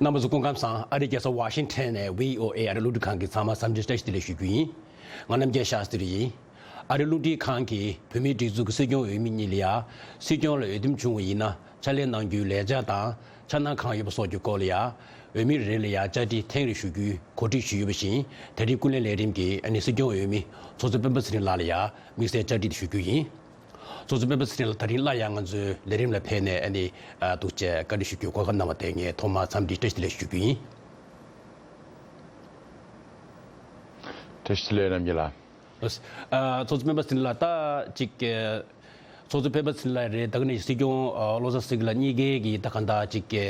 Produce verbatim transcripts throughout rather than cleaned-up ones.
རྣམ་པ་ཚོ་སྐུ་ཁམས་བཟང་། ཨ་རིའི་རྒྱལ་ས་ཝ་ཤིང་ཊོན་ནས་བྷི་ཨོ་ཨེ་ཨ་རིའི་རླུང་འཕྲིན་ཁང་གི་ཚང་མ་འཚམས་འདྲི་བཀྲ་ཤིས་བདེ་ལེགས་ཞུ་རྒྱུ་ཡིན། ང་རྣམ་རྒྱལ་ཤཱསྟྲི་ཡིན། ཨ་རིའི་རླུང་འཕྲིན་ཁང་གིས་བོད་མིའི་སྒྲིག་འཛུགས་ཀྱི་སྲིད་སྐྱོང་འོས་མི་གཉིས་ལ་ཡ། སྲིད་སྐྱོང་ལ་འོས་འདེམས་བྱུང་བ་ཡིན་ན་ཕྱག་ལས་གནང་རྒྱུའི་ལས་འཆར་དང་འཆར་སྣང་གང་ཡོད་པ་སོགས་ཀྱི་སྐོར་ལ་ཡ། འོས་མི་རེ་རེ་ལ་ཡ་བཅར་འདྲི་ཐེངས་རེ་ཞུ་རྒྱུའི་གོ་སྒྲིག་ཞུས་ཡོད་པ་བཞིན། དེ་རིང་ཀུན་གླེང་ལས་རིམ་གྱིས་ཨ་ནི་སྲིད་སྐྱོང་འོས་མི་ཚོགས་གཙོ་སྤེན་པ་ཚེ་རིང་ལགས་ལ་ཡ་དམིགས་བསལ་བཅར་འདྲི་དེ་ཞུ་རྒྱུ་ཡིན། ཚོགས་གཙོ་སྤེན་པ་ཚེ་རིང་ལགས་ད་རིང་སླར་ཡང་ང་ཚོའི་ལས་རིམ་ལ་ཕེབས་ནས་ཨ་ནི་ཨ་ཐུགས་རྗེ་བཀའ་འདྲི་ཞུ་རྒྱུའི་གོ་སྐབས་གནང་བ་དེ་ངས་ཐོག་མར་འཚམས་འདྲི་བཀྲ་ཤིས་བདེ་ལེགས་ཞུ་རྒྱུ་ཡིན། བཀྲ་ཤིས་བདེ་ལེགས་རྣམ་རྒྱལ་ལགས། ཨ་ཚོགས་གཙོ་སྤེན་པ་ཚེ་རིང་ལགས་ད་ཅིག་ཨ་ཚོགས་གཙོ་སྤེན་པ་ཚེ་རིང་ལགས་རེད། ད་ག་ནས་སྲིད་སྐྱོང་ཨ་བློ་བཟང་སེང་གེ་ལགས་གཉིས་ཀའི་གི་ད་ག་འདྲ་ཅིག་ཨ་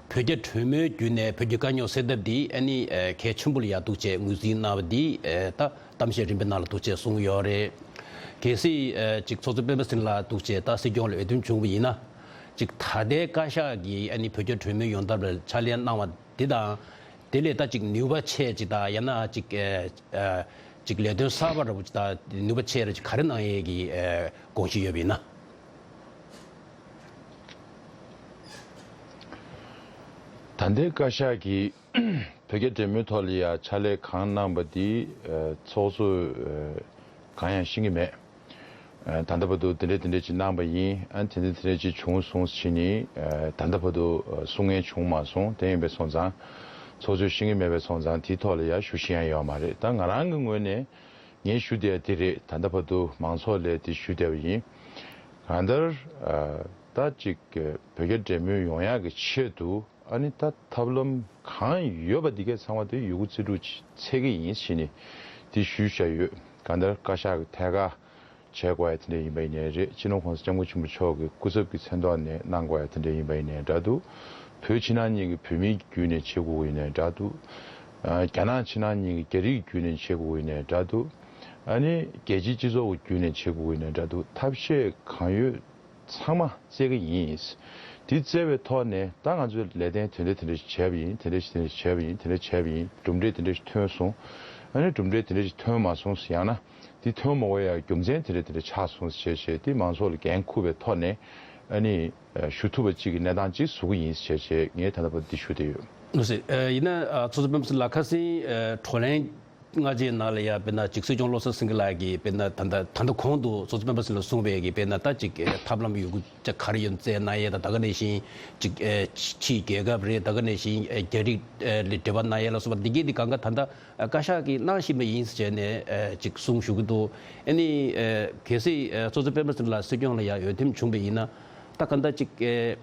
བོད་རྒྱ་གྲོས་མོལ་བརྒྱུད་ནས་བོད་ཀྱི་དཀའ་རྙོག་སེལ་ཐབས་འདི་ཨ་ནི་ཨ་གལ་ཆེན་པོ་ལ་ཡ་འདུག་ཅེས་ངོས་འཛིན་གནང་བ་འདི་ཨ་ད་གཏམ་བཤད་རིམ་པའི་ནང་ལ་འདུག་ཅེས་གསུངས་ཡོད་རེད། གལ་སྲིད་ཨ་ཅིག་ཚོགས་གཙོ་སྤེན་པ་ཚེ་རིང་ལགས་འདུག་ཅེས་ད་སྲིད་སྐྱོང་ལ་འོས་འདེམས་བྱུང་བ་ཡིན་ན། ཅིག་ད་ལྟའི་བཀའ་ཤག་གིས་ཨ་ནི་བོད་རྒྱ་གྲོས་མོལ་ཡོང་ཐབས་ལ་ཕྱག་ལས་གནང་བ་འདི་དང་། དེ་ལས་ད་ཅིག་ནུས་པ་ཆེ་ཅིག་དང་ཡང་ན་ཅིག་ཨ་ཨ་ཅིག་ལས་དོན་གསར་པ་འདྲ་པོ་ཅིག་དང་ནུས་པ་ཆེ་ར་ཅིག་ག་རེ་གནང་ཡས་ཀྱི་ཨ་དགོངས་གཞི་ཡོད་པ་ཡིན་ན། ད་ལྟའི་བཀའ་ཤག་གིས་བོད་རྒྱ་འབྲེལ་མོལ་ཐོག་ལ་ཡ་ཕྱག་ལས་གང་གནང་པ་འདི་ཨ་ཚོགས་གཙོས་ཨ་གང་ཡང་ཤེས་ཀྱི་མེད། ཨ་ད་ལྟ་བར་དུ་དེ་འདྲས་དེ་འདྲས་ཅིག་གནང་པ་ཡིན། ཨ་དེ་འདྲས་དེ་འདྲས་ཅིག་བྱུང་སོང་ཟེར་ནས་ཨ་ད་ལྟ་བར་དུ་ཨ་གསུང་མཁན་བྱུང་མ་སོང་། དེ་ཡིན་པས་སོང་ཙང་ཚོགས་གཙོས་ཤེས་ཀྱི་མེད་པས་སོང་ཙང་དེའི་ཐོག་ལ་ཡ་ཞུ་ཤེས་ཡ་ཡོད་མ་རེད། ད་ང་རང་གི་ངོས་ནས་ངས་ཞུ་བསྡད་དེ་རེད། ད་ལྟ་བར་དུ་མང་ཚོགས་ལ་དེ་ཞུ་བསྡད་པ་ཡིན། གང་ལྟར་ཨ་ད་ཅིག་བོད་རྒྱ་འབྲེལ་མོལ་ཡོང་ཡག་གི་ཆེད་དུ་ཨ་ནི་ད་ཐབས་ལམ་གང་ཡོད་པ་འདི་གས་ཚང་མ་དེ་ཡོད་རྒུ་རྩལ་སྤྲུགས་ཅིག་འཚོལ་གྱི་ཡིན་ཟེར་ནས་དེ་ཞུས་བཞག་ཡོད། གང་ལྟར་བཀའ་ཤག་གི་ཐད་ཀར་བྱེད་དགོས་ཡ་དེ་འདྲ་ཡིན་པ་ཡིན་ནའི་རེད། སྤྱི་ནོར་༸གོང་ས་༸སྐྱབས་མགོན་ཆེན་པོ་མཆོག་གི་སྐུ་ཚབ་ཀྱི་མཚན་ཐོག་ནས་གནང་དགོས་ཡ་དེ་འདྲ་ཡིན་པ་ཡིན་ནའི་འདྲ་འདུག་བོད་ཕྱི་ནང་གཉིས་ཀྱི་བོད་མིའི་བརྒྱུད་ནས་བྱེད་དགོས་ཀྱི་ཡིན་ནའི་འདྲ་འདུག་ཨ་རྒྱ་ནག་ཕྱི་ནང་གཉིས་ཀྱི་རྒྱ་རིགས་བརྒྱུད་ནས་བྱེད་དགོས་ཀྱི་ཡིན་ནའི་འདྲ་འདུག་ཨ་ནི་རྒྱལ་སྤྱིའི་སྤྱི་ཚོགས་ཀྱི་བརྒྱུད་ནས་བྱེད་དགོས་ཀྱི་ཡིན་ནའི་འདྲ་འདུག་ཐབས་ཤེས་གང་ཡོད་ཚང་མ་བཙལ་གྱི་ཡིན། དེ་བཙལ་བའི་ཐོག་ནས་ད་ང་ཚོས་ལས་དོན་དེ་འདྲ་དེ་འདྲ་ཞིག་བྱས་པ་ཡིན། དེ་འདྲ་ཞིག་དེ་འདྲ་ཞིག་བྱས་པ་ཡིན། དེ་འདྲ་བྱས་པ་ཡིན། གྲུབ་འབྲས་དེ་འདྲ་ཞིག་ཐོན་སོང་། ཨ་ནི་གྲུབ་འབྲས་དེ་འདྲ་ཞིག་ཐོན་མ་སོང་ཟེར། ཡང་ན་དེ་ཐོན་མ་དགོས་ཡ་རྒྱུ་མཚན་དེ་འདྲ་དེ་འདྲ་ཆགས་སོང་ཟེར་བྱས་བྱས་དེ་མང་ཚོགས་ལ་འགན་འཁུར་བའི་ཐོག་ནས་ཨ་ནི་ཞུ་ཐུབ་པ་ཅིག་གི་གནས་སྟངས་ཅིག་བཟོ་གི་ཡིན་ཟེར་བྱས་ངས་ད་ལྟ་བར་འདི་ཞུ་བསྡད་ཡོད། ལགས་སོ། ཨ་ཡིན་ན་ཨ་ཚོགས་གཙོ་སྤེན་པ་ཚེ་རིང་ལགས་ཁ་སང་ཨ་བགྲོ་གླེང་སྔ་རྗེས་ནང་ལ་ཡ་དཔེར་ན་ཅིག་སྲིད་སྐྱོང་བློ་བཟང་སེང་གེ་ལགས་ཀྱིས་དཔེར་ན་ད་ལྟ་ད་ལྟ་གོང་དུ་ཚོགས་གཙོ་སྤེན་པ་ཚེ་རིང་ལགས་གསུངས་པའི་གི་དཔེར་ན་ད་ཅིག་ཨ་ཐབས་ལམ་ཡོད་རྒུ་ཅིག་ག་རེ་ཡོད་བཙལ་གནང་ཡས་དང་། ད་ག་ནང་བཞིན་ཅིག་ཨ་ཕྱིའི་རྒྱལ་ཁབ་རེད། ད་ག་ནང་བཞིན་ཨ་རྒྱ་རིགས་ཨ་ལ་འབྲེལ་བ་གནང་ཡས་ལ་སོགས་པ་འདི་གས་འདི་གང་ག་ད་ལྟ་ཨ་བཀའ་ཤག་གིས་གནང་བཞིན་པ་ཡིན་ཟེར་ནས་ཨ་ཅིག་གསུང་ཞུ་གི་འདུག་ཨ་ནི་ཨ་གལ་སྲིད་ཨ་ཚོགས་གཙོ་སྤེན་པ་ཚེ་རིང་ལགས་སྲིད་སྐྱོང་ལ་ཡ་འོས་འདེམས་བྱུང་བ་ཡིན་ན་ད་ག་ད་ཅིག་ཨ་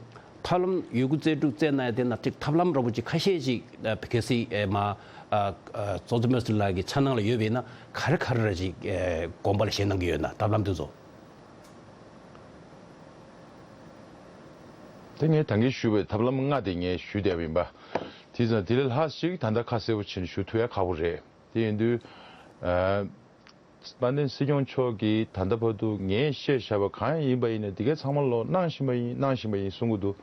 ཐབས་ལམ་ཡོད་རྒུ་རྩལ་སྤྲུགས་བཙལ་གནང་ཡ་དེ་ན་ཅིག་ཐབས་ལམ་འདྲ་པོ་ཅིག་ཁ་ཤས་ཅིག་ཨ་གལ་སྲིད་ཨ་མ་ཨ་ཨ་ཚོགས་གཙོ་སྤེན་པ་ཚེ་རིང་ལགས་ཀྱི་འཆར་སྣང་ལ་ཡོད་པ་ཡིན་ན་ག་རེ་ག་རེ་ར་ཅིག་ཨ་དགོངས་པ་ལ་བཞེས་གནང་གི་ཡོད་ན། ཐབས་ལམ་དེ་ཚོ། དེ་ངས་ད་གིན་ཞུས་པའི་ཐབས་ལམ་ལྔ་དེ་ངས་ཞུས་བསྡད་པ་ཡིན་པ། དེ་ཙང་དེ་ལས་ལྷག་ཅིག་ད་ལྟ་ཁ་གསལ་པོ་བྱས་ནས་ཞུ་ཐུབ་ཡ་ཁག་པོ་རེད། དེ་ཡིན་དུས་ཨ་དཔལ་ལྡན་སྲིད་སྐྱོང་མཆོག་གིས་ད་ལྟ་བར་དུ་ངས་བཤད་བཞག་པ་གང་ཡིན་པ་ཡིན་ནའི་འདི་གའི་ཚང་མ་ལོ་གནང་བཞིན་པ་ཡིན། གནང་བཞིན་པ་ཡིན་གསུང་གི་འདུག་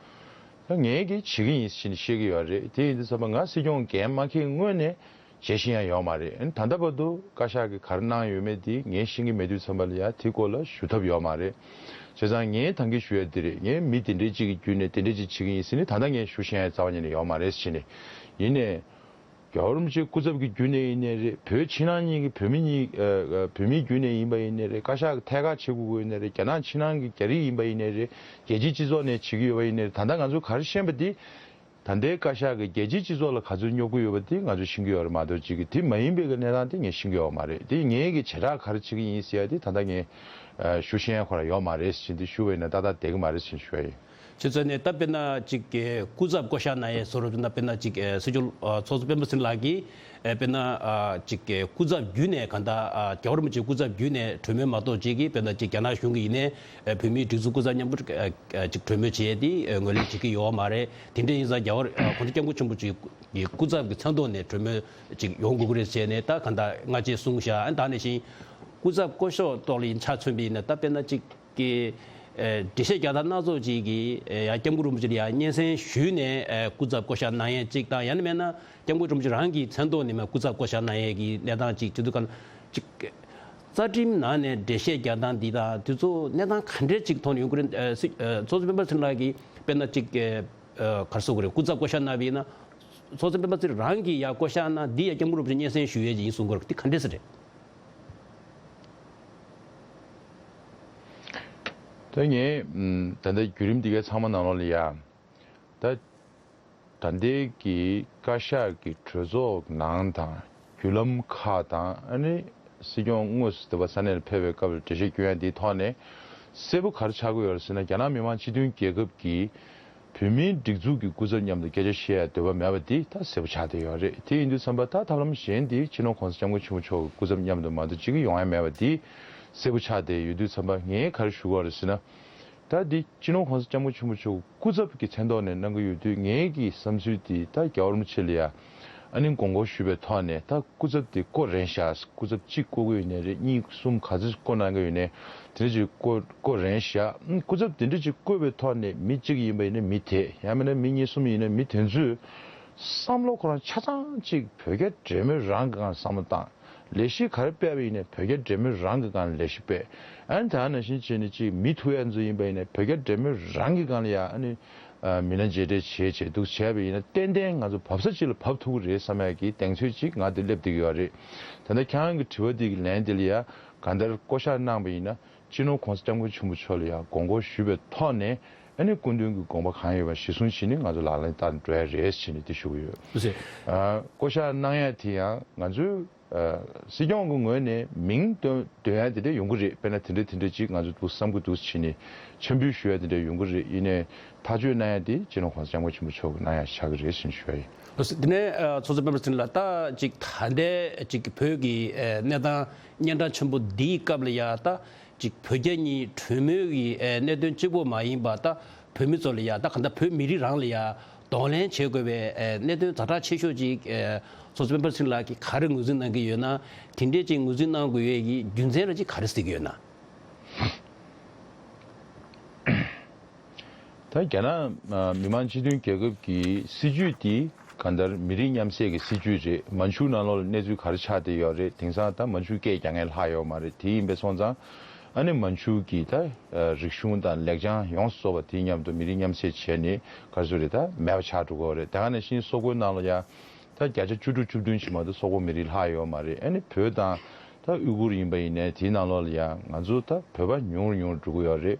ད་ངས་གི་བྱེད་ཀྱི་ཡིན་ཞེས་བཤད་ཀྱི་ཡོད་རེད། དེ་ཡིན་དུས་ཙམ་པ་ང་སྲིད་སྐྱོང་འགན་མ་འཁྱེར་སྔོན་ནས་བྱེད་བཞིན་ཡང་ཡོད་མ་རེད། ཨ་ནི་ད་ལྟ་བར་དུ་བཀའ་ཤག་གིས་ག་རེ་གནང་ཡོད་མེད་དེ་ངས་ཤེས་ཀྱི་མེད་དུས་ཙམ་པ་ལ་ཡ་དེ་སྐོར་ལ་ཞུ་ཐབས་ཡོད་མ་རེད། བྱས་ཙང་ངས་ད་གིན་ཞུ་ཡ་འདི་རེད། ངས་མི་དེ་འདྲའི་གཅིག་གི་བརྒྱུད་ནས་དེ་འདྲའི་གཅིག་བྱེད་ཀྱི་ཡིན་ཟེར་ནས་ད་ལྟ་ངས་ཞུ་ཤེས་ཡ་རྩ་བ་ཉིད་ནས་ཡོད་མ་རེད་ཟེར་ནས། ཡིན་ནའི་རྒྱལ་བ་རིན་པོ་ཆེའི་སྐུ་ཚབ་ཀྱི་བརྒྱུད་ནས་ཡིན་ནའི་རེད། བོད་ཕྱི་ནང་གཉིས་ཀྱི་བོད་མི་གཉིས་ཨ་ཨ་བོད་མིའི་བརྒྱུད་ནས་ཡིན་པ་ཡིན་ནའི་རེད། བཀའ་ཤག་གི་ཐད་ཀར་བྱེད་དགོས་ཀྱི་ཡོད་ནའི་རེད། རྒྱ་ནག་ཕྱི་ནང་གི་རྒྱ་རིགས་ཡིན་པ་ཡིན་ནའི་རེད། རྒྱལ་སྤྱིའི་སྤྱི་ཚོགས་ནས་བྱེད་ཀྱི་ཡོད་པ་ཡིན་ནའི་རེད། ད་ལྟ་ང་ཚོས་ག་རེ་ཤེས་པ་དེ། ད་ལྟའི་བཀའ་ཤག་གིས་རྒྱལ་སྤྱིའི་སྤྱི་ཚོགས་ལ་ག་ཚོད་སྙོབ་ཀྱི་ཡོད་པ་དེ་ང་ཚོས་ཤེས་ཀྱི་ཡོད་རེད་མ་གཏོགས་ཅིག་གི་དེ་མ་ཡིན་པའི་གི་གནས་སྟངས་དེ་ངས་ཤེས་ཀྱི་ཡོད་མ་རེད། དེ་ངས་གི་བྱེ་བྲག་ག་རེ་བྱེད་ཀྱི་ཡིན་ཟེར་ཡ་དེ་ད་ལྟ་ངས་ཨ་ཞུ་ཤེས་ཡ་ཁོ་རང་ཡོད་མ་རེད་ཟེར་དེ་ཞུ་བ་ཡིན་ན་ཏག་ཏག་བསྡད་ཀྱི་མ་རེད་ཟེར་ཞུ་ཡ་ཡིན། ཁྱེད་ཚོ་ནས་ད་དཔེར་ན་ཅིག་གི་སྐུ་ཚབ་བསྐོ་བཞག་གནང་ཡས་བཟོ་འདྲ་ན་དཔེར་ན་ཅིག་གི་སྲིད་སྐྱོང་ཨ་ཚོགས་གཙོ་སྤེན་པ་ཚེ་རིང་ལགས་ཀྱིས་ཨ་དཔེར་ན་ཨ་ཅིག་གི་སྐུ་ཚབ་བརྒྱུད་ནས་གང་ལྟར་ཨ་རྒྱལ་བ་རིན་པོ་ཆེའི་སྐུ་ཚབ་བརྒྱུད་ནས་གྲོས་མོལ་མ་གཏོགས་ཅིག་གི་དཔེར་ན་ཅིག་རྒྱ་ནག་གཞུང་གི་ཡིན་ནའི་ཨ་བོད་མིའི་སྒྲིག་འཛུགས་སྐུ་ཚབ་མཉམ་པོ་ཨ་ཨ་ཅིག་གྲོས་མོལ་བྱས་ཏེ་ཨ་ངོས་ལེན་བྱེད་ཀྱི་ཡོད་མ་རེད། དེ་འདྲ་ཡིན་ཙང་རྒྱལ་བ་ཨ་༸གོང་ས་༸སྐྱབས་མགོན་ཆེན་པོ་མཆོག་གི་སྐུ་ཚབ་ཀྱི་མཚན་ཐོག་ནས་གྲོས་མོལ་ཅིག་ཡོང་དགོས་ཀྱི་རེད་ཟེར་ནས་ད་གང་ལྟར་སྔ་རྗེས་གསུངས་བཞག་ཨ་ནི་ད་ནང་བཞིན་སྐུ་ཚབ་བསྐོ་ཕྱོགས་ཐོག་ལ་ཡིན་ཆ་མཚོན་པ་ཡིན་ན་ད་དཔེར་ན་ཅིག་གི་ཨེ་འགྲེལ་བཤད་རྒྱག་སྟངས་སྣ་ཚོགས་ཅིག་གིས་ཨེ་ཡང་སྐྱབས་མགོན་རིན་པོ་ཆེ་ལ་ཡང་སྙན་སེང་ཞུས་ནས་ཨེ་སྐུ་ཚབ་བསྐོ་བཞག་གནང་ཡས་ཅིག་དང་། ཡང་ན་མེད་ན་སྐྱབས་མགོན་རིན་པོ་ཆེ་རང་གི་མཚན་ཐོག་ནས་མ་སྐུ་ཚབ་བསྐོ་བཞག་གནང་ཡས་ཀྱི་གནས་སྟངས་ཅིག་བྱེད་དུས་གང་ཅིག་རྩ་ཁྲིམས་ནང་ནས་འགྲེལ་བཤད་རྒྱག་སྟངས་འདི་དང་དེ་ཚོ་གནས་སྟངས་ག་འདྲས་ཅིག་ཐོག་ནས་ཡོང་གི་རེད། ཨེ་སྲིད་ཨེ་ཚོགས་གཙོ་སྤེན་པ་ཚེ་རིང་ལགས་ཀྱིས་དཔེར་ན་ཅིག་ཨེ་ཨེ་ག་རེ་ཟེར་དགོས་རེད། སྐུ་ཚབ་བསྐོ་བཞག་གནང་བ་ཡིན་ན། ཚོགས་གཙོ་སྤེན་པ་ཚེ་རིང་གིས་ཡ་བསྐོ་བཞག་གནང་འདི་ཡ་སྐྱབས་མགོན་རིན་པོ་ཆེ་སྙན་སེང་ཞུ་ཡས་ཅིག་ཡིན་གསུང་གི་ཡོད་རེད། འདི་ག་འདྲས་རེད། ད་ངས་ད་ལྟ་བརྒྱུད་རིམ་འདི་གའི་ཚང་མ་ནང་ལོགས་ལ་ཡ། ད་ད་ལྟའི་གི་བཀའ་ཤག་གི་གྲོས་ཚོགས་ནང་དང་བརྒྱུད་ལམ་ཁག་དང་ཨ་ནི་སྲིད་སྐྱོང་དངོས་སུ་འདི་པ་ས་གནས་ལ་ཕེབས་པའི་སྐབས་ལ་འགྲེལ་བཤད་སྐྱོན་ཡ་འདིའི་ཐོག་ནས་གསལ་པོ་ག་རེ་ཆགས་ཀྱི་ཡོད་རེད་ཟེར་ན། རྒྱ་ནག་མི་དམངས་སྤྱི་མཐུན་རྒྱལ་ཁབ་ཀྱི་བོད་མིའི་སྒྲིག་འཛུགས་ཀྱི་སྐུ་ཚབ་མཉམ་དུ་སྐད་ཆ་བཤད་ཡ་འདོད་པ་མེད་པ་འདི་ད་གསལ་པོ་ཆགས་བསྡད་ཡོད་རེད། དེ་ཡིན་དུས་ཙམ་པ་ད་ཐབས་ལམ་གཞན་འདི་སྤྱི་ནོར་༸གོང་ས་༸སྐྱབས་མགོན་ཆེན་པོ་མཆོག་གི་སྐུ་ཚབ་མཉམ་དུ་མ་གཏོགས་གཅིག་ཡོང་ཡ་མེད་པ་འདི་གསལ་པོ་ཆགས་བསྡད་ཡོད་དུས་ཙམ་པ། ངས་ག་རེ་ཞུ་དགོས་རེད་ཟེར་ན། ད་འདི་སྤྱི་ནོར་༸གོང་ས་༸སྐྱབས་མགོན་ཆེན་པོ་མཆོག་སྐུ་ཚབ་ཀྱི་མཚན་ཐོག་ནས་གནང་གི་ཡོད་དུས། ངའི་གི་བསམ་ཚུལ་འདི་ད་རྒྱལ་བ་རིན་པོ་ཆེ་ལ་ཡ་ཨ་ནི་དགོངས་སྐོར་ཞུས་པའི་ཐོག་ནས། ད་སྐུ་ཚབ་འདི་བསྐོ་རན་ཤག་སྐུ་ཚབ་གཅིག་བསྐོ་གི་ཡོད་ནའི་རེད། གཉིས་གསུམ་ག་ཚོད་བསྐོ་གནང་གི་ཡོད་ནའི་དེ་འདྲ་ཅིག་བསྐོ་བསྐོ་རན་ཤག་སྐུ་ཚབ་དེ་འདྲ་ཅིག་བསྐོས་པའི་ཐོག་ནས་མི་གཅིག་ཡིན་པ་ཡིན་ན་མི་དེ། ཡང་མིན་ན་མི་གཉིས་གསུམ་ཡིན་ན་མི་དེ་ཚོས་བསམ་བློ་ཁོ་རང་ཆ་ཚང་གཅིག་བོད་རྒྱ་འབྲེལ་མོལ་རང་གི་སྒང་བསམ་བློ་བཏང་། ལས་གཞི་ག་རེ་སྤེལ་བ་ཡིན་ནའི་བོད་རྒྱ་འབྲེལ་མོལ་རང་གི་སྒང་ལས་གཞི་སྤེལ། ཨ་ནི་ད་ནང་བཞིན་བྱས་ནས་ཅིག་མི་ཐུག་ཡ་ཚོ་ཡིན་པ་ཡིན་ནའི་བོད་རྒྱ་འབྲེལ་མོལ་རང་གི་སྒང་ལ་ཡ་ཨ་ནི་ཨ་མི་སྣ་མཇལ་འཕྲད་བྱས་བྱས་འདུག་བྱས་པ་ཡིན་ན་ཏན་ཏན་ང་ཚོ་བབས་ས་ཅིག་ལ་བབས་ཐུབ་ཀྱི་རེད་བསམ་ཡ་གི་གདེང་ཚོད་ཅིག་ང་འདིར་སླེབས་བསྡད་ཀྱི་ཡོད་རེད། ད་ལྟ་ཁྱེད་རང་གི་དྲི་བ་འདི་གི་ལན་འདི་ལ་ཡ་གང་ལྟར་བསྐོ་བཞག་གནང་པ་ཡིན་ན། སྤྱི་ནོར་༸གོང་ས་༸སྐྱབས་མགོན་ཆེན་པོ་མཆོག་ལ་ཡང་དགོངས་སྐོར་ཞུས་པའི་ཐོག་ནས། ཨ་ནི་སྐུ་མདུན་གྱི་དགོངས་པ་གང་ཡོད་པ་གཞི་བཟུང་བྱས་ནས་ང་ཚོ་ལག་ལེན་བསྟར་འགྲོ་ཡ་རེད་ཟེར་ནས་དེ་ཞུ་གི་ཡོད། ལགས་སོ། ཨ། བསྐོ་བཞག་གནང་ཡ་དེ་ཡང་ང་ཚོའི་ཨ་སྲིད་སྐྱོང་གི་ངོས་ནས་མིང་འདོན་འདོན་ཡ་དེ་འདྲ་ཡོང་གི་རེད། དཔེར་ན་དེ་འདྲ་དེ་འདྲ་ཅིག་ང་ཚོ་འདུག་བསམ་གྱི་འདུག་བྱས་ནས་འཆར་འབུལ་ཞུ་ཡ་དེ་འདྲ་ཡོང་གི་རེད། ཡིན་ནའི་ཐག་གཅོད་གནང་ཡ་དེ་སྤྱི་ནོར་༸གོང་ས་༸སྐྱབས་མགོན་ཆེན་པོ་མཆོག་གིས་གནང་ཡ་ཆགས་ཀྱི་རེད་ཟེར་ནས་ཞུ་ཡ་ཡིན། ལགས་སོ། དེ་ནས་ཨ་ཚོགས་གཙོ་སྤེན་པ་ཚེ་རིང་ལགས། ད་ཅིག་ད་ལྟའི་ཅིག་བོད་ཀྱི་ཨ་གནས་སྟངས་སྙན་གྲགས་ཆེན་པོ་འདིའི་སྐབས་ལ་ཡ་ད་ཅིག་བོད་རྒྱ་གཉིས་གྲོས་མོལ་གྱི་ཨ་གནད་དོན་གཅིག་པོ་མ་ཡིན་པ། ད་བོད་མི་ཚོ་ལ་ཡ་ད་གང་ལྟར་བོད་མི་རིགས་རང་ལ་ཡ་གདོང་ལེན་བྱེད་དགོས་པའི་ཨ་གནད་དོན་ཛ་དྲག་ཆེ་ཤོས་ཅིག་ཨ་ཚོགས་གཙོ་སྤེན་པ་ཚེ་རིང་ལགས་ཀྱིས་ག་རེ་ངོས་འཛིན་གནང་གི་ཡོད་ན། དེ་འདྲས་ཅིག་ངོས་འཛིན་གནང་དགོས་ཡས་ཀྱི་རྒྱུ་མཚན་ར་ཅིག་ག་རེ་གཟིགས་ཀྱི་ཡོད་ན། ད་རྒྱ་ནག་ཨ་མི་དམངས་སྤྱི་མཐུན་རྒྱལ་ཁབ་ཀྱི་སྲིད་ཇུས་འདི་གང་ལྟར་མི་རིགས་མཉམ་བསྲེས་ཀྱི་སྲིད་ཇུས་རེད། མན་ཇུ་ནང་ལོགས་ལ་གནས་ཚུལ་ག་རེ་ཆགས་བསྡད་ཡོད་རེད། དེང་སང་ད་མན་ཇུ་སྐད་རྒྱག་མཁན་ལྷག་ཡོད་མ་རེད། དེ་ཡིན་པས་སོང་ཙང་ཨ་ནི་མན་ཇུ་གི་ད་ཨ་རིག་གཞུང་དང་ལེགས་བྱང་ཡོངས་སུ་རྫོགས་པ་དེ་མཉམ་དུ་མི་རིགས་མཉམ་བསྲེས་བྱས་ནས་ག་རེ་ཟེར་རེད། ད་མེད་པ་ཆགས་འགྲོ་གི་ཡོད་རེད། དེ་ག་ནང་བཞིན་སོག་པོའི་ནང་ལ་ཡང་ད་བརྒྱ་ཆ་བཅུ་དྲུག་བཅུ་བདུན་ཞིག་མ་གཏོགས་སོག་པོ་མི་རིགས་ལྷག་ཡོད་མ་རེད། ཨ་ནི་བོད་དང་ད་ཨུ་གུར་ཡིན་པ་ཡིན་ནའི་དེའི་ནང་ལོགས་ལ་ཡང་ང་ཚོ་ད་བོད་པ་ཉུང་རུ་ཉུང་རུ་འགྲོ་གི་ཡོད་རེད།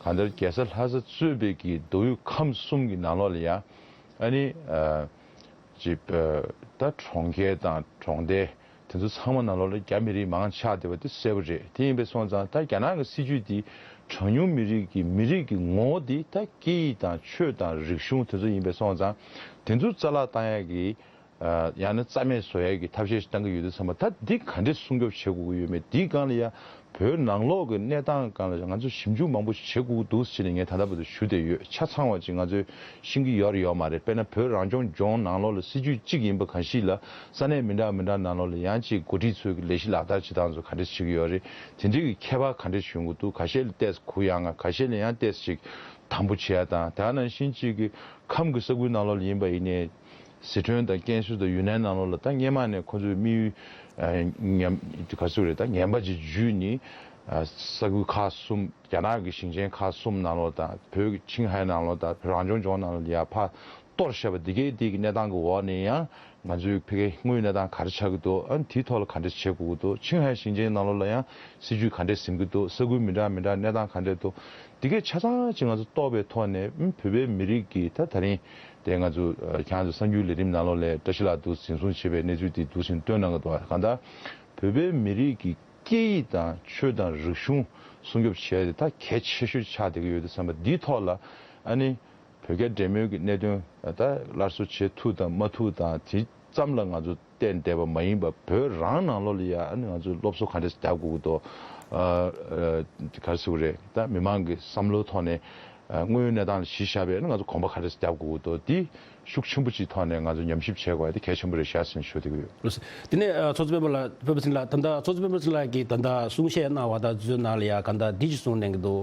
གང་ལྟར་རྒྱལ་ས་ལྷ་ས་གཙོས་པའི་གི་མདོ་དབུས་ཁམས་གསུམ་གྱི་ནང་ལོགས་ལ་ཡང་ཨ་ནི་ཨ་ཅིག་ཨ་ད་གྲོང་ཁྱེར་དང་གྲོང་རྡལ་དེ་ཚོ་ཚང་མ་ནང་ལོགས་ལ་རྒྱ་མི་རིགས་མང་ཆགས་བསྡད་པ་དེ་གསལ་པོ་རེད། དེ་ཡིན་པས་སོང་ཙང་ད་རྒྱ་ནག་གི་སྲིད་ཇུས་དེ་གྲངས་ཉུང་མི་རིགས་ཀྱི་མི་རིགས་ཀྱི་ངོ་བོ་དེ་ད་སྐད་ཡིག་དང་ཆོས་དང་རིག་གཞུང་དེ་ཚོ་ཡིན་པས་སོང་ཙང་དེ་ཚོ་རྩ་བརླག་བཏང་ཡ་གི་ཨ་ཡང་ན་རྩ་མེད་བཟོ་ཡ་གི་ཐབས་ཤེས་ཤིག་བཏང་གི་ཡོད་དུས་ཙམ་པ། ད་འདི་ག་འདྲས་སྲུང་སྐྱོབ་བྱེད་དགོས་ཀྱི་ཡོད་མེད། འདིའི་སྒང་ལ་ཡ་བོད་ནང་ལོགས་ཀྱི་གནས་སྟངས་སྒང་ལ་ང་ཚོ་ཞིབ་འཇུག་མང་པོ་ཞིག་བྱེད་དགོས་ཀྱི་འདུག་ཟེར་ནས་ངས་ད་ལྟ་བར་དུ་ཞུ་བསྡད་ཡོད། ཆ་ཚང་བ་ཅིག་ང་ཚོས་ཤེས་ཀྱི་ཡོད་རེད་ཡོད་མ་རེད། དཔེར་ན་བོད་རང་སྐྱོང་ལྗོངས་ནང་ལོགས་ལ་སྲིད་ཇུས་གཅིག་ཡིན་པ་གང་ཞིག་ལ་ས་གནས་མི་འདྲ་མི་འདྲ་ནང་ལོགས་ལ་ཡང་ཅིག་འགོ་ཁྲིད་ཚོས་ཀྱི་ལས་གཞི་ལག་བསྟར་བྱེད་སྟངས་ཚོ་ག་འདྲས་བྱེད་ཀྱི་ཡོད་རེད། དེ་འདྲའི་གི་ཁྱད་པར་ག་འདྲས་བྱུང་གི་འདུག་ཁ་ཤས་ལ་ཏོག་ཙམ་གུ་ཡངས་ང་། ཁ་ཤས་ལ་ཡང་ཏོག་ཙམ་ཅིག་དམ་པོ་བྱེད་ཡ་དང་། དེ་ནང་བཞིན་ཅིག་གི་ཁམས་ཀྱི་ས་ཁུལ་ནང་ལོགས་ལ་ཡིན་པ་ཡིན་ནའི། ཟི་ཁྲོན་དང་ཀན་སུའུ་དང་ཡུན་ནན་ནང་ལོགས་ལ་ད་སྔོན་མ་ནས་ཁོ་ཚོའི་དམིགས་ཡུལ་ཨ་ཉམས་ག་ཚོད་རེད། ད་ངན་པ་ཅིག་བརྒྱུད་ནས་ཨ་ས་ཁུལ་ཁག་གསུམ། རྒྱ་ནག་གི་ཞིང་ཆེན་ཁག་གསུམ་ནང་ལོགས་དང་། བོད་ཀྱི་ཆིང་ཧའེ་ནང་ལོགས་དང་། བོད་རང་སྐྱོང་ལྗོངས་ནང་ལོགས་ལ་ཡར་ཕར་གཏོར་བཞག་པ་འདི་གའི་འདི་གི་གནས་སྟངས་ཀྱི་འོག་ནས་ཡང་ང་ཚོའི་ཕ་གིའི་དངོས་ཡོད་གནས་སྟངས་ག་རེ་ཆགས་ཀྱི་འདུག་ཨ་ནི་དེའི་ཐོག་ལ་ག་འདྲ་བྱེད་དགོས་ཀྱི་འདུག་ཆིང་ཧའེ་ཞིང་ཆེན་ནང་ལོགས་ལ་ཡང་སྲིད་ཇུས་ག་འདྲས་ཟིན་གྱི་འདུག་ས་ཁུལ་མི་འདྲ་མི་འདྲ་གནས་སྟངས་ག་འདྲས་འདུག་འདི་གའི་ཆ་ཚང་ཅིག་ང་ཚོ་རྟོགས་པའི་ཐོག་ནས། ཨུམ། བོད་པའི་མི་རིགས་ཀྱི་ད་ད་རིང་དེ་ང་ཚོ་ཨ་ཁྱེད་རང་ཚོ་གསར་འགྱུར་ལས་རིམ་ནང་ལོགས་ལ་བཀྲ་ཤིས་ལགས་འདུག་འཛིན་བཟུང་བྱས་པའི་གནས་ཚུལ་དེ་འདུག་སེ་བཏོན་གནང་གི་འདུག་གང་ལྟར་བོད་པའི་མི་རིགས་ཀྱི་སྐད་ཡིག་དང་ཆོས་དང་རིག་གཞུང་སྲུང་སྐྱོབ་བྱས་ཏེ་ད་གལ་ཆེ་ཤོས་ཆགས་བསྡད་ཀྱི་ཡོད་དུས་ཙམ་པ། འདིའི་ཐོག་ལ་ཨ་ནི་བོད་རྒྱ་འབྲེལ་མོལ་གྱི་གནད་དོན་ད་སླར་གསོ་བྱེད་ཐུབ་དང་མ་ཐུབ་དང་དེ་ཙམ་ལ་ང་ཚོ་བརྟེན་བསྡད་པ་མ་ཡིན་པ། བོད་རང་ནང་ལོགས་ལ་ཡ་ཨ་ནི་ང་ཚོས་སློབ་གསོ་ག་འདྲས་རྒྱག་དགོས་ཀྱི་འདུག་ཨ་ཨ་ག་རེ་ཟེར་དགོས་རེད། ད་མི་མང་གི་བསམ་བློའི་ཐོག་ནས་ཨ་དངོས་ཡོད་གནས་སྟངས་ལ་གཞི་བཞག་པའི་ཨ་ནི་ང་ཚོ་གོམ་པ་ག་འདྲས་རྒྱག་དགོས་ཀྱི་འདུག་འདི་ཤུགས་ཆེན་པོ་ཅིག་ཐོག་ནས་ང་ཚོ་ཉམས་ཞིབ་བྱེད་དགོས་ཡ་དེ་གལ་ཆེན་པོ་རེད་ཤག་ཟེར་ནས་ཞུ་བསྡད་ཀྱི་ཡོད། ལགས་སོ། དེ་ནས་ཨ་ཚོགས་གཙོ་སྤེན་པ་ལགས། སྤེན་པ་ཚེ་རིང་ལགས། ད་ལྟ་ཚོགས་གཙོ་སྤེན་པ་ཚེ་རིང་ལགས་ཀྱིས་ད་ལྟ་གསུང་བཤད་གནང་བ་དང་འདི་ཚོའི་ནང་ལ་ཡ་གང་ལྟར་འདི་ཅིག་གསུངས་གནང་གི་འདུག་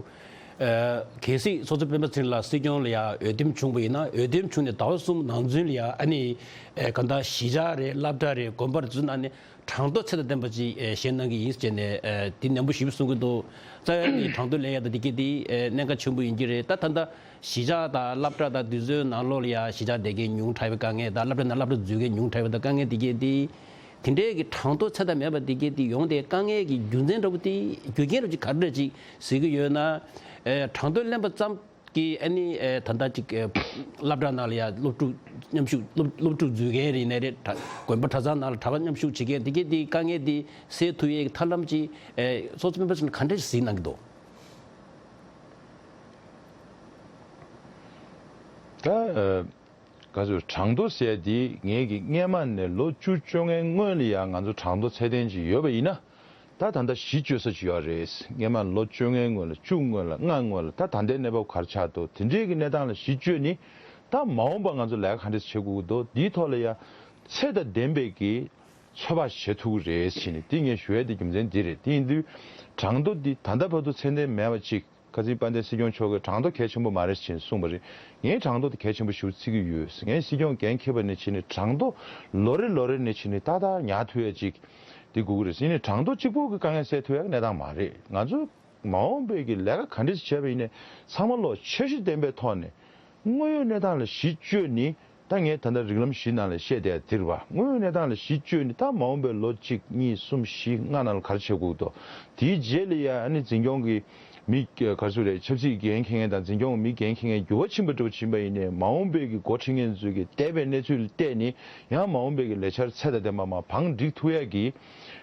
ཨ། གལ་སྲིད་ཚོགས་གཙོ་སྤེན་པ་ཚེ་རིང་ལགས་སྲིད་སྐྱོང་ལ་ཡ་འོས་འདེམས་བྱུང་བ་ཡིན་ན། འོས་འདེམས་བྱུང་ནས་ཟླ་བ་གསུམ་ནང་ཚུན་ལ་ཡ་ཨ་ནི་ཨ་གང་ལྟར་གཞིས་ཆགས་རེད། སློབ་གྲྭ་རེད། དགོན་པ་རེད། ཚོའི་ནང་ནས་གྲངས་ཐོ་ཚད་དང་ལྡན་པ་ཅིག་ཨ་བཞེངས་གནང་གི་ཡིན་ཟེར་ནས་ཨ་དེ་ནན་པོ་ཞེ་པོ་གསུང་གི་འདུག་རྩ་བའི་ནི་གྲངས་ཐོ་ལེན་ཡ་དང་དེ་གས་དེ་ཨ་གནད་འགག་ཆེན་པོ་ཡིན་གྱི་རེད། ད་ད་ལྟ་གཞིས་ཆགས་དང་སློབ་གྲྭ་དང་དེ་ཚོའི་ནང་ལོགས་ལ་ཡ་གཞིས་ཆགས་བསྡད་མཁན་ཉུང་དྲགས་པའི་དཀའ་ངལ་དང་། སློབ་གྲྭ་ནང་སློབ་གྲྭ་འཛུལ་མཁན་ཉུང་དྲགས་པའི་དཀའ་ངལ་དེ་གས་དེ། དེ་འདྲའི་གི་གྲངས་ཐོ་ཚད་ལྡན་མེད་པ་དེ་གས་དེ་ཡོང་དེ་དཀའ་ངལ་གྱི་རྒྱུ་མཚན་འདྲ་པོ་དེ་རྒྱུ་རྐྱེན་འདྲ་པོ་ཅིག་ག་རེ་འདྲ་ཅིག་གཟིགས་ཀྱི་ཡོད་ན། ཨེ་གྲངས་ཐོ་ལེན་པ་ཙམ་གྱིས་ཨ་ནི་ཨེ་ད་ལྟ་ཅིག་ཨེ་སློབ་གྲྭ་ནང་ལ་ཡ་སློབ་ཕྲུག་མཉམ་ཞུགས་སློབ་སློབ་ཕྲུག་འཛུལ་མཁན་རེད་ནའི་རེད། གྲྭ་དགོན་པ་གྲྭ་ཚང་ནང་ལ་གྲྭ་པ་མཉམ་ཞུགས་བྱེད་མཁན་དེ་གས་དེ་དཀའ་ངལ་དེ་སེལ་ཐུབ་ཡས་ཀྱི་ཐབས་ལམ་ཅིག་ཨེ་ཚོགས་གཙོ་སྤེན་པ་ཚེ་རིང་ག་འདྲ་ཞིག་གཟིགས་གནང་གི་འདུག་ད་ཨེ། ག་ཚོད་གྲངས་ཐོ་ཟེར་དེ་ངས་ཀྱི་སྔས་མ་ནས་ལོ་བཅུ་བཅོ་ལྔའི་སྔོན་ལ་ཡང་ང་ཚོ་གྲངས་ཐོ་ཚད་ལྡན་ཅིག་ཡོད་པ་ཡིན་ན། ད་ད་ལྟ་གཞི་བཅོལ་ས་ཅིག་ཡོད་རེད། སྔས་མ་ལོ་བཅོ་ལྔའི་སྔོན་ལ་བཅུ་སྔོན་ལ་ལྔ་སྔོན་ལ་ད་ད་ལྟའི་གནས་བབ་ག་རེ་ཆགས་འདུག་དེ་འདྲའི་གི་གནས་སྟངས་ལ་གཞི་བཅོལ་ནི། ད་མ་འོངས་པ་ང་ཚོ་ལས་ཀ་ག་འདྲས་བྱེད་དགོས་ཀྱི་འདུག་འདིའི་ཐོག་ལ་ཡང་ཚད་དང་ལྡན་པའི་གི་ཚོད་དཔག་བྱེད་ཐུབ་ཀྱི་རེད་ཟེར་ནས་དེ་ངས་ཞུ་ཡ་དེ་རྒྱུ་མཚན་འདི་རེད། དེ་ཡིན་དུས་གྲངས་ཐོ་འདི་ད་ལྟ་བར་དུ་ཚད་ལྡན་མེད་པ་ཅིག་ཁ་སང་དཔལ་ལྡན་སྲིད་སྐྱོང་མཆོག་གིས་གྲངས་ཐོ་གལ་ཆེན་པོ་མ་རེད་ཅེས་གསུངས་པ་རེད། ངས་གྲངས་ཐོ་དེ་གལ་ཆེན་པོ་ཞེ་པོ་བརྩི་གི་ཡོད། ངས་སྲིད་སྐྱོང་འགན་འཁྱེར་བ་ནས་བྱས་ནས་གྲངས་ཐོ་ལོ་རེ་ལོ་རེ་ནས་བྱས་ནས་ཏག་ཏག་ཉར་ཐུབ་ཡ་ཅིག་དེ་དགོས་ཀྱི་རེད། ཡིན་ནའི་གྲངས་ཐོ་གཅིག་པོ་གིས་དཀའ་ངལ་སེལ་ཐུབ་ཡ་གི་གནས་སྟངས་མ་རེད། ང་ཚོ་མ་འོངས་པའི་གི་ལས་ཀ་ག་འདྲས་བྱས་པ་ཡིན་ནའི་ཚང་མ་ལོག་འཆར་གཞི་ལྡན་པའི་ཐོག་ནས་དངོས་ཡོད་གནས་སྟངས་ལ་གཞི་བཅོལ་ནས། ད་ངས་ད་ལྟ་རིགས་ལམ་བཞི་ནང་ལ་བཤད་བསྡད་ཡ་དེ་རེད་བ། དངོས་ཡོད་གནས་སྟངས་ལ་གཞི་བཅོལ་ནས་ད་མ་འོངས་པའི་ལོ་གཅིག་གཉིས་གསུམ་བཞི་ལྔ་ནང་ལ་ག་རེ་བྱེད་དགོས་འདུག་དེའི་རྗེས་ལ་ཡ་ཨ་ནི་འཛིན་སྐྱོང་གི་མི་ག་རེ་ཟེར་རེད། ཆབ་སྲིད་འགན་འཁྱེར་མཁན་དང་འཛིན་སྐྱོང་གི་མི་འགན་འཁྱེར་མཁན་འགྱུར་བ་ཕྱིན་པ་འདྲ་པོ་ཕྱིན་པ་ཡིན་ནའི་མ་འོངས་པའི་གི་འགོ་ཁྲིད་མཁན་ཚོས་གི་འདས་པའི་གནས་ཚུལ་ལ་བལྟས་ནས་ཡང་མ་འོངས་པའི་གི་ལས་འཆར་ཚད་དང་ལྡན་པ་མར་བང་སྒྲིག་ཐུབ་ཡ་གི་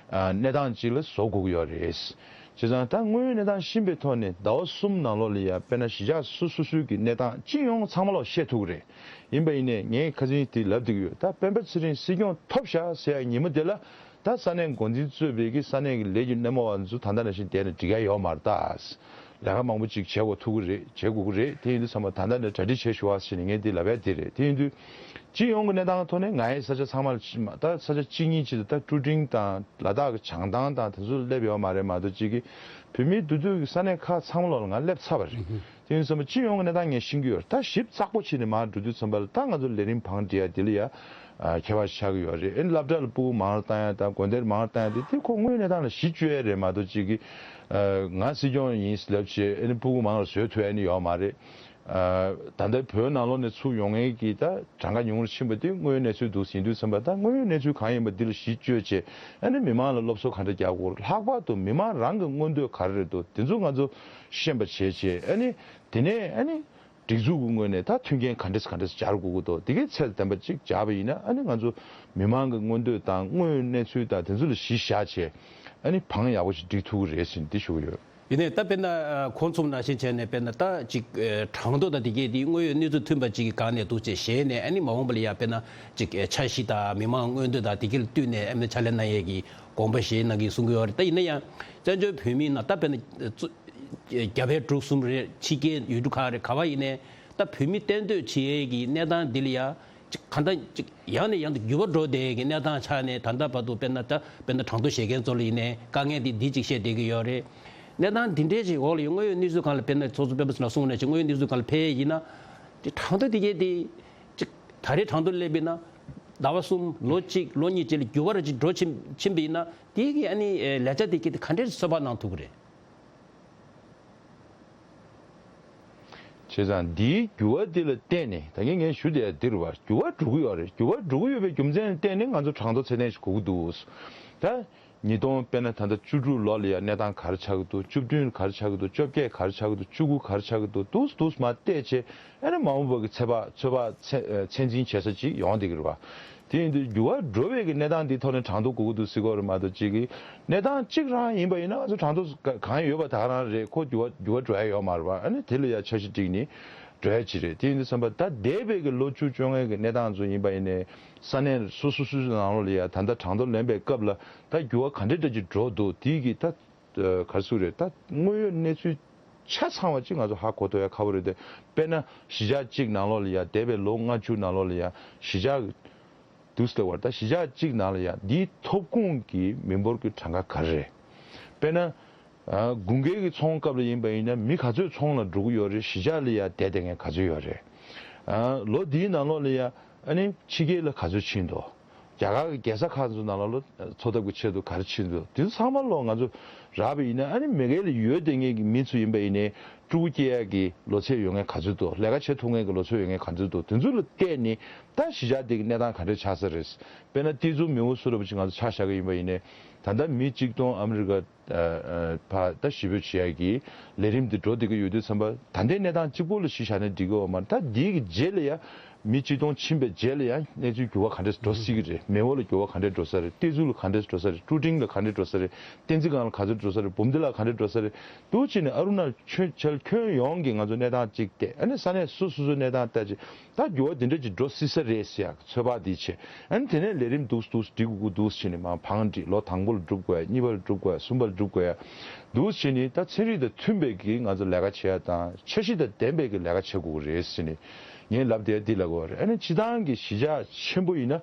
ཨ་གནས་སྟངས་ཅིག་ལ་བཟོ་དགོས་ཀྱི་ཡོད་རེད། བྱས་ཙང་ད་དངོས་ཡོད་གནས་སྟངས་ཤེས་པའི་ཐོག་ནས་ཟླ་བ་གསུམ་ནང་ལོགས་ལ་ཡ་དཔེར་ན་གཞིས་ཆགས་སོ་སོ་སོའི་གི་གནས་སྟངས་སྤྱི་ཡོངས་ཚང་མ་ལོག་ཤེས་ཐུབ་ཀྱི་རེད། ཡིན་པ་ཡིན་ནའི་ངས་ཁ་སང་དེ་ལབ་བསྡད་ཀྱི་ཡོད། ད་སྤེན་པ་ཚེ་རིང་སྲིད་སྐྱོང་ཐོབ་ཤག་ཟེར་ཡ་ཉིན་མོ་དེ་ལ་ད་ས་གནས་འགོ་འཛིན་གཙོས་པའི་གི་ས་གནས་ཀྱི་ལས་ཀྱི་སྣེ་མོ་བ་ཚོ་ད་ལྟ་ནང་བཞིན་བསྡད་ནས་འགྲིག་ཡ་ཡོད་མ་རེད་ད། ལས་ཀ་མང་པོ་ཅིག་བྱེད་དགོས་ཐུག་གི་རེད། བྱེད་དགོས་ཀྱི་རེད། དེ་ཡིན་དུས་ཚང་མ་ད་ལྟ་ནས་གྲ་སྒྲིག་བྱེད་ཤོག་ཨ་ཟེར་ནས་ངས་འདི་ལབ་ཡ་དེ་རེད། དེ་ཡིན་དུས་སྤྱི་ཡོངས་ཀྱི་གནས་སྟངས་ཐོག་ནས་ང་ཡི་ས་ཆ་ཚང་མ་ལ་ཕྱིན་མ། ད་ས་ཆ་གཅིག་གཉིས་ཅིག་ཏུ་ད་ཀྲུ་ཀྲིང་དང་ལ་དྭགས་ཀྱི་བྱང་ཐང་དང་དེ་ཚོ་སླེབས་ཡོད་མ་རེད་མ་གཏོགས་ཅིག་གི་བོད་མིའི་འདུས་སྡོད་ཀྱི་ས་གནས་ཁག་ཚང་མ་ལོག་ལ་ང་སླེབས་ཚར་བ་རེད། དེ་ཡིན་ཙང་སྤྱི་ཡོངས་ཀྱི་གནས་སྟངས་ངས་ཤེས་ཀྱི་ཡོད་རེད། ད་ཞིབ་ཚགས་པོ་བྱས་ནས་མར་འགྲོ་དུས་ཙམ་པ་ལ་ད་ང་ཚོ་ལས་རིམ་བང་སྒྲིག་ཡ་དེ་ལ་ཡ་ཨ་ཁྱད་པར་ཆགས་ཀྱི་ཡོད་རེད། ཨེ་སློབ་གྲྭ་ལ་ཕྲུ་གུ་མང་རུ་བཏང་ཡ་དང་དགོན་སྡེར་མང་རུ་བཏང་ཡ་དེ་དེ་ཁོ་དངོས་ཡོད་གནས་སྟངས་ལ་གཞི་བཅོལ་ཡ་རེད་མ་གཏོགས་ཅིག་གི་ཨ་ང་སྲིད་སྐྱོང་ཡིན་ལབ་བྱས་ཨེ་ནི་ཕྲུ་གུ་མང་རུ་བཟོས་ཐུབ་ཡ་ནི་ཡོད་མ་རེད། ཨ་ད་ལྟའི་བོད་ནང་ལོགས་ནས་ཚུར་ཡོང་མཁན་གྱི་ད་གྲངས་ཀ་ཉུང་རུ་ཕྱིན་པ་དེ་དངོས་ཡོད་གནས་ཚུལ་འདུག་ཟིན་དུས་ཙམ་པ་ད་དངོས་ཡོད་གནས་ཚུལ་གང་ཡིན་པ་འདི་ལ་གཞི་བཅོལ་བྱས་ཨ་ནི་མི་མང་ལ་སློབ་གསོ་ག་འདྲ་རྒྱག་དགོས། ལྷག་པར་དུ་མི་མང་རང་གི་མངོན་འདོད་ག་རེ་རེད་འདུག་དེ་ཚོ་ང་ཚོ་ཤེས་པ་བྱས་བྱས་ཨ་ནི་དེ་ནས་ཨ་ནི་སྒྲིག་འཛུགས་ཀྱི་ངོས་ནས་ད་མཐུན་རྐྱེན་ག་འདྲས་ག་འདྲས་སྦྱར་དགོས་ཀྱི་འདུག་དེ་གའི་ཚད་ལྡན་པ་ཅིག་སྦྱར་བ་ཡིན་ན་ཨ་ནི་ང་ཚོ་མི་མང་གི་མངོན་འདོད་དང་དངོས་ཡོད་གནས་ཚུལ་དང་དེ་ཚོ་ལ་གཞི་བཞག་བྱས་ཨ་ནི་བང་ཡག་པོ་ཞིག་སྒྲིག་ཐུབ་ཀྱི་རེད་ཟེར་ནས་འདི་ཞུ་གི་ཡོད། ཡིན་ནའི་ད་དཔེར་ན་ཁོང་ཚོ་ནང་བཞིན་བྱས་ནས་དཔེར་ན་ད་ཅིག་གྲངས་ཐོ་དང་དེ་གས་དེ་དངོས་ཡོད་གནས་ཚུལ་མཐུན་པ་ཅིག་གི་སྒང་ནས་འདུག་ཅེས་བཤད་ནས་ཨ་ནི་མ་འོངས་པ་ལ་ཡ་དཔེར་ན་ཅིག་འཆར་གཞི་དང་མི་མང་མངོན་འདོད་དང་དེ་གས་ལ་བསྟུན་ནས་ཨ་ནི་ཕྱག་ལས་གནང་ཡས་ཀྱི་དགོངས་པ་བཞེས་གནང་གི་གསུང་གི་ཡོད་རེད། ད་ཡིན་ན་ཡང་བཙན་བྱོལ་བོད་མིའི་ནང་ད་དཔེར་ན་རྒྱ་བལ་འབྲུག་གསུམ་རེད། ཕྱི་རྒྱལ་ཡུལ་གྲུ་ཁག་རེད། ག་བ་ཡིན་ནའི་ད་བོད་མི་གཏན་སྡོད་བྱེད་ཡས་ཀྱི་གནས་སྟངས་འདི་ལ་ཡ་ཅིག་གང་ལྟར་ཅིག་ཡང་ནས་ཡང་དུ་འགྱུར་བ་འགྲོ་བསྡད་ཀྱི་གནས་སྟངས་ཆགས་ནས་ད་ལྟ་བར་དུ་དཔེར་ན་ད་དཔེར་ན་གྲངས་ཐོ་བཞེས་མཁན་ཚོ་ལ་ཡིན་ནའི་དཀའ་ངལ་འདི་འདི་ཅིག་བཤད་བསྡད་ཀྱི་ཡོད་རེད། གནས་སྟངས་འདི་འདྲའི་ཅིག་འོག་ལ་ཡང་དངོས་ཡོད་གནས་ཚུལ་སྒང་ལ་དཔེར་ན་ཚོགས་གཙོ་སྤེན་པ་ཚེ་རིང་ལགས་གསུངས་ནང་བཞིན་དངོས་ཡོད་གནས་ཚུལ་སྒང་ལ་ཕེབས་ཡས་ཡིན་ན་དེ་གྲངས་ཐོ་དེ་གས་དེ་ཅིག་ད་རེས་གྲངས་ཐོ་སླེབས་པ་ཡིན་ན་ཟླ་བ་གསུམ་ལོ་གཅིག་ལོ་གཉིས་རྗེས་ལ་འགྱུར་བ་ར་ཅིག་འགྲོ་ཕྱིན་ཕྱིན་པ་ཡིན་ན་དེ་གི་ཨ་ནི་ལས་འཆར་དེ་གས་དེ་ག་འདྲའི་ཚོད་དཔག་གནང་ཐུབ་ཀྱི་རེད། བྱས་ཙང་འདིའི་འགྱུར་བ་འདི་ལ་བརྟེན་ནས་ད་གིན་ངས་ཞུ་བསྡད་ཡ་འདི་རེད་བ། འགྱུར་བ་འགྲོ་གི་ཡོད་རེད། འགྱུར་བ་འགྲོ་གི་ཡོད་པའི་རྒྱུ་མཚན་ལ་བརྟེན་ནས་ང་ཚོ་གྲངས་ཐོ་ཚད་ལྡན་ཞིག་དགོས་ཀྱི་འདུག་ད་ཉིས་སྟོང་དཔེར་ན་ད་ལྟ་བཅུ་དྲུག་ལོ་ལ་ཡ་གནས་སྟངས་ག་རེ་ཆགས་ཀྱི་འདུག་བཅུ་བདུན་ག་རེ་ཆགས་ཀྱི་འདུག་བཅོ་བརྒྱད་ག་རེ་ཆགས་ཀྱི་འདུག་བཅུ་དགུ་ག་རེ་ཆགས་ཀྱི་འདུག་འདུག་འདུག་མར་བལྟས་བྱས་ཨ་ནི་མ་འོངས་པ་གི་ཚོད་དཔག་ཚོད་དཔག་ཚད་ཨ་ཚད་འཛིན་བྱེད་ས་ཅིག་ཡོང་བསྡད་ཀྱི་རེད་བ། དེ་ཡིན་དུས་འགྱུར་བ་འགྲོ་བའི་གི་གནས་སྟངས་འདི་ཐོག་ནས་གྲངས་ཐོ་དགོས་ཀྱི་འདུག་ཟེར་གྱི་ཡོད་རེད་མ་གཏོགས་ཅིག་གི་གནས་སྟངས་གཅིག་རང་ཡིན་པ་ཡིན་ན་ང་ཚོ་གྲངས་ཐོ་ག་གང་ཡོད་པ་ད་ག་རང་རེད། ཁོ་འགྱུར་བ་འགྱུར་བ་འགྲོ་ཡ་ཡོད་མ་རེད་བ། ཨ་ནི་དེ་ལ་ཡ་འཆར་གཞི་བསྒྲིགས་ནས་འགྲོ་ཡ་ཅིག་རེད། དེ་ཡིན་དུས་ཙམ་པ་ད་འདས་པའི་གི་ལོ་བཅུ་བཅོ་ལྔའི་གི་གནས་སྟངས་ཚོ་ཡིན་པ་ཡིན་ནའི་ས་གནས་སོ་སོ་སོ་སོའི་ནང་ལོགས་ལ་ཡ་ད་ལྟ་གྲངས་ཐོ་ལེན་པའི་སྐབས་ལ་ད་འགྱུར་བ་ག་འདྲ་འདྲ་ཅིག་འགྲོ་འདུག་དེའི་གི་ད་ག་རེ་ཟེར་དགོས་རེད། ད་དངོས་ཡོད་གནས་ཚུལ་ཆ་ཚང་བ་ཅིག་ང་ཚོ་ཧ་གོ་ཐུབ་ཡ་ཁག་པོ་རེད་དེ། དཔེར་ན་གཞིས་ཆགས་གཅིག་ནང་ལོགས་ལ་ཡ་འདས་པའི་ལོ་ལྔ་བཅུ་ནང་ལོགས་ལ་ཡ་གཞིས་ཆགས་འདུག་ཟེར་བ་ད་གཞིས་ཆགས་གཅིག་ནང་ལ་ཡ་འདིའི་ཐོབ་ཁུངས་ཀྱི་མི་འབོར་གྱི་གྲངས་ཀ་ག་རེ་རེད། དཔེར་ན་ ཨ། དགུན་ཁའི་གི་ཚོང་སྐབས་ལ་ཡིན་པ་ཡིན་ན་མི་ག་ཚོད་ཚོང་ལ་འགྲོ་གི་ཡོད་རེད། གཞིས་ཆགས་ལ་ཡ་བསྡད་བསྡད་མཁན་ག་ཚོད་ཡོད་རེད། ཨ། ལོ་འདིའི་ནང་ལོགས་ལ་ཡ་ཨ་ནི་ཕྱི་རྒྱལ་ལ་ག་ཚོད་ཕྱིན་འདུག་རྒྱ་གར་གྱི་རྒྱལ་ས་ཁག་ཚོའི་ནང་ལོགས་ལ་འཚོ་ཐབས་ཀྱི་ཆེད་དུ་ག་རེ་ཕྱིན་འདུག་དེ་ཚོ་ཚང་མ་ལོག་ང་ཚོ་རག་པ་ཡིན་ན། ཨ་ནི་མ་གི་ལ་ཡོད་བསྡད་མཁན་གྱི་མི་ཚོ་ཡིན་པ་ཡིན་ནའི་ཕྲུ་གུ་སྐྱེ་ཡག་གི་ལོ་ཚད་ཡོད་མཁན་ག་ཚོད་འདུག་ལས་ཀ་བྱེད་ཐུབ་མཁན་གྱི་ལོ་ཚད་ཡོད་མཁན་ག་ཚོད་འདུག་དེ་ཚོ་ལ་བལྟས་ནས་ད་གཞིས་ཆགས་དེ་གི་གནས་སྟངས་ག་འདྲས་ཆགས་ས་རེད། དཔེར་ན་ཏི་ཛུ་མེའོ་སུ་ར་བུ་ཅིག་ང་ཚོ་ཆ་བཞག་གི་ཡིན་པ་ཡིན་ནའི་ད་ལྟ་མི་གཅིག་སྟོང་ཨ་མི་རི་ཀ་ཕར་ད་གཞིས་སྤོས་བྱེད་ཡག་གི་ལས་རིམ་འདི་འགྲོ་བསྡད་ཀྱི་ཡོད་དུས་ཙམ་པ། ད་ལྟའི་གནས་སྟངས་གཅིག་པོ་ལ་གཞི་བཞག་ནས་འགྲིག་གི་ཡོད་མ་རེད། ད་འདིའི་གི་རྗེས་ལ་ཡ་མི་གཅིག་སྟོང་ཕྱིན་པའི་རྗེས་ལ་ཡང་གནས་ཚུལ་འགྱུར་བ་ག་འདྲས་འགྲོ་སྲིད་ཀྱི་རེད། མེའོ་ལ་འགྱུར་བ་ག་འདྲས་འགྲོ་ས་རེད། ཏི་ཛུ་ལ་ག་འདྲས་འགྲོ་ས་རེད། ཀྲུ་ཀྲིང་ལ་ག་འདྲས་འགྲོ་ས་རེད། བསྟན་འཛིན་སྒང་ལ་ག་ཚོད་འགྲོ་ས་རེད། བུམ་སྡེ་ལ་ག་འདྲས་འགྲོ་ས་རེད། འདུག་བྱས་ནས་ཨ་རུ་ན་ཆོས་ཁྱོན་ཁྱོན་ཡོངས་ཀྱི་ང་ཚོ་གནས་སྟངས་གཅིག་བལྟས། ཨ་ནི་ས་གནས་སོ་སོ་སོའི་གནས་སྟངས་བལྟས་བྱས། ད་འགྱུར་བ་འདི་འདྲ་ཅིག་འགྲོ་སྲིད་ས་རེད་ཟེར་ཡག་ཚོད་དཔག་འདི་བྱས། ཨ་ནི་དེ་ནས་ལས་རིམ་འདུག་འདུག་སྒྲིག་དགོས་འདུག་བྱས་ནས་མར་བང་སྒྲིག་ལོ་དང་པོ་ལ་སྒྲུབ་དགོས། གཉིས་པ་ལ་སྒྲུབ་དགོས། གསུམ་པ་ལ་སྒྲུབ་དགོས། འདུག་བྱས་ནས་ད་ཚན་རིག་དང་མཐུན་པའི་གི་ང་ཚོ་ལས་ཀ་བྱེད་ཡག་དང་འཆར་གཞི་དང་ལྡན་པའི་གི་ལས་ཀ་བྱེད་དགོས་ཀྱི་རེད་ཟེར་ནས་ངས་ལབ་བསྡད་འདི་ལབ་དགོས་རེད། ཨ་ནི་སྤྱིར་བཏང་གི་གཞིས་ཆགས་ཆེན་པོ་ཡིན་ན།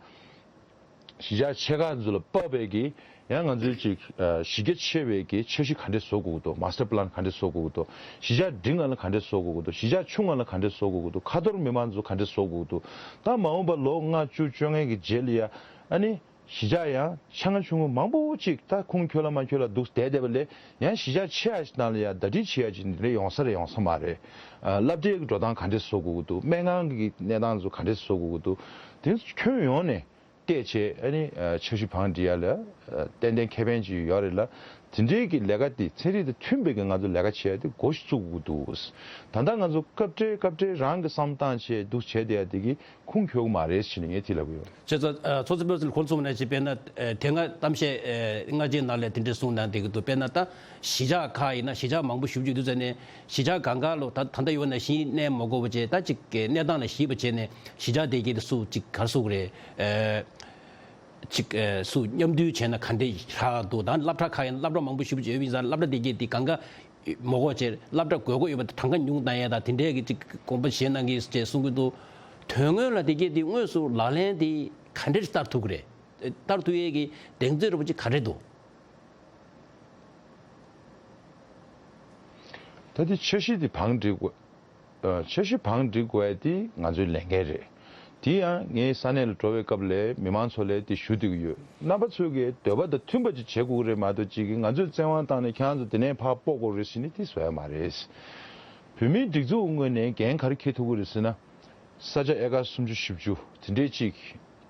གཞིས་ཆགས་ཆེ་ཁག་ཚོ་ལ་དཔག་པའི་གི་ཡང་ང་ཚོའི་ཅིག་ཨ་གཞི་རྒྱ་ཆེ་བའི་གི་འཆར་གཞི་ག་འདྲས་བཟོ་དགོས་ཀྱི་འདུག་མ་སི་ཊར་པི་ལན་ག་འདྲས་བཟོ་དགོས་ཀྱི་འདུག་གཞིས་ཆགས་འབྲིང་ང་ལ་ག་འདྲས་བཟོ་དགོས་ཀྱི་འདུག་གཞིས་ཆགས་ཆུང་ང་ལ་ག་འདྲས་བཟོ་དགོས་ཀྱི་འདུག་ཁ་ཐོར་མི་མང་ཚོ་ག་འདྲས་བཟོ་དགོས་ཀྱི་འདུག་ད་མ་འོངས་པ་ལོ་ལྔ་བཅུ་བཅོ་ལྔའི་གི་རྗེས་ལ་ཡ་ཨ་ནི་གཞིས་ཆགས་ཡང་ཆུང་ང་ཆུང་ངུ་མང་པོ་ཅིག་ད་ཁུངས་འཁྱོལ་ལ་མ་འཁྱོལ་ལ་འདུག་བསྡད་བསྡད་པ་ལས། ཡང་གཞིས་ཆགས་ཆེ་ཡ་ཞིག་ནང་ལ་ཡ་ཟླ་སྒྲིལ་བྱེད་ཡ་ཅིག་འདི་འདྲ་ཡོང་ས་རེད་ཡོང་ས་མ་རེད། ཨ་སློབ་གྲྭའི་གི་འགྲོ་སྟངས་ག་འདྲས་བཟོ་དགོས་ཀྱི་འདུག་སྨན་ཁང་གི་གནས་སྟངས་ཚོ་ག་འདྲས་བཟོ་དགོས་ཀྱི་འདུག་དེ་ཚོ་ཁྱོན་ཡོངས་ནས་བལྟས་བྱས། ཨ་ནི་ཨ་འཆར་གཞི་བང་སྒྲིག་ཡ་ལ་ཨ་ཏན་ཏན་ཁེ་ཕན་ཅིག་ཡོད་རེད་ལ། དེ་འདྲའི་གི་ལས་ཀ་དེ་ཚན་རིག་དང་མཐུན་པའི་གི་ང་ཚོ་ལས་ཀ་བྱེད་ཡ་དེ་འགོ་ཞིག་བཙུགས་དགོས་འདུག་ད་ལྟ་ང་ཚོ་སྐབས་འཕྲལ་སྐབས་འཕྲལ་རང་གི་བསམ་བློ་བཏང་བྱས་འདུག་བྱས་བསྡད་ཡ་དེ་གི་ཁུངས་འཁྱོལ་གི་མ་རེད་ཟེར་ནས་ངས་དེ་ལབ་གི་ཡོད། བྱས་ཙང་ཚོགས་གཙོ་དཔོན་ཚོས་གོ་ཚོད་ནས་ཅིག་དཔེར་ན་དེ་སྔ་གཏམ་བཤད་སྔ་རྗེས་ནང་ལ་དེ་འདྲས་གསུངས་གནང་བསྡད་ཀྱི་འདུག་དཔེར་ན་ད་གཞིས་ཆགས་ཁག་ཡིན་ན་གཞིས་ཆགས་མང་པོ་ཞེ་པོ་ཅིག་འདུག་ཟེར་ནས། གཞིས་ཆགས་གང་ག་ལོ་ད་ད་ལྟ་ཡོད་ན་གཞིས་གནས་མ་དགོས་པ་བྱས། ད་ཅིག་གི་གནས་སྟངས་ལ་གཞིགས་པ་བྱས་ནས་གཞིས་ཆགས་དེ་གའི་དེ་སུ་ཅིག་ག་རེ་ཟེར་དགོས་རེད། ཅིག་སུ་མཉམ་འདུས་བྱས་ན་ག་འདྲས་ཧྲག་འདུག་ད་སློབ་གྲྭ་ཁག་ཡིན་ན་སློབ་གྲྭ་མང་པོ་ཞེ་པོ་ཅིག་ཡོད་པ་ཡིན་ཙང་སློབ་གྲྭ་དེ་གའི་དེ་གང་ག་མ་དགོས་བྱས་སློབ་གྲྭ་དགོས་མཁོ་ཡོད་པ་དེ་གྲངས་ཀ་ཉུང་བཏང་ཡས་དང་དེ་འདྲས་ཀྱི་ཅིག་དགོངས་པ་བཞེས་གནང་གི་ཅེས་གསུང་གི་འདུག་དོན་དངོས་ལ་དེ་གའི་དེ་དངོས་སུ་ལག་ལེན་དེ་ག་འདྲས་བསྟར་ཐུབ་ཀྱི་རེད། བསྟར་ཐུབ་ཡས་ཀྱི་གདེང་ཚོད་འདྲ་པོ་ཅིག་ག་རེ་འདུག་ད་དེ་འཆར་གཞི་དེ་བང་སྒྲིག་དགོས། ཨ་འཆར་གཞི་བང་སྒྲིག་དགོས་ཡ་དེ་ང་ཚོའི་ལས་འགན་རེད། དེ་ཡང་ངས་ས་གནས་ལ་འགྲོ་བའི་སྐབས་ལ་མི་མང་ཚོ་ལ་དེ་ཞུ་བསྡད་ཀྱི་ཡོད། རྣམ་པ་ཚོས་ཀྱི་འདོད་པ་དང་མཐུན་པ་ཅིག་བྱེད་དགོས་ཀྱི་རེད་མ་གཏོགས། ཅིག་གིས་ང་ཚོས་བཙན་དབང་བཏང་ནས་ཁྱེད་རང་ཚོ་དེ་ནས་ཕར་སྤོ་དགོས་རེད་ཟེར་ནས་དེ་བཟོ་ཡ་མ་རེད། བོད་མིའི་སྒྲིག་འཛུགས་ངོས་ནས་འགན་ག་རེ་འཁྱེར་ཐུབ་ཀྱི་རེད་ཟེར་ན། ས་ཆ་ཨེ་ཀར་སུམ་ཅུ་བཞི་བཅུ་དེ་འདྲས་ཅིག་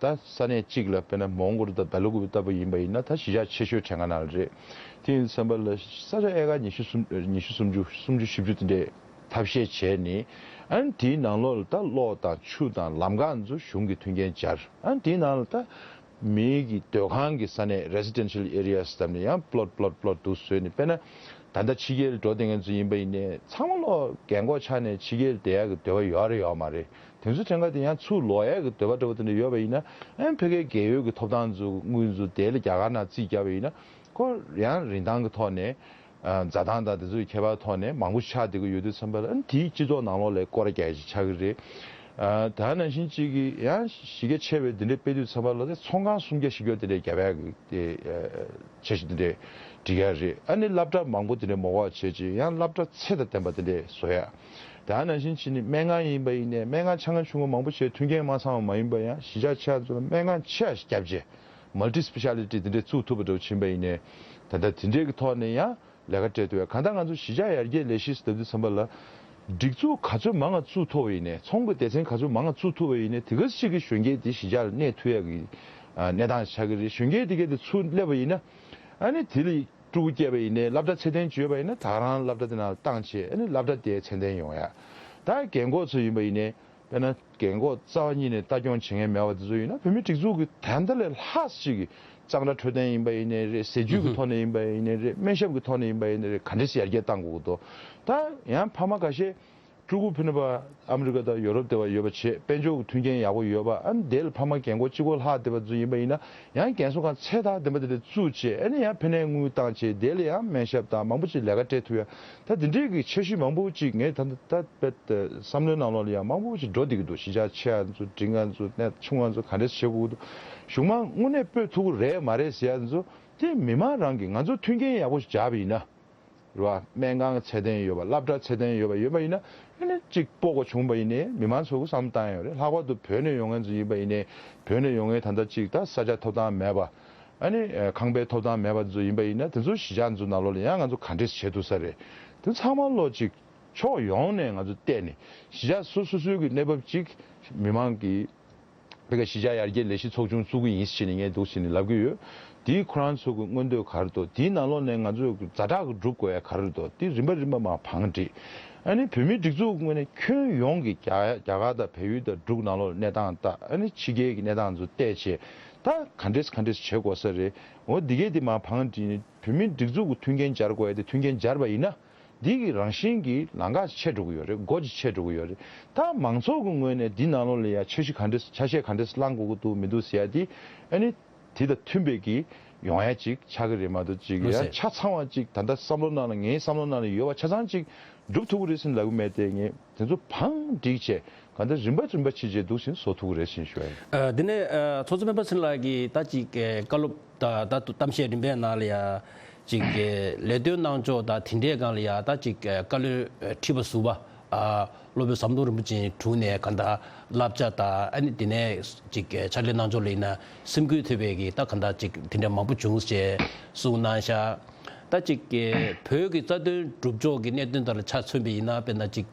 ད་ས་གནས་གཅིག་ལ་དཔེར་ན་མོན་གྷོ་དང་སྦེལ་ཀོབ་ལྟ་བུ་ཡིན་པ་ཡིན་ན་ད་གཞིས་ཆགས་ཆེ་ཤོས་དེ་སྒང་ནང་ལ་རེད། དེ་ཡིན་དུས་ཙམ་པ་ལ་ས་ཆ་ཨེ་ཀར་ཉི་ཤུ་སུམ་ཉི་ཤུ་སུམ་ཅུ་སུམ་ཅུ་བཞི་བཅུ་དེ་འདྲས་ཐབས་ཤེས་བྱས་ནས། ཨ་ནི་དེའི་ནང་ལོགས་ལ་ད་གློག་དང་ཆུ་དང་ལམ་ཁ་ཚོ་གཞུང་གིས་མཐུན་རྐྱེན་སྦྱར། ཨ་ནི་དེའི་ནང་ལ་ད་མིའི་གི་སྡོད་ཁང་གི་ས་གནས་residential areas བཏབ་ནས་ཡང་plot plot plot དུ་བཟོས་ནས། དཔེར་ན་ད་ལྟ་ཕྱི་རྒྱལ་འགྲོ་བསྡད་མཁན་ཚོ་ཡིན་པ་ཡིན་ནའི་ཚང་མ་ལོག་རྒན་གོག་ཆགས་ནས་ཕྱི་རྒྱལ་བསྡད་ཡག་གི་འདོད་པ་ཡོད་རེད་ཡོད་མ་རེད། དེ་ཚོ་ཐད་ཀར་དེ་ཡང་ཚུར་ལོག་ཡག་གི་འདོད་པ་འདྲ་པོ་དེ་འདྲ་ཡོད་པ་ཡིན་ན། ཨ་ནི་ཕ་གིའི་རྒས་ཡོལ་གྱི་ཐོབ་ཐང་ཚོ་དངུལ་ཚོ་དེ་ལ་རྒྱ་གར་ནང་རྩིས་བརྒྱབ་པ་ཡིན་ན། ཁོ་ཡང་རིན་ཐང་གི་ཐོག་ནས་ཨ་འཛའ་ཐང་དང་དེ་ཚོའི་ཁྱད་པར་ཐོག་ནས་མང་པོ་ཆགས་བསྡད་ཀྱི་ཡོད་དུས་ཙམ་པ་ལ། ཨ་ནི་དེའི་སྤྱི་ཚོགས་ནང་ལོགས་ལ་སྐོར་ར་རྒྱག་ཡ་ཞིག་ཆགས་ཀྱི་རེད། ཨ་ད་ནང་བཞིན་གཅིག་གིས་ཡང་གཞི་རྒྱ་ཆེ་བའི་དེ་འདྲ་སྤེལ་དུས་ཙམ་པ་ལ་ཚོང་ཁང་སུམ་བརྒྱ་བཞི་བརྒྱ་དེ་འདྲ་རྒྱབ་ཡག་གི་དེ་ཨ་འཆར་གཞི་དེ་འདྲ་སྒྲིག་ཡག་རེད། ཨ་ནི་སློབ་གྲྭ་མང་པོ་དེ་འདྲ་མ་དགོས་པ་བྱས་ཅིག་ཡང་སློབ་གྲྭ་ཚད་དང་ལྡན་པ་དེ་འདྲ་བཟོ་ཡག་ད་ནང་བཞིན་བྱས་ནས་སྨན་ཁང་ཡིན་པ་ཡིན་ནའི་སྨན་ཁང་ཆུང་ཆུང་མང་པོ་བྱས། མཐུན་རྐྱེན་མ་ཚང་བ་མ་ཡིན་པ་ཡང་གཞིས་ཆགས་ཆེ་ཚོ་ལ་སྨན་ཁང་ཆེ་བ་ཞིག་བརྒྱབ་རྗེས་multi speciality དེ་འདྲས་བཙུགས་ཐུབ་པ་འདྲ་བོ་ཕྱིན་པ་ཡིན་ནའི། ད་ལྟ་དེ་འདྲས་ཀྱི་ཐོག་ནས་ཡང་ལས་ཀ་སྤྲད་ཐུབ་ཡ། གང་ལྟར་ང་ཚོ་གཞིས་ཆགས་ཡར་རྒྱས་ལས་གཞི་ཟེར་དུས་ཙམ་པ་ལ་སྒྲིག་འཛུགས་ག་ཚོད་མང་ང་བཙུགས་ཐུབ་པ་ཡིན་ནའི། ཚོང་གི་སྡེ་ཚན་ག་ཚོད་མང་ང་བཙུགས་ཐུབ་པ་ཡིན་ནའི། དེ་ག་ཚོད་ཅིག་གི་གཞོན་སྐྱེས་དེ་གཞིས་ཆགས་ལ་གནས་ཐུབ་ཡ་གི་ཨ་གནས་སྟངས་ཆགས་ཀྱི་རེད། གཞོན་སྐྱེས་དེ་གས་དེ་ཚུར་སླེབས་པ་ཡིན་ན། ཨ་ནི་དེ་ལ་ཕྲུ་གུ་སྐྱེས་པ་ཡིན་ནའི་སློབ་གྲྭ་ཚད་ལྡན་ཅིག་ཡོད་པ་ཡིན་ན་ད་ག་རང་སློབ་གྲྭ་དེ་ནང་བཏང་བྱས། ཨ་ནི་སློབ་གྲྭ་དེ་ཚད་ལྡན་ཡོང་ཡ། ད་རྒན་གོག་ཚོ་ཡིན་པ་ཡིན་ནའི། དཔེར་ན་རྒན་གོག་རྩ་བ་ཉིད་ནས་ལྟ་སྐྱོང་བྱེད་མཁན་མེད་པ་དེ་ཚོ་ཡིན་ན། བོད་མིའི་སྒྲིག་འཛུགས་ཀྱི་ད་ལྟ་ལས་ལྷག་ཅིག་གི་གཙང་སྦྲ་འཕྲོད་བསྟེན་ཡིན་པ་ཡིན་ནའི་རེད། ཟས་བཅུད་ཀྱི་ཐོག་ནས་ཡིན་པ་ཡིན་ནའི་རེད། སྨན་ཞབས་ཀྱི་ཐོག་ནས་ཡིན་པ་ཡིན་ནའི་རེད། ག་འདྲས་སེ་ཡར་རྒྱས་གཏང་དགོས་ཀྱི་འདུག་ད་ཡང་ཕ་མ་ཁ་ཤས་ཕྲུ་གུ་ཕི་ནི་པ་ཨ་མི་རི་ཀ་དང་ཡོ་རོབ་དེ་བ་ཡོད་པ་བྱས། དཔལ་འབྱོར་གྱི་མཐུན་རྐྱེན་ཡག་པོ་ཡོད་པ། ཨ་ནི་དེ་ལ་ཕ་མ་རྒན་གོག་གཅིག་པོ་ལྷག་བསྡད་པ་ཚོ་ཡིན་པ་ཡིན་ན། ཡང་རྒན་གསོ་ཁང་ཚད་དང་ལྡན་པ་དེ་འདྲ་བཙུགས་བྱས། ཨ་ནི་ཡང་ཕ་ནས་དངུལ་བཏང་བྱས། དེ་ལ་ཡང་སྨན་ཞབས་དང་མང་པོ་ཅིག་ལས་ཀ་སྤྲད་ཐུབ་ཡ། ད་དེ་འདྲའི་གི་འཆར་གཞི་མང་པོ་ཅིག་ངས་ད་ལྟ་ད་བསམ་བློའི་ནང་ལོགས་ལ་ཡང་མང་པོ་ཅིག་འགྲོ་བསྡད་ཀྱི་འདུག་གཞིས་ཆགས་ཆེ་བ་ཚོ་འབྲིང་བ་ཚོ་གནས་ཆུང་བ་ཚོ་ག་འདྲས་བྱེད་དགོས་ཀྱི་འདུག་གཞུང་མང་དངོས་གནས་སྤོས་ཐུབ་ཀྱི་རེད་མ་རེད་ཟེར་ཡ་ཚོ་དེ་མི་མང་རང་གིས་ང་ཚོ་མཐུན་རྐྱེན་ཡག་པོ་ཞིག་སྦྱར་བ་ཡིན་ན། རེད་བ། སྨན་ཁང་གི་ཚད་ལྡན་ཡོད་པ། སློབ་གྲྭ་ཚད་ལྡན་ཡོད་པ་ཡོད་པ་ཡིན་ན་ཨ་ནི་གཅིག་སྤོ་དགོས་བྱུང་བ་ཡིན་ནའི་མི་མང་ཚོ་གི་བསམ་བློ་བཏང་ཡོད་རེད། ལྷག་པར་དུ་བོད་ནས་ཡོང་མཁན་ཚོ་ཡིན་པ་ཡིན་ནའི་བོད་ནས་ཡོང་མཁན་ད་ལྟ་གཅིག་ད་ས་ཆ་ཐོབ་ཐང་མེད་པ། ཨ་ནི་ཁང་པའི་ཐོབ་ཐང་མེད་པ་ཚོ་ཡིན་པ་ཡིན་ན་དེ་ཚོ་གཞིས་ཆགས་ཚོ་ནང་ལོགས་ལ་ཡང་ང་ཚོ་ག་འདྲས་བྱེད་ཐུབ་ས་རེད། དེ་ཚང་མ་ལོ་གཅིག་ཕྱོགས་ཡོངས་ནས་ང་ཚོ་བལྟས་ནས་གཞིས་ཆགས་སོ་སོ་སོའི་གི་གནས་བབ་གཅིག་མི་མང་གི་དཔེ་ཀ་གཞིས་ཆགས་ཡར་རྒྱས་ལས་གཞི་ཚོགས་ཆུང་བཙུགས་ཀྱི་ཡིན་ཟེར་ནས་ངས་འདུག་ཟེར་ནས་ལབ་ཀྱི་ཡོད། དེའི་ཁོ་རང་ཚོ་གི་མངོན་འདོད་ག་རེ་འདུག་དེའི་ནང་ལོགས་ནས་ང་ཚོས་ཛ་དྲག་གི་སྒྲུབ་དགོས་ཡ་ག་རེ་འདུག་དེ་རིམ་པ་རིམ་པ་མར་བང་སྒྲིག་ཨ་ནི་བོད་མིའི་སྒྲིག་འཛུགས་ངོས་ནས་ཁྱོན་ཡོངས་ཀྱི་རྒྱ་རྒྱ་གར་དང་བལ་ཡུལ་དང་འབྲུག་ནང་ལོགས་གནས་སྟངས་དང་ཨ་ནི་ཕྱི་རྒྱལ་གྱི་གནས་སྟངས་ཚོ་བལྟས་བྱས། ད་ག་འདྲས་ག་འདྲས་བྱེད་དགོས་ས་རེད། འོ་འདི་གས་དེ་མར་བང་སྒྲིག་ནས་བོད་མིའི་སྒྲིག་འཛུགས་ཀྱི་མཐུན་རྐྱེན་སྦྱར་དགོས་ཡ་དེ་མཐུན་རྐྱེན་སྦྱར་བ་ཡིན་ན། འདི་གི་རང་བཞིན་གྱི་ལམ་ཁ་ཆད་འགྲོ་གི་ཡོད་རེད། སྒོ་ཅིག་ཆད་འགྲོ་གི་ཡོད་རེད། ད་མང་ཚོགས་ཀྱི་ངོས་ནས་འདི་ནང་ལོགས་ལ་ཡ་འཆར་གཞི་ག་འདྲས་ཆ་ཤས་ག་འདྲས་བླང་དགོས་ཀྱི་འདུག་མི་འདུག་ཟེར་ཡ་དེ་ཨ་ནི་དེ་དང་མཐུན་པའི་གི་ཡོང་ཡ་ཅིག་ཆགས་ཀྱི་རེད་མ་གཏོགས་ཅིག་ལགས་ཡ་སེ། ཆ་ཚང་བ་ཅིག་ད་ལྟ་བསམ་བློ་ནང་ལ་ངའི་བསམ་བློ་ནང་ལ་ཡོད་པ་ཆ་ཚང་ཅིག་སྒྲུབ་ཐུབ་ཀྱི་རེད་ཟེར་ལབ་ཀྱི་མེད་དེ། ངས་དེ་ཚོ་བང་སྒྲིག་བྱས་གང་ལྟར་རིམ་པ་རིམ་པ་ཕྱིན་བྱས་འདུག་ཟིན་བཟོ་ཐུབ་ཀྱི་རེད་ཟེར་ཞུ་ཡ་ཡིན། ཨ་དེ་ནས་ཨ་ཚོགས་གཙོ་སྤེན་པ་ཚེ་རིང་ལགས་ཀྱིས་ད་ཅིག་ཨ་བཀའ་སློབ་ད་ད་གཏམ་བཤད་རིམ་པའི་ནང་ལ་ཡ་ཅིག་ཨ་ལས་དོན་གནང་ཕྱོགས་དང་དེ་འདྲའི་སྒང་ལ་ཡ་ད་ཅིག་ཨ་བཀའ་བློན་ཨ་ཁྲི་པ་ཟུར་པ་ཨ་སློབ་དཔོན་ཟམ་གདོང་རིན་པོ་ཆེ་དྲུང་ནས་གང་ལྟར་བསླབ་བྱ་དང་ཨ་ནི་དེ་ནས་ཅིག་ཨ་ཕྱག་ལས་གནང་ཕྱོགས་ལ་ཡིན་ན་སེམས་འགུལ་ཐེབས་པའི་གི་ད་གང་ལྟར་ཅིག་དེ་འདྲ་མང་པོ་བྱུང་ཞེས་གསུངས་གནང་ཤག་ད་ཅིག་ཨ་བོད་ཀྱི་རྩ་དོན་སྒྲུབ་ཕྱོགས་ཀྱི་གནད་དོན་དག་ལ་ཆ་མཚོན་པ་ཡིན་ན་དཔེར་ན་ཅིག་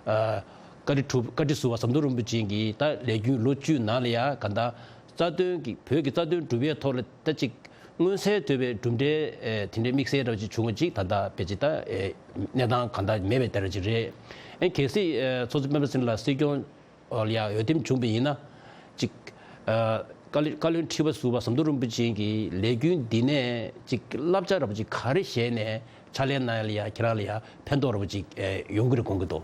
ཨ་བཀའ་ཁྲི་དྲུང་བཀའ་ཁྲི་ཟུར་པ་ཟམ་གདོང་རིན་པོ་ཆེ་གིས་ད་ལས་རྒྱུན་ལོ་བཅུའི་ནང་ལ་ཡ་གང་ལྟར་རྩ་དོན་གྱི་བོད་ཀྱི་རྩ་དོན་སྒྲུབ་པའི་ཐོག་ལ་ད་ཅིག་མངོན་གསལ་དོད་པའི་གྲུབ་འབྲས་ཨེ་དེ་འདྲའི་དམིགས་བསལ་འདྲ་བ་ཅིག་བྱུང་བ་ཅིག་ད་ལྟ་དཔེ་ཅིག་ད་ཨེ་གནས་སྟངས་གང་ལྟར་མེད་པའི་དེ་འདྲ་ཅིག་རེད། ཨེ་གལ་སྲིད་ཨེ་ཚོགས་གཙོ་སྤེན་པ་ཚེ་རིང་ལགས་སྲིད་སྐྱོང་ལ་ཡ་འོས་འདེམས་བྱུང་བ་ཡིན་ན་ཅིག་ཨ་བཀའ་བློན་བཀའ་བློན་ཁྲི་པ་ཟུར་པ་ཟམ་གདོང་རིན་པོ་ཆེ་གིས་ལས་རྒྱུན་འདི་ནས་ཅིག་བསླབ་བྱ་འདྲ་བ་ཅིག་ག་རེ་བཞེས་ནས་ཕྱག་ལས་གནང་ཡ་ལ་ཡ་ཁྱེད་རང་ལ་ཡ་ཕན་ཐོགས་འདྲ་བ་ཅིག་ཨེ་ཡོང་གི་རེད་དགོངས་ཀྱི་འདུག་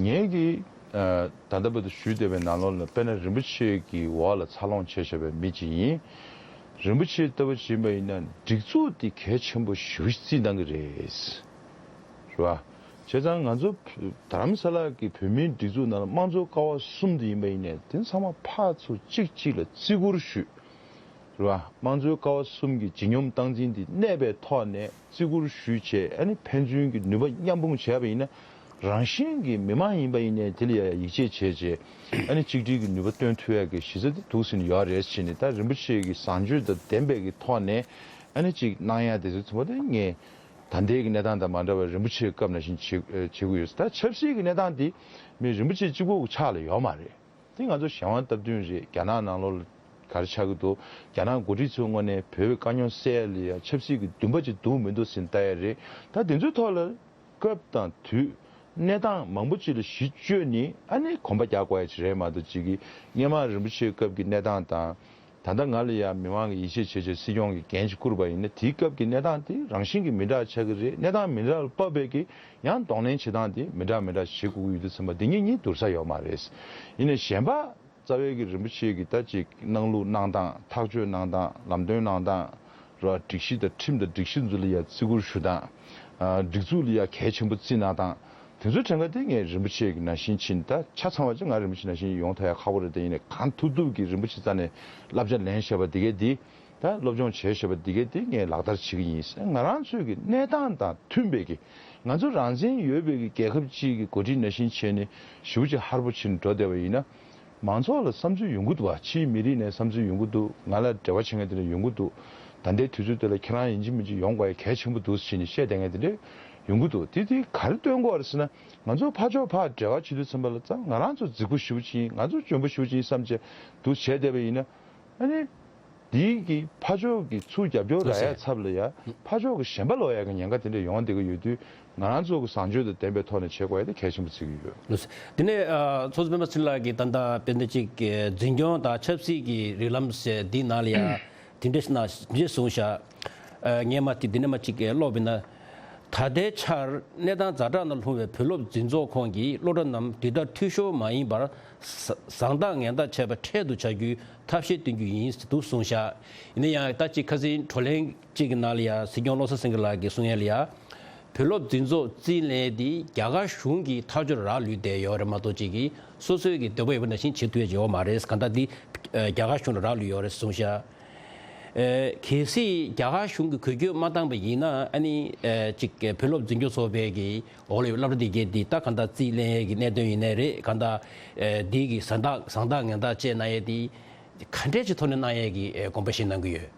ངས་ཀྱི་ཨ་ད་ལྟ་བར་དུ་ཞུས་བསྡད་པའི་ནང་ལོགས་ལ་དཔེར་ན་རིན་པོ་ཆེ་གི་འོག་ལ་འཚར་ལོངས་བྱས་བཞག་པའི་མི་ཅིག་ཡིན། རིན་པོ་ཆེ་ལྟ་བུ་ཅིག་ཡིན་པ་ཡིན་ན་སྒྲིག་འཛུགས་འདི་གལ་ཆེན་པོ་ཞེ་པོ་ཅིག་བརྩིས་གནང་གི་རེད། རེད་བ། བྱས་ཙང་ང་ཚོ་བོད་རྡ་རམ་ས་ལ་གི་བོད་མིའི་སྒྲིག་འཛུགས་ནང་ལ་དམངས་གཙོའི་ཀ་བ་གསུམ་དེ་ཡིན་པ་ཡིན་ནའི་དེ་ཚང་མ་ཕར་ཚུར་གཅིག་གཅིག་ལ་བརྩི་བཀུར་ཞུས། རེད་བ། དམངས་གཙོའི་ཀ་བ་གསུམ་གྱི་ལྗིད་སྙོམས་སྟངས་འཛིན་དེ་གནས་པའི་ཐོག་ནས་བརྩི་བཀུར་ཞུས་བྱས་ཨ་ནི་ཕན་ཚུན་གྱི་ནུས་པ་མཉམ་སྤུངས་བྱས་པ་ཡིན་ན་རང་བཞིན་གྱིས་མི་མང་ཡིན་པ་ཡིན་ནའི་དེ་ལ་ཡ་ཡིད་ཆེས་བྱས་བྱས་ཨ་ནི་གཅིག་སྒྲིལ་གྱི་ནུས་པ་སྟོན་ཐུབ་ཡ་གི་གཞི་རྩ་དེ་འདུག་ཟིན་ཡོད་རེད་ཟེར་ནས། ད་རིན་པོ་ཆེ་གི་བཟང་སྤྱོད་དང་ལྡན་པའི་གི་ཐོག་ནས་ཨ་ནི་ཅིག་གནང་ཡ་དེ་ཚོ་ཚང་མ་དེ་ངས་ད་ལྟའི་གི་གནས་སྟངས་དང་མ་འདྲ་བར་རིན་པོ་ཆེའི་སྐབས་ནང་བཞིན་བྱེད་བྱེད་དགོས་ཡོད། ད་ཆབ་སྲིད་ཀྱི་གནས་སྟངས་དེ་མི་རིན་པོ་ཆེ་གཅིག་པོ་གི་ཕྱག་ལ་ཡོད་མ་རེད། དེ་ང་ཚོ་གཞན་དབང་སྟབས་བསྟུན་རེད། རྒྱ་ནག་ནང་ལོགས་ལ་ག་རེ་ཆགས་ཀྱི་འདུག་རྒྱ་ནག་འགོ་ཁྲིད་ཚོའི་ངོས་ནས་བོད་པའི་དཀའ་རྙོག་སེལ་ཡ་ལ་ཡ་ཆབ་སྲིད་ཀྱི་འདུན་པ་ཅིག་འདུག་མི་འདུག་ཟེར་ལྟ་ཡ་རེད། ད་དེ་ཚོའི་ཐོག་ལ་སྐབས་དང་དུས་གནས་སྟངས་མང་པོ་ཅིག་ལ་གཞི་བཅོལ་ནས་ཨ་ནི་གོམ་པ་རྒྱག་དགོས་ཡ་ཅིག་རེད་མ་གཏོགས་ཅིག་གི་སྔོན་མ་རིན་པོ་ཆེའི་སྐབས་ཀྱི་གནས་སྟངས་དང་། ད་ལྟ་ང་ལ་ཡང་མི་མང་གིས་ཡིད་ཆེས་བྱེད་ཆེད་སྲིད་སྐྱོང་གི་འགན་ཅིག་བསྐུར་བ་ཡིན་ན་དེའི་སྐབས་ཀྱི་གནས་སྟངས་དེ་རང་བཞིན་གྱིས་མི་འདྲ་ཆགས་ཀྱི་རེད། གནས་སྟངས་མི་འདྲ་ལ་བབས་པའི་གི་ཡང་གདོང་ལེན་བྱེད་སྟངས་དེ་མི་འདྲ་མི་འདྲ་བྱེད་དགོས་ཀྱི་ཡོད་དུས་ཙམ་པ་འདི་གཉིས་གཉིས་བསྡུར་ས་ཡོད་མ་རེད། ཡིན་ནའི་གཞན་པ་རྩ་བའི་གི་རིན་པོ་ཆེ་གི་ད་ཅིག་གནང་ལུགས་གནང་སྟངས་ཐག་གཅོད་གནང་སྟངས་ལམ་སྟོན་གནང་སྟངས་ར་སྒྲིག་གཞི་དང་ཁྲིམས་དང་སྒྲིག་གཞི་ཚོ་ལ་ཡང་བརྩི་བཀུར་ཞུ་སྟངས་སྒྲིག་འཛུགས་ལ་ཡང་གལ་ཆེན་པོ་བརྩི་གནང་སྟངས། དེ་ཚོའི་གྲངས་ཀ་དེ་ངས་རིན་པོ་ཆེ་གི་ནང་བཞིན་ཕྱིན། ད་ཆ་ཚང་བ་ཅིག་ང་རིན་པོ་ཆེ་ནང་བཞིན་ཡོང་ཐུབ་ཡ་ཁག་པོ་རེད། དེ་ཡིན་ནའི་གང་ཐུབ་ཐུབ་ཀྱིས་རིན་པོ་ཆེ་རྩ་ནས་བསླབ་བྱ་ལེན་བཞག་པ་འདི་གས་འདི་ད་སློབ་སྦྱོང་བྱས་བཞག་པ་འདི་གས་འདི་ངས་ལག་བསྟར་བྱེད་ཀྱི་ཡིན། ང་རང་ཚོའི་གི་གནས་སྟངས་དང་མཐུན་པའི་གི་ང་ཚོ་རང་བཙན་ཡོད་པའི་གི་རྒྱལ་ཁབ་ཅིག་གི་འགོ་ཁྲིད་ནང་བཞིན་བྱས་ནས་ཞེ་པོ་ཅིག་ཧར་པོ་བྱས་ནས་འགྲོ་བསྡད་པ་ཡིན་ན། མང་ཚོགས་ལ་བསམ་ཚུལ་ཡོང་གི་འདུག་བ། ཕྱིའི་མི་རིགས་ནས་བསམ་ཚུལ་ཡོང་གི་འདུག་ང་ལ་འབྲེལ་བ་བྱེད་མཁན་དེ་འདྲ་ཡོང་གི་འདུག་ད་ལྟའི་དུས་ཚོད་དེ་ལ་ཁྱེད་རང་ཡིན་གཅིག་མིན་གཅིག་ཡོང་དགོས་ཡ་གལ་ཆེན་པོ་འདུག་ཟེར་ནས་བཤད་བསྡད་མཁན་དེ་འདྲ་ཡོང་གི་འདུག་དེ་དེ་ག་རེ་སྟོན་དགོས་རེད་ཟེར་ན། ང་ཚོ་ཕར་ཕྱོགས་ཕར་འབྲེལ་བ་བྱེད་དུས་ཙམ་པ་ལ་ཙང་ང་རང་ཚོ་རྫིག་པོ་ཞེ་པོ་ཅིག་ཡིན། ང་ཚོ་འཇོན་པོ་ཞེ་པོ་ཅིག་ཡིན་བསམ་བྱས་འདུག་བྱས་བསྡད་པ་ཡིན་ན། ཨ་ནི། དེའི་གི་ཕར་ཕྱོགས་ཀྱི་ཚུར་རྒྱབ་སྐྱོར་རག་ཡ་ཚབ་ལ་ཡ་ཕར་ཕྱོགས་ཀྱི་ཞེན་པ་ལོག་ཡ་གི་ཉེན་ཁ་དེ་འདྲ་ཡོང་བསྡད་ཀྱི་ཡོད་དུས། ང་རང་ཚོ་གི་བཟང་སྤྱོད་དང་ལྡན་པའི་ཐོག་ནས་བྱེད་དགོས་ཡ་དེ་གལ་ཆེན་པོ་བརྩི་གི་ཡོད། ལགས་སོ། དེ་ནས་ཨ་ཚོགས་གཙོ་སྤེན་པ་ཚེ་རིང་ལགས་ཀྱིས་ད་ལྟ་དཔེར་ན་ཅིག་འཛིན་སྐྱོང་དང་ཆབ་སྲིད་ཀྱི་རིགས་ལམ་ཟེར་འདི་ནང་ལ་ཡ་དེ་འདྲ་ཞིག་ན་འདི་གསུངས་ཤག་ཨ་ངས་མ་དེ་འདི་ནས་མ་ཅིག་ཀློག་པ་ཡིན་ན། ད་ལྟའི་ཆར་གནས་སྟངས་ཛ་དྲག་ནང་ལྷུང་བའི་བོད་སློབ་འཛིན་ཚོགས་ཁོངས་ཀྱི་སློབ་གྲྭ་རྣམས་འདི་ལྟར་འཐུས་ཤོར་མ་ཡིན་པར་བཟང་བཟང་ཐག་ངན་ཐག་ཆད་པ་འཕྲལ་དུ་བྱ་རྒྱུའི་ཐབས་ཤེས་བཏོན་རྒྱུ་ཡིན་ཟེར་འདུག་གསུངས་ཤག་ཡིན་ན་ཡང་ད་ཅིག་ཁ་སང་བགྲོ་གླེང་གཅིག་གི་ནང་ལ་ཡ་སྲིད་སྐྱོང་བློ་བཟང་སེང་གེ་ལགས་ཀྱིས་གསུང་ཡ་ལ་ཡ། བོད་སློབ་འཛིན་ཚོགས་རྩིས་ལེན་དེ་རྒྱ་གར་གཞུང་གི་ཐག་གཅོད་ལ་རག་ལུས་བསྡད་ཡོད་རེད་མ་གཏོགས་ཅིག་གིས་སོ་སོའི་གི་འདོད་པ་ཡོད་པ་ནང་བཞིན་བྱེད་ཐུབ་ཡ་ཅིག་ཡོད་མ་རེད། གང་ལྟར་འདི་རྒྱ་གར་གཞུང་ལ་རག་ལུས་ཡོད་རེད་གསུངས་ཤག་ཨེ། གལ་སྲིད་རྒྱ་གར་གཞུང་གིས་འགུལ་སྐྱོད་མ་བཏང་པ་ཡིན་ན། ཨ་ནི་ཨེ་ཅིག་བོད་སློབ་འཛིན་སྐྱོང་ཚོགས་པའི་གི་འོག་ལ་ཡོད་སློབ་གྲྭ་དེ་གའི་འདི་ད་གང་ལྟར་རྩིས་ལེན་ཡས་ཀྱི་གནད་དོན་ཡིན་ནའི་རེད། གང་ལྟར་ཨེ་འདི་གི་བཟང་རྟགས་བཟང་རྟགས་ངན་རྟགས་བཅས་གནང་ཡས་འདི་ག་འདྲས་ཀྱི་ཐོག་ནས་གནང་ཡས་ཀྱི་ཨེ་དགོངས་པ་བཞེས་གནང་གི་ཡོད།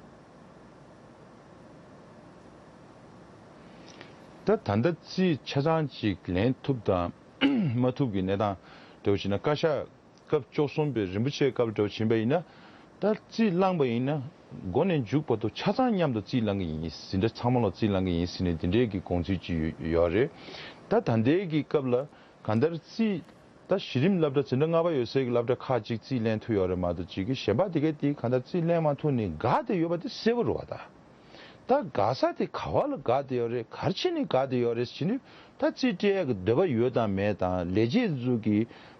ད་ད་ལྟ་རྩིས་ཆ་ཚང་ཅིག་ལེན་ཐུབ་དང་མ་ཐུབ་ཀྱི་གནས་སྟངས་འདྲ་བོ་བྱས་ན། བཀའ་ཤག་སྐབས་བཅུ་གསུམ་པའི་རིན་པོ་ཆེའི་སྐབས་འདྲ་བོ་ཕྱིན་པ་ཡིན་ན། ད་རྩིས་བླངས་པ་ཡིན་ན། འགོ་ནས་མཇུག་བར་དུ་ཆ་ཚང་མཉམ་དུ་རྩིས་བླང་གི་ཡིན། འཛིན་གྲྭ་ཚང་མ་ལ་རྩིས་བླང་གི་ཡིན་ཟེར་ནས་འདི་འདྲའི་གི་དགོངས་ཚུལ་ཅིག་ཡོད་ཡོད་རེད། ད་ད་ལྟའི་གི་སྐབས་ལ་གང་ལྟར་རྩིས་ད་གཞི་རིམ་སློབ་གྲྭ་འཛིན་གྲྭ་ལྔ་པ་ཡོད་སའི་གི་སློབ་གྲྭ་ཁག་ཅིག་རྩིས་ལེན་ཐུབ་ཡོད་རེད་མ་གཏོགས། ཅིག་གི་གཞན་པ་དེ་གས་དེ་གང་ལྟར་རྩིས་ལེན་མ་ཐུབ་ནས་འགག་བསྡད་ཡོད་པ་དེ་གསལ་པོ་རེད་བ། ད་ད་འགག་ས་དེ་ག་བ་ལ་འགག་བསྡད་ཡོད་རེད། ག་རེ་བྱས་ནས་འགག་བསྡད་ཡོད་རེད་ཟེར་ནས། ད་རྩིས་སྤྲད་ཡག་གི་འདོད་པ་ཡོད་དང་མེད་དང་། ལས་བྱེད་ཚོ་གི་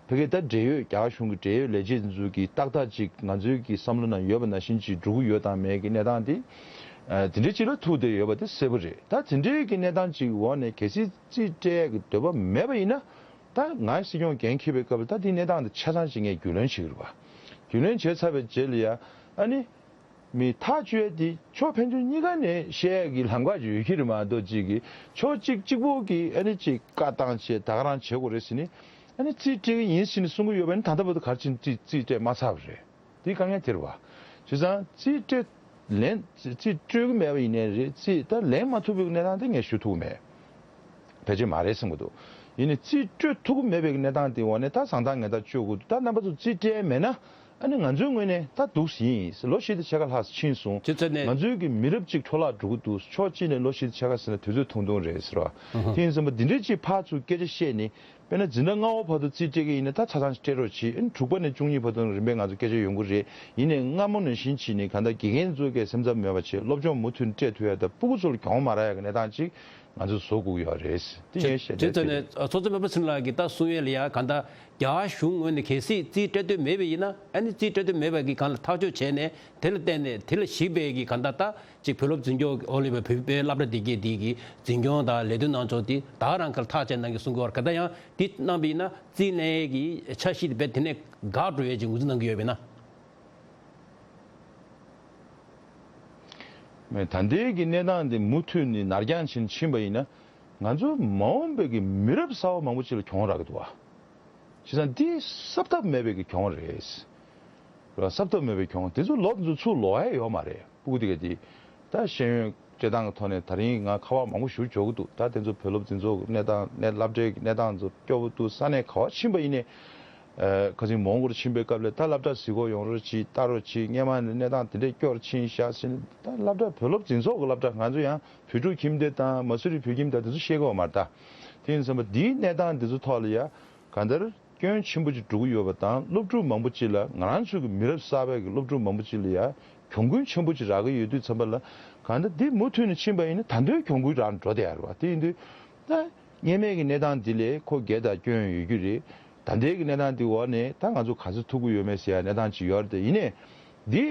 ཕ་གི་ད་འབྲེལ་ཡོད་རྒྱ་གར་གཞུང་གི་འབྲེལ་ཡོད་ལས་བྱེད་ཚོ་གི་ཏག་ཏག་ཅིག་ང་ཚོའི་གི་བསམ་བློ་ནང་ཡོད་པ་ནང་བཞིན་ཅིག་འགྲོ་གི་ཡོད་དང་མེད་ཀྱི་གནས་སྟངས་དེ། ཨ། དེ་འདྲའི་ཅིག་ལ་ཐུག་བསྡད་ཡོད་པ་དེ་གསལ་པོ་རེད། ད་དེ་འདྲའི་གི་གནས་སྟངས་ཅིག་འོག་ནས་གལ་སྲིད་རྩིས་སྤྲད་ཡག་གི་འདོད་པ་མེད་པ་ཡིན་ན། ད་ང་སྲིད་སྐྱོང་འགན་འཁྱེར་བའི་སྐབས་ལ་ད་དེའི་གནས་སྟངས་དེ་ཆ་ཚང་ཅིག་ངས་རྒྱུས་ལོན་བྱེད་ཀྱི་རེད་པ། རྒྱུས་ལོན་བྱས་ཚར་བའི་རྗེས་ལ་ཡ། ཨ་ནི། མི་ཐག་གཅོད་དེ་ཕྱོགས་ཕན་ཚུན་གཉིས་ཀ་ནས་བཤད་ཡག་གི་ལམ་ཁ་ཅིག་ཡོད་ཀྱི་རེད་མ་གཏོགས། གཅིག་གིས་ཕྱོགས་གཅིག་གཅིག་པོ་གིས་ཨ་ནི་ཅིག་བཀའ་བཏང་བྱས། ད་ག་རང་བྱེད་དགོས་རེད་ཟེར་ནས། ཨ་ནི་རྩིས་སྤྲད་ཀྱི་ཡིན་ཟེར་ནས་གསུང་གི་ཡོད་པ་ནི། ད་ལྟ་བར་དུ་ག་རེ་བྱས་ནས་རྩིས་རྩིས་སྤྲད་མ་ཚར་བ་རེད། དེའི་དཀའ་ངལ་དེ་རེད་བ། བྱས་ཙང་རྩིས་སྤྲད་ལེན་རྩིས་སྤྲོད་ཀྱི་མེད་པ་ཡིན་ནའི་རེད། རྩིས་ད་ལེན་མ་ཐུབ་པའི་གནས་སྟངས་དེ་ངས་ཞུ་ཐུབ་ཀྱི་མེད། ཕལ་ཆེར་མ་རེད་བསམ་གྱི་འདུག། ཡིན་ནའི་རྩིས་སྤྲོད་ཐུབ་ཀྱི་མེད་པའི་གནས་སྟངས་དེའི་འོག་ནས་ད་བཟང་རྟགས་ངན་རྟགས་གཅོད་དགོས་འདུག། ད་རྣམ་པ་ཚོ་རྩིས་སྤྲད་མེད་ན། ཨ་ནི་ང་ཚོའི་ངོས་ནས་ད་སྡུག་ཡིན། ལོ་བཞི་དང་ཕྱེད་ཀ་ལྷག་ཕྱིན་སོང་། དེ་ཚོ་ནས་ང་ཚོའི་གི་མི་རབས་གཅིག་འཕྲོ་བརླག་འགྲོ་གི་འདུག། ཕྱོགས་གཅིག་ནས་ལོ་བཞི་དང་ཕྱེད་ཀ་ཟེར་ན་དུས་ཚོད་ཐུང་ཐུང་རེད་ཟེར་བ། དེ་ཡིན་ཙམ་པ་འདི་འདྲའི་ཅིག་ཕར་ཚུར་སྐད་ཆ་བཤད་ནས། དཔེར་ན་འཛིན་གྲྭ་ལྔ་པ་བར་དུ་རྩིས་སྤྲད་ཀྱི་ཡིན་ན། ད་ཆ་ཚང་སྤྲད་རོགས་གྱིས། ཨ་ནི་དྲུག་པ་ནས་བཅུ་གཉིས་བར་དུ་རིམ་པས་ང་ཚོ་སྐད་ཆ་ཡོང་གི་རེད། ཡིན་ནའི་སྔ་མོ་ནང་བཞིན་བྱས་ནས་གང་ལྟར་དགེ་རྒན་ཚོ་གིས་སེམས་འཚབ་མེད་པ་བྱས། སློབ་སྦྱོང་མུ་མཐུད་སྤྲད་ཐུབ་ཡ་དང་། སྤུ་གུ་ཚོ་ལ་གྱོང་མ་རག་ཡ་གི་གནས་སྟངས་ཅིག་ང་ཚོས་བཟོ་དགོས་ཀྱི་ཡོད་རེད། དེ་ངས་བཤད་བསྡད་དེ་ཚོ་ནས་ཚོགས་གཙོ་སྤེན་པ་ཚེ་རིང་ལགས་ཀྱིས་ད་གསུང་ཡས་ལ་ཡ། གང་ལྟར་རྒྱ་གཞུང་ངོས་ནས་གལ་སྲིད་རྩིས་སྤྲད་འདོད་མེད་པ་ཡིན་ན། ཨ་ནི་རྩིས་སྤྲད་འདོད་མེད་པ་གི་སྒང་ལ་ཐག་གཅོད་བྱས་ནས། དེ་ལ་བརྟེན་ནས་དེ་ལ་གཞིགས་པའི་གི་གང་ལྟར་ད་ཅིག་བོད་སློབ་འཛིན་སྐྱོང་འོག་ལ་ཡོད་པའི་བོད་པའི་སློབ་གྲྭ་དེ་གའི་དེ་གི་འཛིན་སྐྱོང་དང་ལས་དོན་གནང་ཕྱོགས་དེ་ད་ག་རང་གི་ལ་ཐག་བཅད་གནང་གི་གསུང་གི་ཡོད་རེད། གང་ལྟར་ཡང་འདི་གནང་པ་ཡིན་ན། རྩིས་ལེན་ཡས་ཀྱི་འཆར་གཞི་དེ་རྦད་དེ་ནས་འགག་འགྲོ་ཡས་ཅིག་ངོས་འཛིན་གནང་གི་ཡོད་པས་ན། མེད། ད་ལྟའི་གི་གནས་སྟངས་འདི་མུ་མཐུད་ནས་ནར་འགྱངས་ཕྱིན་ཕྱིན་པ་ཡིན་ན། ང་ཚོ་མ་འོངས་པའི་གི་མི་རབས་གསར་པ་མང་པོ་ཅིག་ལ་གྱོང་རག་གི་འདུག་བ། བྱས་ཙང་འདི་གསབ་ཐབས་མེད་པའི་གི་གྱོང་རེད། གསབ་ཐབས་མེད་པའི་གྱོང་། དེ་ཚོ་ལོ་དེ་ཚོ་ཚུར་ལོག་ཡ་ཡོད་མ་རེད། སྤུ་གུ་དེ་ག་དེ། ད་ཤེས་ཡོན་སྤྲད་སྟངས་ཀྱི་ཐོག་ནས་ད་རིང་ང་ཁ་པར་མང་པོ་ཞིག་འབྱོར་གྱི་འདུག། ད་དེ་ཚོ་བོད་སློབ་འཛིན་ཚོགས་ཀྱི་གནས་སྟངས། གནས་སློབ་གྲྭའི་གནས་སྟངས་ཚོ་སྐྱོ་པོ་འདུག། ས་གནས་ག་པར་ཕྱིན་པ་ཡིན་ནའི། ཨ། ཁ་སང་མོན་གྷོར་ཕྱིན་པའི་སྐབས་ལ། ད་སློབ་གྲྭ་གཟིགས་སྐོར་ཡོང་རོགས་གྱིས། ལྟ་རོགས་གྱིས། སྔས་མ་ནས་གནས་སྟངས་དེ་འདྲས་སྐྱོ་རུ་ཕྱིན་ཤག་ཟེར་ནས། ད་སློབ་གྲྭ། བོད་སློབ་འཛིན་ཚོགས་ཀྱི་སློབ་གྲྭ། ང་ཚོ་ཡང་བོད་ཕྲུག་ཁྱིམ་སྡེ་དང་མ་སུ་རི་བོད་ཁྱིམ་དང་དེ་ཚོ་ཤེས་ཀྱི་ཡོད་མ་རེད་ད། དེ་ཡིན་ཙམ་པ་འདིའི་གནས་སྟངས་འདི་ཚོ་ཐོག་ལ་ཡ། གང་ལྟར་སྐྱོན་ཆེན་པོ་ཅིག་འགྲོ་གི་ཡོད་པ་དང་། སློབ་ཕྲུག་མང་པོ་ཅིག་ལ། ང་རང་ཚོའི་གི་མི་རབས་གསར་པའི་གི་སློབ་ཕྲུག་མང་པོ་ཅིག་ལ་ཡ་གྱོང་གུན་ཆེན་པོ་ཅིག་རག་གི་ཡོད་དུས་ཙམ་པ་ལ། གང་ལྟར་འདི་མུ་མཐུད་ནས་ཕྱིན་པ་ཡིན་ན་ད་དུང་གྱོང་གུན་རག་འགྲོ་བསྡད་ཡ་རེད་བ། དེ་ཡིན་དུས་ད་སྔོན་མའི་གི་གནས་སྟངས་འདི་ལས་ཁོ་སྒེར་དང་སྐྱོན་ཡོད་རྒྱུ་རེད། ད་ལྟའི་གི་གནས་སྟངས་འདི་འོག་ནས་ད་ང་ཚོ་ག་ཚོད་ཐུབ་ཀྱི་ཡོད་མེད་ཟེར་ཡ་གནས་སྟངས་ཅིག་ཡོད་རེད་དེ། ཡིན་ནའི་འདི་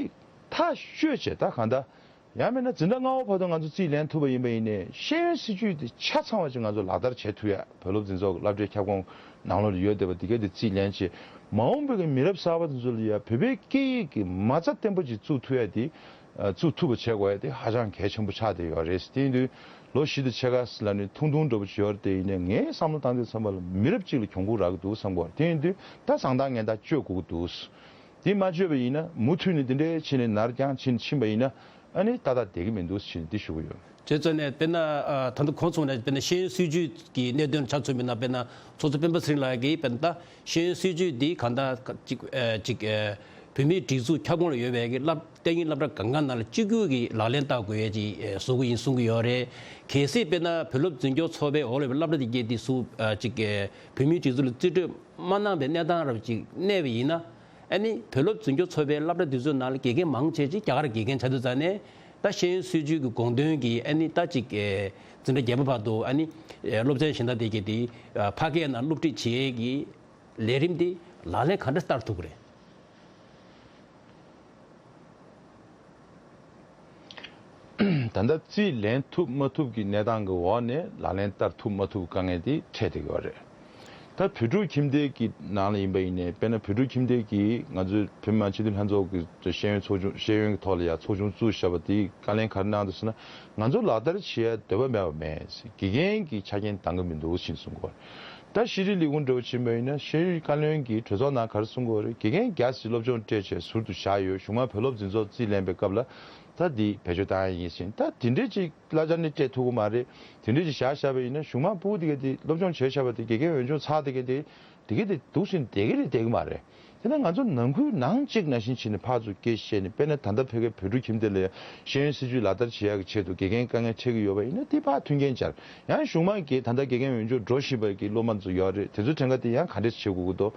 ཐག་གཅོད་བྱས། ད་གང་ལྟར། ཡང་མིན་ན་འཛིན་གྲྭ་ལྔ་པ་བར་དུ་ང་ཚོ་རྩིས་ལེན་ཐུབ་པ་ཡིན་པ་ཡིན་ནའི། ཤེས་ཡོན་སྲིད་བྱུས་དེ་ཆ་ཚང་བ་ཅིག་ང་ཚོ་ལག་བསྟར་བྱེད་ཐུབ་ཡ། བོད་སློབ་འཛིན་ཚོགས་ཀྱི་སློབ་གྲྭའི་ཁྱབ་ཁོངས་ནང་ལོགས་ལ་ཡོད་བསྡད་པ་འདི་གས་དེ་རྩིས་ལེན་བྱས། མ་འོངས་པའི་གི་མི་རབས་གསར་པ་དེ་ཚོ་ལ་ཡ་བོད་པའི་སྐད་ཡིག་གི་མ་རྩ་བརྟན་པོ་ཅིག་བཙུགས་ཐུབ་ཡ་དེ། ཨ། བཙུགས་ཐུབ་པ་བྱེད་དགོས་ཡ་དེ་ཧ་ཅང་གལ་ཆེན་པོ་ཆགས་བསྡད་ཡོད་རེད། དེ་ཡིན་དུས་ལོ་བཞི་དང་ཕྱེད་ཀ་ཟེར་ལབ་ནས་ཐུང་ཐུང་འདྲ་པོ་ཅིག་ཡོད་རེད་དེ། ཡིན་ནའི་ངའི་བསམ་བློ་བཏང་དུས་ཙམ་པ་ལ་མི་རབས་གཅིག་ལ་གྱོང་གུན་རག་གི་འདུག་བསམ་གྱི་ཡོད་རེད། དེ་ཡིན་དུས་ད་བཟང་རྟགས་ངན་རྟགས་གཅོད་དགོས་ཀྱི་འདུག། དེ་མ་བཅོས་པ་ཡིན་ན། མུ་མཐུད་ནས་དེ་འདྲའི་བྱས་ནས་ནར་འགྱངས་ཕྱིན་ཕྱིན་པ་ཡིན་ན། ཨ་ནི་ཏག་ཏག་བསྡད་ཀྱི་མི་འདུག་ཟེར་ནས་འདི་ཞུ་གི་ཡོད། བྱས་ཙང་ནས་དཔེར་ན། ཨ། ད་ལྟ་གོང་གསུངས་ནས་དཔེར་ན་ཤེས་ཡོན་སྲིད་བྱུས་ཀྱི་གནད་དོན་ཆ་མཚོན་པ་ཡིན་ན། དཔེར་ན་ཚོགས་གཙོ་སྤེན་པ་ཚེ་རིང་ལགས་ཀྱིས་དཔེར་ན་ད་ཤེས་ཡོན་སྲིད་བྱུས་འདི་གང་ལྟར་ཅིག་ཨ། ཅིག་ཨ། བོད་མིའི་སྒྲིག་འཛུགས་ཁྱབ་ཁོངས་ལ་ཡོད་པའི་གི་སློབ། གཏན་ཉིན་སློབ་གྲྭ་གང་ག་ནང་ལ་གཅིག་གྱུར་གྱི་ལག་ལེན་བསྟར་དགོས་ཡས་ཅིག་ཨ། བཟོ་གི་ཡིན་གསུང་གི་ཡོད་རེད། གལ་སྲིད་དཔེར་ན་བོད་སློབ་འཛིན་སྐྱོང་ཚོགས་པའི་འོག་ལ་ཡོད་པའི་སློབ་གྲྭ་དེ་གས་དེ་ཚོ་ཨ། ཅིག་ཨ། བོད་མིའི་སྒྲིག་འཛུགས་ལ་རྩིས་སྤྲོད་མ་གནང་པའི་གནས་སྟངས་རབ་ཅིག་གནས་པ་ཡིན་ན། ཨ་ནི་བོད་སློབ་འཛིན་སྐྱོང་ཚོགས་པའི་སློབ་གྲྭ་དེ་ཚོའི་ནང་ལ་དགེ་རྒན་མང་ཆེ་ཅིག་རྒྱ་གར་དགེ་རྒན་ཆགས་དུས་ཙང་ནས། ད་ཤེས་ཡོན་སྲིད་བྱུས་ཀྱི་དགོངས་དོན་གྱིས། ཨ་ནི་ད་ཅིག་ཨེ། འཛིན་གྲྭ་བརྒྱད་པ་བར་དུ། ཨ་ནི་ཨེ། སློབ་ཚན་གཞན་དག་དེ་གའི་དེ་ཨ། ཕ་སྐད་ནང་སློབ་ཁྲིད་བྱེད་ཡས་ཀྱི་ལས་རིམ་དེ་ལག་ལེན་ག་འདྲ་བསྟར་ཐུབ་ཀྱི་རེད། ད་ལྟ་རྩིས་ལེན་ཐུབ་མ་ཐུབ་ཀྱི་གནས་སྟངས་ཀྱི་འོག་ནས་ལག་ལེན་བསྟར་ཐུབ་མ་ཐུབ་དཀའ་ངལ་དེ་འཕྲད་བསྡད་ཡོད་རེད། ད་བོད་ཕྲུག་ཁྱིམ་སྡེ་གི་ནང་ལ་ཡིན་པ་ཡིན་ནའི། དཔེར་ན་བོད་ཕྲུག་ཁྱིམ་སྡེ་གིས་ང་ཚོའི་བོད་མི་མང་སྤྱི་འཐུས་ལྷན་ཚོགས་ཀྱི་ཤེས་ཡོན་ཚོགས་ཆུང་། ཤེས་ཡོན་གྱི་ཐོག་ལ་ཡང་ཚོགས་ཆུང་བཙུགས་བཞག་པ་དེས་བཀའ་ལན་ག་རེ་གནང་འདུག་ཟེར་ན། ང་ཚོ་ལག་བསྟར་བྱེད་ཡ་འདོད་པ་མེད་པ་མེད། དགེ་རྒན་གྱི་ཆ་རྐྱེན་འདང་གི་མི་འདུག་ཅེས་གསུང་གི་ཡོད་རེད། ད་ཤེས་རིག་ལས་ཁུངས་འདྲ་བོ་ཕྱིན་པ་ཡིན་ན། ཤེས་རིག་བཀའ་བློན་གྱིས་གྲོས་ཚོགས་ནང་ག་རེ་གསུང་གི་ཡོད་རེད། དགེ་རྒན་བརྒྱ་ཞིག་སློབ་སྦྱོང་སྤྲད་བྱས་ཟུར་དུ་བཞག་ཡོད། གཞུག་མ་བོད་སློབ་འཛིན་ཚོགས་རྩིས་ལེན་པའི་སྐབས་ལ་ད་འདི་བེད་སྤྱོད་བཏང་ཡ་ཡིན་ཟེར། ད་དེ་འདྲས་ཅིག་གླ་ཆ་ནི་སྤྲད་ཐུབ་ཀྱི་མ་རེད། དེ་འདྲས་ཅིག་བཞག་བཞག་པ་ཡིན་ན། གཞུག་མ་ཕྲུ་གུ་དེ་ག་དེ་སློབ་སྦྱོང་བྱས་བཞག་པ་དེ་དགེ་རྒན་འོས་སྦྱོང་ཚར་དེ་ག་དེ་དེ་ག་དེ་འདུག་ཟེར་ནས་བསྡད་ཀྱི་རེད། བསྡད་ཀྱི་མ་རེད། དེ་ན་ང་ཚོ་ནང་ཁུལ་ནང་གཅིག་ནང་བཞིན་བྱས་ནས་ཕར་ཚུར་སྐད་བཤད་ནས། དཔེར་ན་ད་ལྟ་བོད་སྐད་བོད་ཕྲུག་ཁྱིམ་སྡེ་ལ་ཡང་ཤེས་ཡོན་སྲིད་བྱུས་ལག་བསྟར་བྱེད་ཡག་གི་ཆེད་དུ་དགེ་རྒན་དཀའ་ངལ་འཕྲད་ཀྱི་ཡོད་པ་ཡིན་ན། དེ་ཕར་མཐུན་རྐྱེན་སྦྱར། ཡང་གཞུག་མ་གི་ད་ལྟ་དགེ་རྒན་འོས་སྦྱོང་འགྲོ་བཞིན་པ་གི་སློབ་མ་ཚོ་ཡོད་རེད། དེ་ཚོའི་གྲངས་ཀ་དེ་ཡང་ག་འདྲས་བྱེད་དགོས་ཀྱི་འདུག།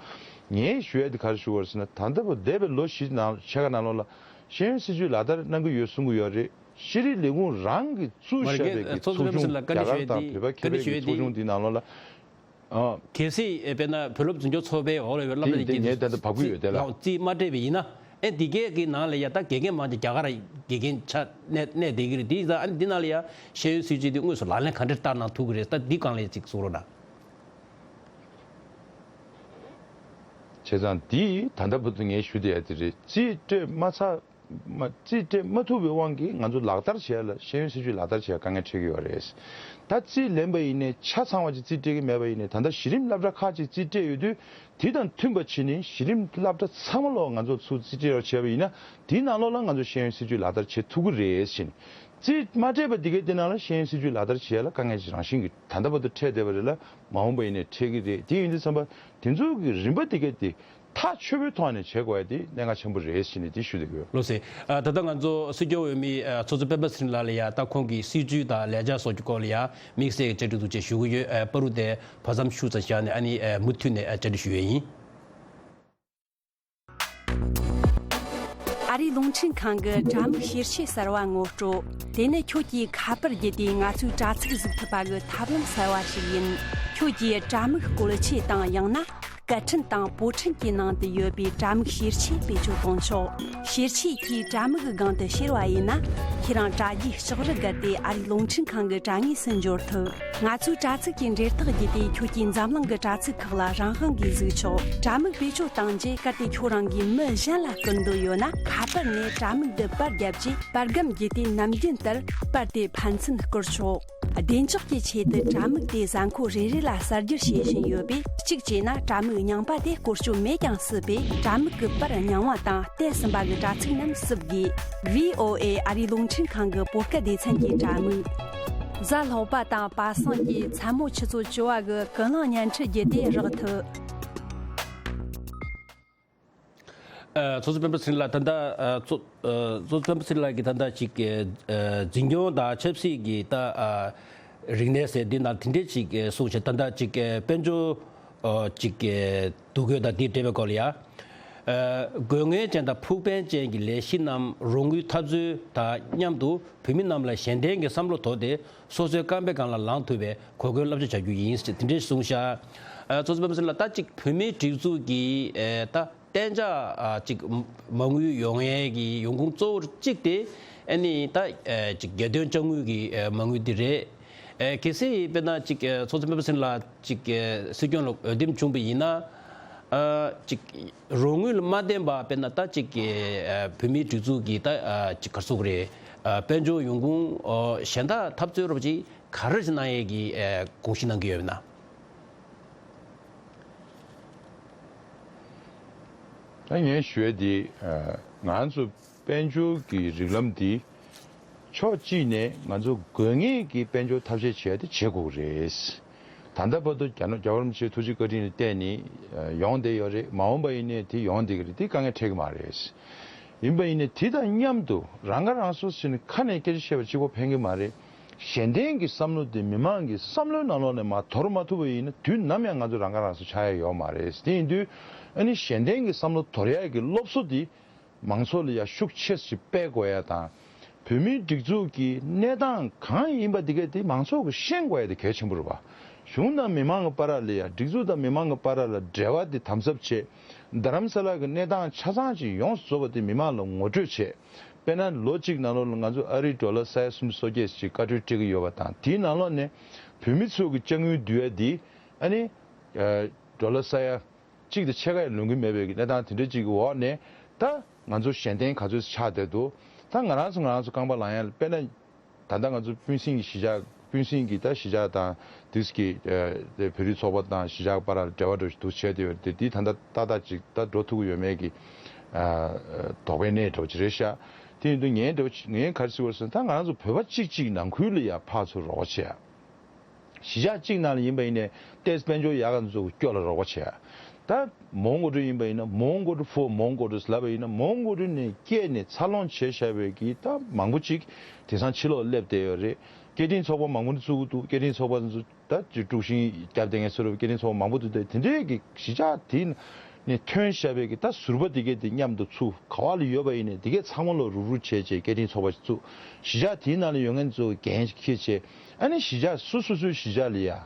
ངས་ཞུ་ཡ་དེ་ག་རེ་ཞུ་དགོས་རེད་ཟེར་ན། ད་ལྟ་བར་འདས་པའི་ལོ་བཞི་ནང་ཕྱེད་ཀ་ནང་ལོགས་ལ་ཤེས་ཡོན་སྲིད་བྱུས་ལག་བསྟར་གནང་གི་ཡོད་གསུང་གི་ཡོད་རེད། ཤེས་རིག་ལས་ཁུངས་རང་གིས་བཙུགས་མ་བཞག་རེད། པའི་གི་ཚོགས་ཚོགས་ཆུང་། ཆུང་། རྒྱ་གར་དང་བོད་པ་མཁས་པའི་གི་ཚོགས་ཆུང་དེའི་ནང་ལོགས་ལ། ཨ། གལ་སྲིད་དཔེར་ན་བོད་སློབ་འཛིན་སྐྱོང་ཚོགས་པའི་འོག་ལ་ཡོད་སློབ་གྲྭ་དེ་དེ་ངས་ད་ལྟ་བབས་ཀྱི་ཡོད་དེ་ལ། རྩིས་མ་སྤྲད་པ་ཡིན་ན། ཨེ་འདི་གས་ཀྱི་ནང་ལ་ཡ་ད་དགེ་རྒན་མང་ཆེ་རྒྱ་གར་དགེ་རྒན་ཆགས་གནས་གནས་བསྡད་ཀྱི་རེད། དེ་ཡིན་ཙང་ཨ་ནི་འདི་ནང་ལ་ཡ་ཤེས་ཡོན་སྲིད་བྱུས་དེ་དངོས་སུ་ལག་ལེན་ག་འདྲ་བསྟར་གནང་ཐུབ་ཀྱི་རེད། ད་འདི་སྒང་ལ་ཡ་ཅིག་གསུང་རོགས་གནང་། བྱས་ཙང་འདི་ད་ལྟ་བར་དུ་ངས་ཞུ་བསྡད་ཡ་དེ་རེད། རྩིས་སྤྲད་མ་ཚར། མ། རྩིས་སྤྲད་མ་ཐུབ་པའི་དབང་གིས་ང་ཚོ་ལག་བསྟར་བྱེད་ཡ་ལ། ཤེས་ཡོན་སྲིད་བྱུས་ལག་བསྟར་བྱེད་ཡ་དཀའ་ངལ་འཕྲད་ཀྱི་ཡོད་རེད། ད་རྩིས་ལེན་པ་ཡིན་ནའི་ཆ་ཚང་བ་ཅིག་རྩིས་སྤྲད་ཀྱི་མེད་པ་ཡིན་ནའི། ད་ལྟ་གཞི་རིམ་སློབ་གྲྭ་ཁག་ཅིག་རྩིས་སྤྲད་ཡོད་དུས། དེ་དང་མཐུན་པ་བྱས་ནས་གཞི་རིམ་སློབ་གྲྭ་ཚང་མ་ལོག་ང་ཚོ་ཚུར་རྩིས་སྤྲད་རོགས་བྱས་པ་ཡིན་ན། དེའི་ནང་ལོགས་ལ་ང་ཚོ་ཤེས་ཡོན་སྲིད་བྱུས་ལག་བསྟར་བྱེད་ཐུབ་ཀྱི་རེད་ཟེར་ནས། རྩིས་མ་སྤྲད་པ་དེ་གའི་དེ་ནང་ལ་ཤེས་ཡོན་སྲིད་བྱུས་ལག་བསྟར་བྱེད་ཡ་ལ་དཀའ་ངལ་ཅིག་རང་བཞིན་གྱིས་ད་ལྟ་བར་དུ་འཕྲད་བསྡད་པ་རེད་ལ། མ་འོངས་པ་ཡིན་ནའི་འཕྲད་ཀྱི་རེད། དེ་ཡིན་དུས་ཙམ་པ་དེ་ཚོ་གི་རིམ་པ་དེ་གའི་དེ་ཐག་ཆོད་པོའི་ཐོག་ནས་བྱེད་དགོས་ཡ་དེ་གནད་འགག་ཆེན་པོ་རེད་ཟེར་ནས་དེ་ཞུ་བསྡད་ཡོད། ལགས་སོ། ཨ། ད་ལྟ་ང་ཚོ་སྲིད་སྐྱོང་འོས་མི་ཨ་ཚོགས་གཙོ་སྤེན་པ་ཚེ་རིང་ལགས་ལ་ཡ་ད་ཁོང་གི་སྲིད་བྱུས་དང་ལས་འཆར་སོགས་ཀྱི་སྐོར་ལ་ཡ་དམིགས་བསལ་གྱི་བཅར་འདྲི་ཐུགས་རྗེ་ཆེ་ཞུ་གི་ཡོད། ཨ། བར་དུ་དེ་བར་མཚམས་ཤུགས་ཙམ་བཞག་ནས། ཨ་ནི་ཨ་མུ་མཐུད་ནས་ཨ་བཅར་འདྲི་ཞུ་ཡས་ཡིན། ཨ་རིའི་རླུང་འཕྲིན་ཁང་གི་དྲ་དམིགས་ཤེར་ཆས་གསར་བ་ངོ་སྤྲོད། དེ་ནི་ཁྱོད་ཀྱིས་ཁ་པར་བརྒྱུད་དེ་ང་ཚོའི་དྲ་ཚིགས་གཟིགས་ཐུབ་པ་གི་ཐབས་ལམ་གསར་བ་ཞིག་ཡིན། ཁྱོད་ཀྱིས་དྲ་དམིགས་བཀོལ་ཆས་དང་། ཡང་ན་སྐད་འཕྲིན་དང་པོ་འཕྲིན་གྱི་ནང་དུ་ཡོད་པའི་དྲ་དམིགས་ཤེར་ཆས་བེད་སྤྱོད་གཏོང་ཆོག། ཤེར་ཆས་ཀྱིས་དྲ་དམིགས་སྒང་དུ་ཤེར་བ་ཡིན་ན། ཁྱེད་རང་དྲ་རྒྱའི་ལྕགས་རི་བརྒལ་ཏེ་ཨ་རིའི་རླུང་འཕྲིན་ཁང་གི་དྲ་ངོས་སུ་འབྱོར་ཐུབ། ང་ཚོའི་དྲ་ཚིགས་ཀྱི་འབྲེལ་ཐག་བརྒྱུད་དེ་ཁྱོད་ཀྱིས་འཛམ་གླིང་གི་དྲ་ཚིགས་ཁག་ལ་རང་དབང་གིས་གཟིགས་ཆོག། དྲ་དམིགས་བེད་སྤྱོད་བཏང་རྗེས། གལ་ཏེ་ཁྱོད་རང་གིས་མི་གཞན་ལ་སྐུར་འདོད་ཡོད་ན། ཁ་པར་ནས་དྲ་དམིགས་འདི་པར་བརྒྱབ་རྗེས། པར་སྒམ་བརྒྱུད་དེ་ནམ་རྒྱུན་ལྟར་པར་དེ་ཕན་ཚུན་བསྐུར་ཆོག། བདེ་འཇགས་ཀྱི་ཆེད་དུ་དྲ་དམིགས་དེ་གཟའ་འཁོར་རེ་རེ་ལ་གསར་བསྒྱུར་བྱེད་བཞིན་ཡོད་པས། གཅིག་བྱས་ན་དྲ་དམིགས་རྙིང་པ་དེ་བཀོལ་སྤྱོད་མེད་ཀྱང་སྲིད་པས། དྲ་དམིགས་ཀྱི་པར་རྙིང་བ་དང་གཏན་ཟིན་པ་གི་དྲ་ཚིགས་རྣམས་བསུབ་དགོས། ཝི་ཨོ་ཨེ་ཨ་རིའི་རླུང་འཕྲིན་ཁང་གི་བོད་སྐད་སྡེ་ཚན་གྱི་དྲ་དམིགས། གཟའ་ལྷག་པ་དང་པ་སངས་ཀྱི་མཚན་མོ་ཆུ་ཚོད་བཅུ་པ་གི་ཀུན་གླེང་བརྙན་འཕྲིན་བརྒྱུད་དེ་རག་ཐུབ། ཨ། ཚོགས་གཙོ་སྤེན་པ་ཚེ་རིང་ལགས། ད་ལྟ་ཨ་ཚོགས་ཨ་ཚོགས་གཙོ་སྤེན་པ་ཚེ་རིང་ལགས་ཀྱིས་ད་ལྟ་ཅིག་ཨ་འཛིན་སྐྱོང་དང་ཆབ་སྲིད་ཀྱི་ད་ཨ་རིག་གནས་ཟེར་འདི་ནང་དེ་འདྲས་ཅིག་ཨ་གསུངས་བྱས། ད་ལྟ་ཅིག་ཨ་དཔལ་འབྱོར་ཨ་ཅིག་ཨ་འདུ་འགོད་དང་དེ་འབྲེལ་བའི་སྐོར་ལ་ཡ། ཨ་དགོས་ངེས་ཅན་དང་ཕུགས་ཕན་ཅན་གྱི་ལས་གཞི་རྣམས་རོགས་དངུལ་འཐབ་རྩོད་དང་མཉམ་དུ་བོད་མི་རྣམས་ལ་གཞན་ལྡན་གྱི་བསམ་བློ་དོར་ཏེ། སོ་སོའི་རྐང་པའི་སྒང་ལ་ལངས་ཐུབ་པའི་གོ་སྐོན་བསླབ་བྱ་བྱ་རྒྱུ་ཡིན་ཟེར་དེ་འདྲས་གསུངས་ཤག། ཨ་ཚོགས་གཙོ་སྤེན་པ་ཚེ་རིང་ལགས། ད་ཅིག་བོད་མིའི་སྒྲིག་འཛུགས་ཀྱི་ཨ་ད་གཏན་འཇགས་ཨ་ཅིག་མ་དངུལ་ཡོང་ཡས་ཀྱི་ཡོང་ཁུངས་གཙོ་བོར་གཅིག་དེ་ཨ་ནི་ད་ཨ་ཅིག་རྒྱལ་དོན་དཔྱ་དངུལ་གྱི་ཨ་མ་དངུལ་འདི་རེད། ཨ་གལ་སྲིད་དཔེར་ན་ཅིག་ཨ་ཚོགས་གཙོ་སྤེན་པ་ཚེ་རིང་ལགས་ཅིག་ཨ་སྲིད་སྐྱོང་ལ་འོས་འདེམས་བྱུང་བ་ཡིན་ན། ཨ་ཅིག་རོགས་དངུལ་ལ་མ་བརྟེན་པ་དཔེར་ན་ད་ཅིག་ཨ་བོད་མིའི་སྒྲིག་འཛུགས་ཀྱི་ད་ཨ་ཅིག་ག་རེ་ཟེར་དགོས་རེད། ཨ་དཔལ་འབྱོར་ཡོང་ཁུངས་ཨ་གཞན་དག་འཐབ་རྩོད་རོབ་ཅིག་ག་རེ་ཞིག་གནང་ཡས་ཀྱི་ཨ་དགོངས་གཞི་གནང་གི་ཡོད་ན། ད་ངས་ཞུ་ཡས་འདི། ཨ་ང་ཚོ་དཔལ་འབྱོར་གྱི་རིགས་ལམ་འདི་ཕྱོགས་གཅིག་ནས་ང་ཚོ་དགོས་ངེས་ཀྱི་དཔལ་འབྱོར་ཐབས་ཤེས་བྱས་ཏེ་བྱེད་དགོས་ཀྱི་རེད། ད་ལྟ་བར་དུ་རྒྱ་ནག་རྒྱལ་བ་རིན་པོ་ཆེའི་ཐུགས་རྗེ་བཀའ་དྲིན་ལ་བརྟེན་ནས་ཨ་ཡོང་བསྡད་ཡོད་རེད། མ་འོངས་པ་ཡིན་ནའི་དེ་ཡོང་བསྡད་ཀྱི་རེད། དེ་དཀའ་ངལ་འཕྲད་ཀྱི་མ་རེད། ཡིན་པ་ཡིན་ནའི་དེ་དང་མཉམ་དུ་རང་ཁ་རང་གསོ་ཟེར་ནས་ཁ་ནས་སྐད་ཆ་བཤད་པ་གཅིག་པོ་ཕན་གྱི་མ་རེད། གཞན་ལྡན་གྱི་བསམ་བློ་དེ་མི་མང་གི་བསམ་བློའི་ནང་ལོགས་ནས་མར་དོར་མ་ཐུབ་པ་ཡིན་ན། དུས་ནམ་ཡང་ང་ཚོ་རང་ཁ་རང་གསོ་ཆགས་ཡ་ཡོད་མ་རེད། དེ་ཡིན་དུས་ཨ་ནི་གཞན་ལྡན་གྱི་བསམ་བློ་དོར་ཡ་གི་སློབ་གསོ་དེ་མང་ཚོགས་ལ་ཡ་ཤུགས་ཆེ་ཞིག་སྤེལ་དགོས་ཡ་དང་། བོད་མིའི་སྒྲིག་འཛུགས་ཀྱི་གནས་སྟངས་གང་ཡིན་པ་དེ་ག་དེ་མང་ཚོགས་ཀྱིས་ཤེས་དགོས་ཡ་དེ་གལ་ཆེན་པོ་རེད་པ། གཞུང་དང་མི་མང་གི་བར་ལ་ཡ། སྒྲིག་འཛུགས་དང་མི་མང་གི་བར་ལ་འབྲེལ་བ་དེ་དམ་ཟབ་བྱས། རྡ་རམ་ས་ལ་གི་གནས་སྟངས་ཆ་ཚང་ཅིག་ཡོངས་སུ་རྫོགས་པ་དེ་མི་མང་ལ་ངོ་སྤྲོད་བྱས། དཔེར་ན་ལོ་གཅིག་ནང་ལོགས་ལ་ང་ཚོ་ཨ་རིའི་ཌོ་ལར་ས་ཡ་སུམ་ཅུ་སོ་བརྒྱད་ཅིག་བཀའ་འཁྲོལ་སྤྲད་ཀྱི་ཡོད་པ་དང་། དེའི་ནང་ལོགས་ནས་བོད་མི་ཚོ་གི་དཔྱ་དངུལ་བསྡུ་ཡ་དེ་ཨ་ནི། ཨ། ཌོ་ལར་ས་ཡ་གཅིག་དང་ཕྱེད་ཀ་ཡང་ལོན་གྱི་མེད་པའི་གི་གནས་སྟངས་དེ་འདྲ་ཅིག་གི་འོག་ནས། ད་ང་ཚོ་གཞན་བརྟེན་ག་ཚོད་ཆགས་བསྡད་འདུག་ད་ང་རང་ཚོ་ང་རང་ཚོ་རྐང་པ་ལངས་ཡ་ལ། དཔེར་ན། ད་ལྟ་ང་ཚོ་སྤུན་སྲིང་གི་གཞིས་ཆགས། སྤུན་སྲིང་གི་ད་གཞིས་ཆགས་དང་དེས་ཀྱི་ཨ་དེ་བོད་རིགས་ཚོགས་པ་དང་གཞིས་ཆགས་བར་ལ་འབྲེལ་བ་འགྲོ་བཞིན་འདུག་བྱས་བསྡད་ཡོད་རེད་དེ། དེ་ད་ལྟ་ཏག་ཏག་ཅིག་ད་འགྲོ་ཐུབ་ཀྱི་ཡོད་མེད་ཀྱི་ཨ་དོགས་པའི་གནས་འདྲ་བོ་ཅིག་རེད་ཤག་དེ་ཡིན་དུས་ངས་འདྲ་བོ་ཅིག་ངས་ག་རེ་ཟེར་དགོས་རེད་ཟེར་ན། ད་ང་རང་ཚོ་བོད་པ་གཅིག་གཅིག་ནང་ཁུལ་ལ་ཡ་ཕར་ཚུར་རོགས་པ་བྱེད་ཡ། གཞིས་ཆགས་གཅིག་ནང་ལ་ཡིན་པ་ཡིན་ནའི་ཏོག་ཙམ་དཔལ་འབྱོར་ཡག་ག་ཚོ་སྐྱོ་ལ་རོགས་པ་བྱེད་ཡ། ད་མོན་གྷོ་གྲུ་ཡིན་པ་ཡིན་ན། མོན་གྷོ་གྲུ་ཕོ་མོན་གྷོ་གྲུ་ལབ་པ་ཡིན་ན། མོན་གྷོ་གྲུ་ནས་སྐྱེས་ནས་འཚར་ལོངས་བྱས་བཞག་པའི་གི་ད་མང་པོ་ཅིག་དེང་སང་ཕྱི་ལོགས་སླེབས་བསྡད་ཡོད་རེད། སྐད་འཕྲིན་ཚོགས་པ་མང་པོ་ནས་བཙུགས་ཀྱི་འདུག་སྐད་འཕྲིན་ཚོགས་པ་ཚོ་ད་ཅིག་དཀྲུག་ཤིང་བརྒྱབ་བསྡད་མཁན་བཟོ་འདྲ་བའི་སྐད་འཕྲིན་ཚོགས་པ་མང་པོ་འདུག་དེ་དེ་འདྲའི་གི་གཞིས་ཆགས་དེ་ནས་ཐོན་བཞག་པའི་གི་ད་ཟུར་པ་དེ་གས་དེ་མཉམ་དུ་ཚུར་ག་བ་ལ་ཡོད་པ་ཡིན་ནའི་དེ་གས་ཚང་མ་ལོ་རུབ་རུབ་བྱས་བྱས་སྐད་འཕྲིན་ཚོགས་པ་ཞིག་བཙུགས། གཞིས་ཆགས་དེའི་ནང་ལ་ཡོད་མཁན་ཚོ་འགན་ཞིག་འཁྱེར་བྱས། ཨ་ནི་གཞིས་ཆགས་སོ་སོ་སོའི་གཞིས་ཆགས་ལ་ཡ།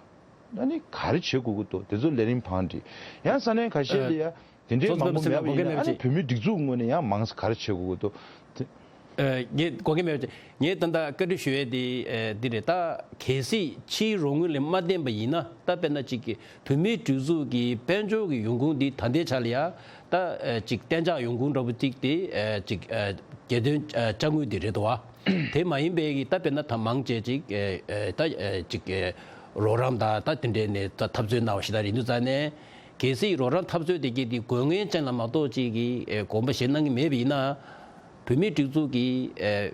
ཨ་ནི་ག་རེ་བྱེད་དགོས་ཀྱི་འདུག་དེ་ཚོ་ལས་རིམ་བང་སྒྲིག་ཡང་ས་གནས་ཁ་ཤས་ལ་ཡ་དེ་འདྲའི་མང་པོ་མེད་པ་ཡིན་ན། ཨ་ནི་བོད་མིའི་སྒྲིག་འཛུགས་ངོས་ནས་ཡང་མང་ཙམ་ག་རེ་བྱེད་དགོས་ཀྱི་འདུག་དེ། ཨ། ངས་དགོངས་འགལ་མེད་པ་བྱས། ངས་ད་ལྟ་བཀའ་འདྲི་ཞུ་ཡས་དེ་ཨ་འདི་རེད། ད་གལ་སྲིད་ཕྱིའི་རོགས་དངུལ་ལ་མ་བརྟེན་པ་ཡིན་ན། ད་དཔེར་ན་ཅིག་གི་བོད་མིའི་སྒྲིག་འཛུགས་ཀྱི་དཔལ་འབྱོར་གྱི་ཡོང་ཁུངས་འདི་ད་ལྟའི་ཆ་ལ་ཡ་ད་ཨ་ཅིག་གཏན་འཇགས་ཡོང་ཁུངས་འདྲ་པོ་ཅིག་དེ་ཨ་ཅིག་ཨ་རྒྱལ་དོན་ཨ་དཔྱ་དངུལ་འདི་རེད་དོ། དེ་མ་ཡིན་པའི་གི་ད་དཔེར་ན་ད་མང་ཆེ་ཅིག་ཨ་ཨ་ད་ཨ་ཅིག་ཨ་རོགས་རམ་དང་ད་དེ་འདྲའི་ནས་ད་འཐབ་རྩོད་གནང་བ་ཞིག་ད་རེད་འདུག་རྩ་ནས། གལ་སྲིད་རོགས་རམ་འཐབ་རྩོད་དེ་གས་དེ་དགོས་ངེས་ཅན་ལ་མ་གཏོགས་ཅིག་གི་ཨེ་དགོངས་པ་བཞེས་གནང་གི་མེད་པ་ཡིན་ན། བོད་མིའི་སྒྲིག་འཛུགས་ཀྱི་ཨེ་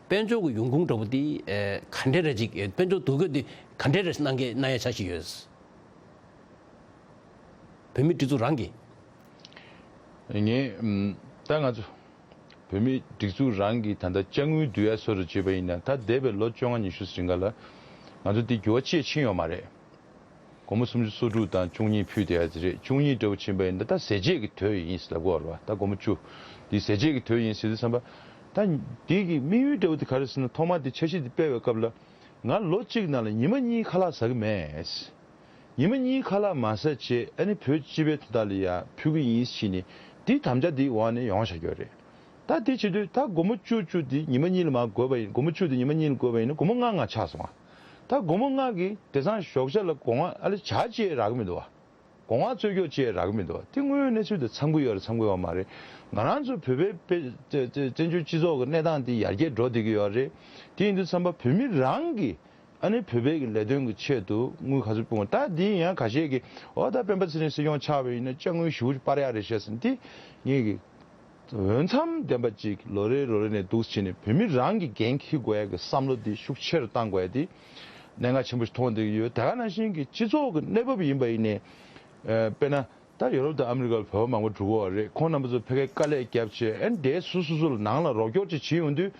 དཔལ་འབྱོར་གྱི་ཡོང་ཁུངས་འདྲ་པོ་དེ་ཨེ་ག་འདྲས་རེ་ཅིག་ཨེ་དཔལ་འབྱོར་འདུ་འགོད་དེ་ག་འདྲས་རེ་གནང་གི་གནང་ཡ་ཆ་ཞིག་ཡོད། བོད་མིའི་སྒྲིག་འཛུགས་རང་གིས། ངས་ཨམ་ད་ང་ཚོ་བོད་མིའི་སྒྲིག་འཛུགས་རང་གིས་ད་ལྟ་དཔྱ་དངུལ་བསྡུ་ཡ་སོགས་ལ་བྱས་པ་ཡིན་ན། ད་འདས་པའི་ལོ་བཅོ་ལྔ་ཉི་ཤུ་ཙམ་རིང་ག་ལ་ང་ཚོ་འདི་འགྱུར་བ་ཅི་ཡང་ཕྱིན་ཡོད་མ་རེད། སྒོར་མོ་སུམ་ཅུ་སོ་དྲུག་དང་བཅུ་གཉིས་ཕུད་བསྡད་ཡ་ཅིག་རེད། བཅུ་གཉིས་འདྲ་པོ་ཕྱིན་པ་ཡིན་ན་ད་ཟས་བཅད་ཀྱི་དོད་ཡིན་ཟེར་ལབ་ཀྱི་ཡོད་རེད་པ། ད་སྒོར་མོ་བཅུ་འདི་ཟས་བཅད་ཀྱི་དོད་ཡིན་ཟེར་དུས་ཙམ་པ། ད་འདི་གི་དམིགས་ཡུལ་འདྲ་པོ་དེ་ག་རེ་ཟེར་ན། ཐོག་མར་འདི་འཆར་གཞི་འདི་སྤེལ་བའི་སྐབས་ལ་ང་ལོ་གཅིག་ནང་ལ་ཉི་མ་གཉིས་ཁ་ལག་ཟ་གི་མེད། ཉི་མ་གཉིས་ཁ་ལག་མ་ཟ་བྱས་ཨ་ནི་བོད་སྤྱི་པའི་དོན་དག་ལ་ཡ་ཕུལ་གི་ཡིན་ཟེར་ནས་འདི་དམ་བཅའ་འདི་འོག་ནས་ཡོང་བཞག་གི་ཡོད་རེད། ད་དེ་བྱེད་དུས་ད་སྒོར་མོ་བཅུ་བཅུ་དེ་ཉི་མ་གཉིས་ལ་མར་བགོས་པ་ཡིན། སྒོར་མོ་བཅུ་དེ་ཉི་མ་གཉིས་ལ་བགོས་པ་ཡིན་ན་སྒོར་མོ་ལྔ་ལྔ་ཆགས་སོང་ང་། ད་སྒོར་མོ་ལྔ་གིས་དེང་སང་ཞོགས་ཇ་ལ་སྒོར་ལྔ་ཨ་ལེ་ཇ་ཅིག་རག་གི་མི་འདུག་བ། སྒོར་ལྔ་རྩོལ་སྐྱོར་ཅིག་རག་གི་མི་འདུག་བ། དེ་དངོས་ཡོད་གནས་ཚུལ་དང་འཚམ་གི་ཡོད་རེད་འཚམ་གི་ཡོད་མ་རེད། ང་རང་ཚོ་བོད་པའི་དཔེ་བཙན་བྱོལ་སྤྱི་ཚོགས་ཀྱི་གནས་སྟངས་དེ་ཡར་རྒྱས་འགྲོ་བསྡད་ཀྱི་ཡོད་རེད། དེ་ཡིན་དུས་ཙམ་པ་བོད་མི་རང་གིས་ཨ་ནི་བོད་པའི་གི་ལས་དོན་གྱི་ཆེད་དུ་དངུལ་ག་ཚོད་སྤུངས། ད་འདི་ཡང་ཁ་ཤས་ཀྱིས་འོ་ད་སྤེན་པ་ཚེ་རིང་སྲིད་སྐྱོང་ཆགས་པ་ཡིན་ན་དཔྱ་དངུལ་ཞེ་པོ་ཅིག་སྤར་ཡག་རེད་བཤད་ཟིན། འདི་ངེད་ཀྱི་འོས་འཚམ་ལྡན་པ་ཅིག་ལོ་རེ་ལོ་རེ་ནས་འདུག་སེ་བྱས་ནས་བོད་མི་རང་གི་འགན་འཁྱེར་དགོས་ཡག་གི་བསམ་བློ་འདི་ཤུགས་ཆེ་རུ་གཏང་དགོས་ཡག་འདི་གནད་འགག་ཆེན་པོ་ཞིག་མཐོང་བསྡད་ཀྱི་ཡོད། དེ་ག་ནང་བཞིན་གྱི་སྤྱི་ཚོགས་ཀྱི་གནས་བབ་ཡིན་པ་ཡིན་ནའི། ཨ་དཔེར་ན། ད་ཡོ་རོབ་དང་ཨ་མི་རི་ཀར་བོད་པ་མང་པོ་འགྲོ་གི་ཡོད་རེད། ཁོང་རྣམ་པ་ཚོ་ཕ་གིར་དཀའ་ལས་བརྒྱབ་བྱས་ཨ་ནི་དེ་སོ་སོ་སོ་ལ་ནང་ལ་རོགས་སྐྱོར་ཅིག་བྱེད་ཡོང་དུས།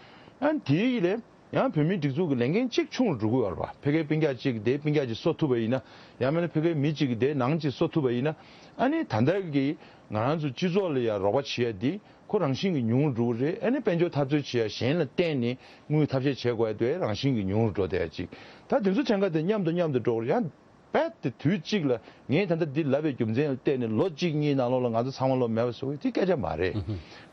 ཨ་ནི་དེའི་ལས་ཡང་བོད་མིའི་སྒྲིག་འཛུགས་ཀྱི་ལས་འགན་གཅིག་ཆུང་རུ་འགྲོ་གི་ཡོད་རེད་པ། ཕ་གིའི་སྤུན་ཀྱག་གཅིག་གིས་དེའི་སྤུན་ཀྱག་ཅིག་གསོ་ཐུབ་པ་ཡིན་ན། ཡང་མིན་ན་ཕ་གིའི་མི་གཅིག་གིས་དེའི་ནང་གཅིག་གསོ་ཐུབ་པ་ཡིན་ན། ཨ་ནི་ད་ལྟ་གི་ང་རང་ཚོ་སྤྱི་ཚོགས་ལ་ཡང་རོགས་པ་བྱེད་ཡ་འདི་ཁོ་རང་བཞིན་གྱིས་ཉུང་རུ་འགྲོ་གི་རེད། ཨ་ནི་དཔལ་འབྱོར་འཐབ་རྩོད་བྱེད་ཡ་གཞན་ལ་བརྟེན་ནས་དངུལ་ཐབས་ཤེས་བྱེད་དགོས་ཡ་དེ་རང་བཞིན་གྱིས་ཉུང་རུ་འགྲོ་བསྡད་ཡ་ཅིག་ད་དེ་ཚོ་གྲངས་ཀ་དེ་མཉམ་དུ་མཉམ་དུ་འགྲོ་གི་རེད། ཡང་རྦད་དེ་དུས་གཅིག་ལ་ངས་ད་ལྟ་འདི་ལབ་པའི་རྒྱུ་མཚན་ལ་བརྟེན་ནས་ལོ་གཅིག་གཉིས་ནང་ལོགས་ལ་ང་ཚོ་ཚང་མ་ལོ་མེད་པ་བཟོ་གི་དེ་སྐད་ཆ་མ་རེད།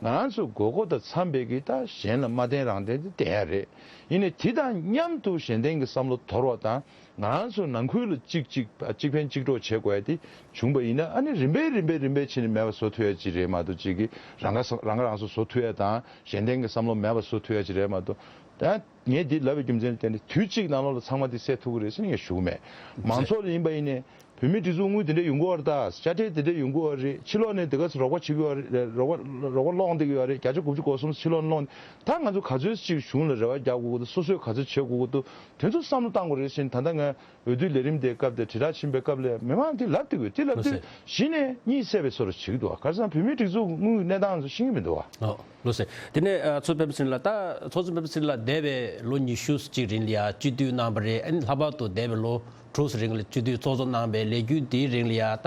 ང་རང་ཚོ་དགོས་མཁོ་དང་འཚམ་པའི་གི་ད་གཞན་ལ་མ་བརྟེན་རང་བརྟེན་དེ་བརྟེན་ཡ་རེད། ཡིན་ནའི་དེ་དང་མཉམ་དུ་གཞན་བརྟེན་གྱི་བསམ་བློ་དོར་བ་དང་ང་རང་ཚོ་ནང་ཁུལ་ལ་གཅིག་གཅིག་གཅིག་ཕན་གཅིག་གྲོགས་བྱེད་དགོས་ཡ་དེ་བྱུང་པ་ཡིན་ན། ཨ་ནི་རིམ་པས་རིམ་པས་རིམ་པས་བྱས་ནས་མེད་པ་བཟོ་ཐུབ་ཡ་ཅིག་རེད་མ་གཏོགས། གཅིག་གིས་རང་ཁ་རང་ཁ་རང་གསོ་བཟོ་ཐུབ་ཡ་དང་གཞན་བརྟེན་གྱི་བསམ་བློ་མེད་པ་བཟོ་ཐུབ་ཡ་ཅིག་རེད་མ་གཏོགས། ད། ངས་འདི་ལབ་པའི་རྒྱུ་མཚན་ལ་བརྟེན་ནས་དུས་གཅིག་ནང་ལོགས་ལ་ཚང་མ་འདི་སེལ་ཐུབ་ཀྱི་རེད་ཟེར་ནས་ངས་ཞུ་གི་མེད། མང་ཚོགས་ལ་ཡིན་པ་ཡིན་ནའི་བོད་མིའི་སྒྲིག་འཛུགས་དངུལ་དེ་འདྲ་ཡོང་གི་ཡོད་རེད། ད་དཔྱ་ཁྲལ་དེ་འདྲ་ཡོང་གི་ཡོད་རེད། ཕྱི་ལོགས་ནས་དེ་ག་ཚོད་རོགས་པ་བྱེད་ཀྱི་ཡོད་རེད། རོགས་པ་རོགས་པ་སློང་བསྡད་ཀྱི་ཡོད་རེད། བརྒྱ་ཆ་དགུ་བཅུ་གོ་གསུམ་ཕྱི་ལོགས་ནས་སློང་། ད་ང་ཚོ་ག་ཚོད་ཅིག་གཞུང་ལ་རེ་བ་རྒྱག་དགོས་ཀྱི་འདུག་སོ་སོས་ག་ཚོད་བྱེད་དགོས་ཀྱི་འདུག་དེ་ཚོ་བསམ་བློ་བཏང་དགོས་རེད་ཟེར་ནས་ད་ལྟ་ང་འོས་བསྡུ་ལས་རིམ་དེའི་སྐབས་དེ་དྲིལ་བསྒྲགས་ཕྱིན་པའི་སྐབས་ལ་མི་མང་དེ་ལབ་བསྡད་དགོས། དེ་ལབ་དུས་གཞི་ནས་གཉིད་སད་པའི་བཟོ་འདྲ་བྱེད་ཀྱི་འདུག་ག་རེ་ཟེར་ན་བོད་མིའི་སྒྲིག་འཛུགས་དངུལ་གནས་སྟངས་ཚོ་ཤེས་ཀྱི་མི་འདུག་བ། ཨོ་ལགས་སོ། དེ་ནས་ཨ་ཚོགས་གཙོ་སྤེན་པ་ཚེ་རིང་ལགས། ད་ཚོགས་གཙོ་སྤེན་པ་ཚེ་རིང་ལགས་འདས་པའི་ལོ་ཉི་ཤུ་ཅིག་རིང་ལ་ཡ་སྤྱི་འཐུས་གནང་བ་རེད། ཨ་ནི་ལྷག་པར་དུ་འདས་པའི་ལོ་དྲུག་ཙམ་རིང་ལ་སྤྱི་འཐུས་ཚོགས་གཙོ་གནང་བའི་ལས་འགུལ་དེའི་རིང་ལ་ཡ། ད་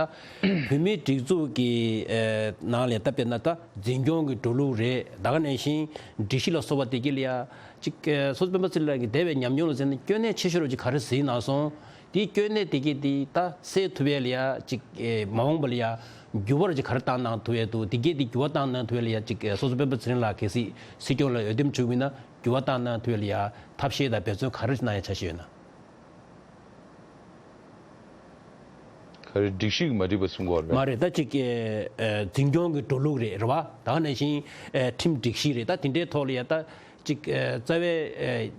བོད་མིའི་སྒྲིག་འཛུགས་ཀྱི་ཨ་ནང་ལ་ད་དཔེར་ན་ད་འཛིན་སྐྱོང་གི་འགྲོ་ལུགས་རེད། ད་ག་ནང་བཞིན་སྒྲིག་གཞི་ལ་སོགས་པ་དེ་གི་ལ་ཡ་ཅིག་ཨ་ཚོགས་གཙོ་སྤེན་པ་ཚེ་རིང་ལགས་ཀྱི་འདས་པའི་ཉམས་མྱོང་ལ་བརྟེན་ནས་སྐྱོན་གནད་ཆེ་ཤོས་རུ་ཅིག་ག་རེ་གཟིགས་གནང་སོང་། དེའི་སྐྱོན་གནད་དེ་གས་དེ་ད་སེལ་ཐུབ་ཡས་ལ་ཡ་ཅིག་ཨེ་མ་འོངས་པ་ལ་ཡ་འགྱུར་བ་ར་ཅིག་ག་རེ་བཏང་གནང་ཐུབ་ཡས་འདུག་དེ་གས་དེ་འགྱུར་བ་བཏང་གནང་ཐུབ་ཡས་ལ་ཡ་ཅིག་ཨེ་ཚོགས་གཙོ་སྤེན་པ་ཚེ་རིང་ལགས་གལ་སྲིད་སྲིད་སྐྱོང་ལ་འོས་འདེམས་བྱུང་བ་ཡིན་ན་འགྱུར་བ་བཏང་གནང་ཐུབ་ཡས་ལ་ཡ་ཐབས་ཤེས་དང་འབད་བརྩོན་ག་རེ་གནང་ཡས་འཆར་གཞི་ཡོད་ན། རེད། སྒྲིག་གཞི་གི་མ་འགྲིག་པ་གསུང་གི་ཡོད་རེད་པས། མ་རེད། ད་ཅིག་ཨེ་ཨེ་འཛིན་སྐྱོང་གི་འགྲོ་ལུགས་རེད། རེད་བ། ད་ག་ནང་བཞིན་ཨེ་ཁྲིམས་སྒྲིག་གཞི་རེད། ད་དེ་འདྲའི་ཐོག་ལ་ཡ་ད་ཅིག་ཨེ་རྩ་བའི་ཨེ་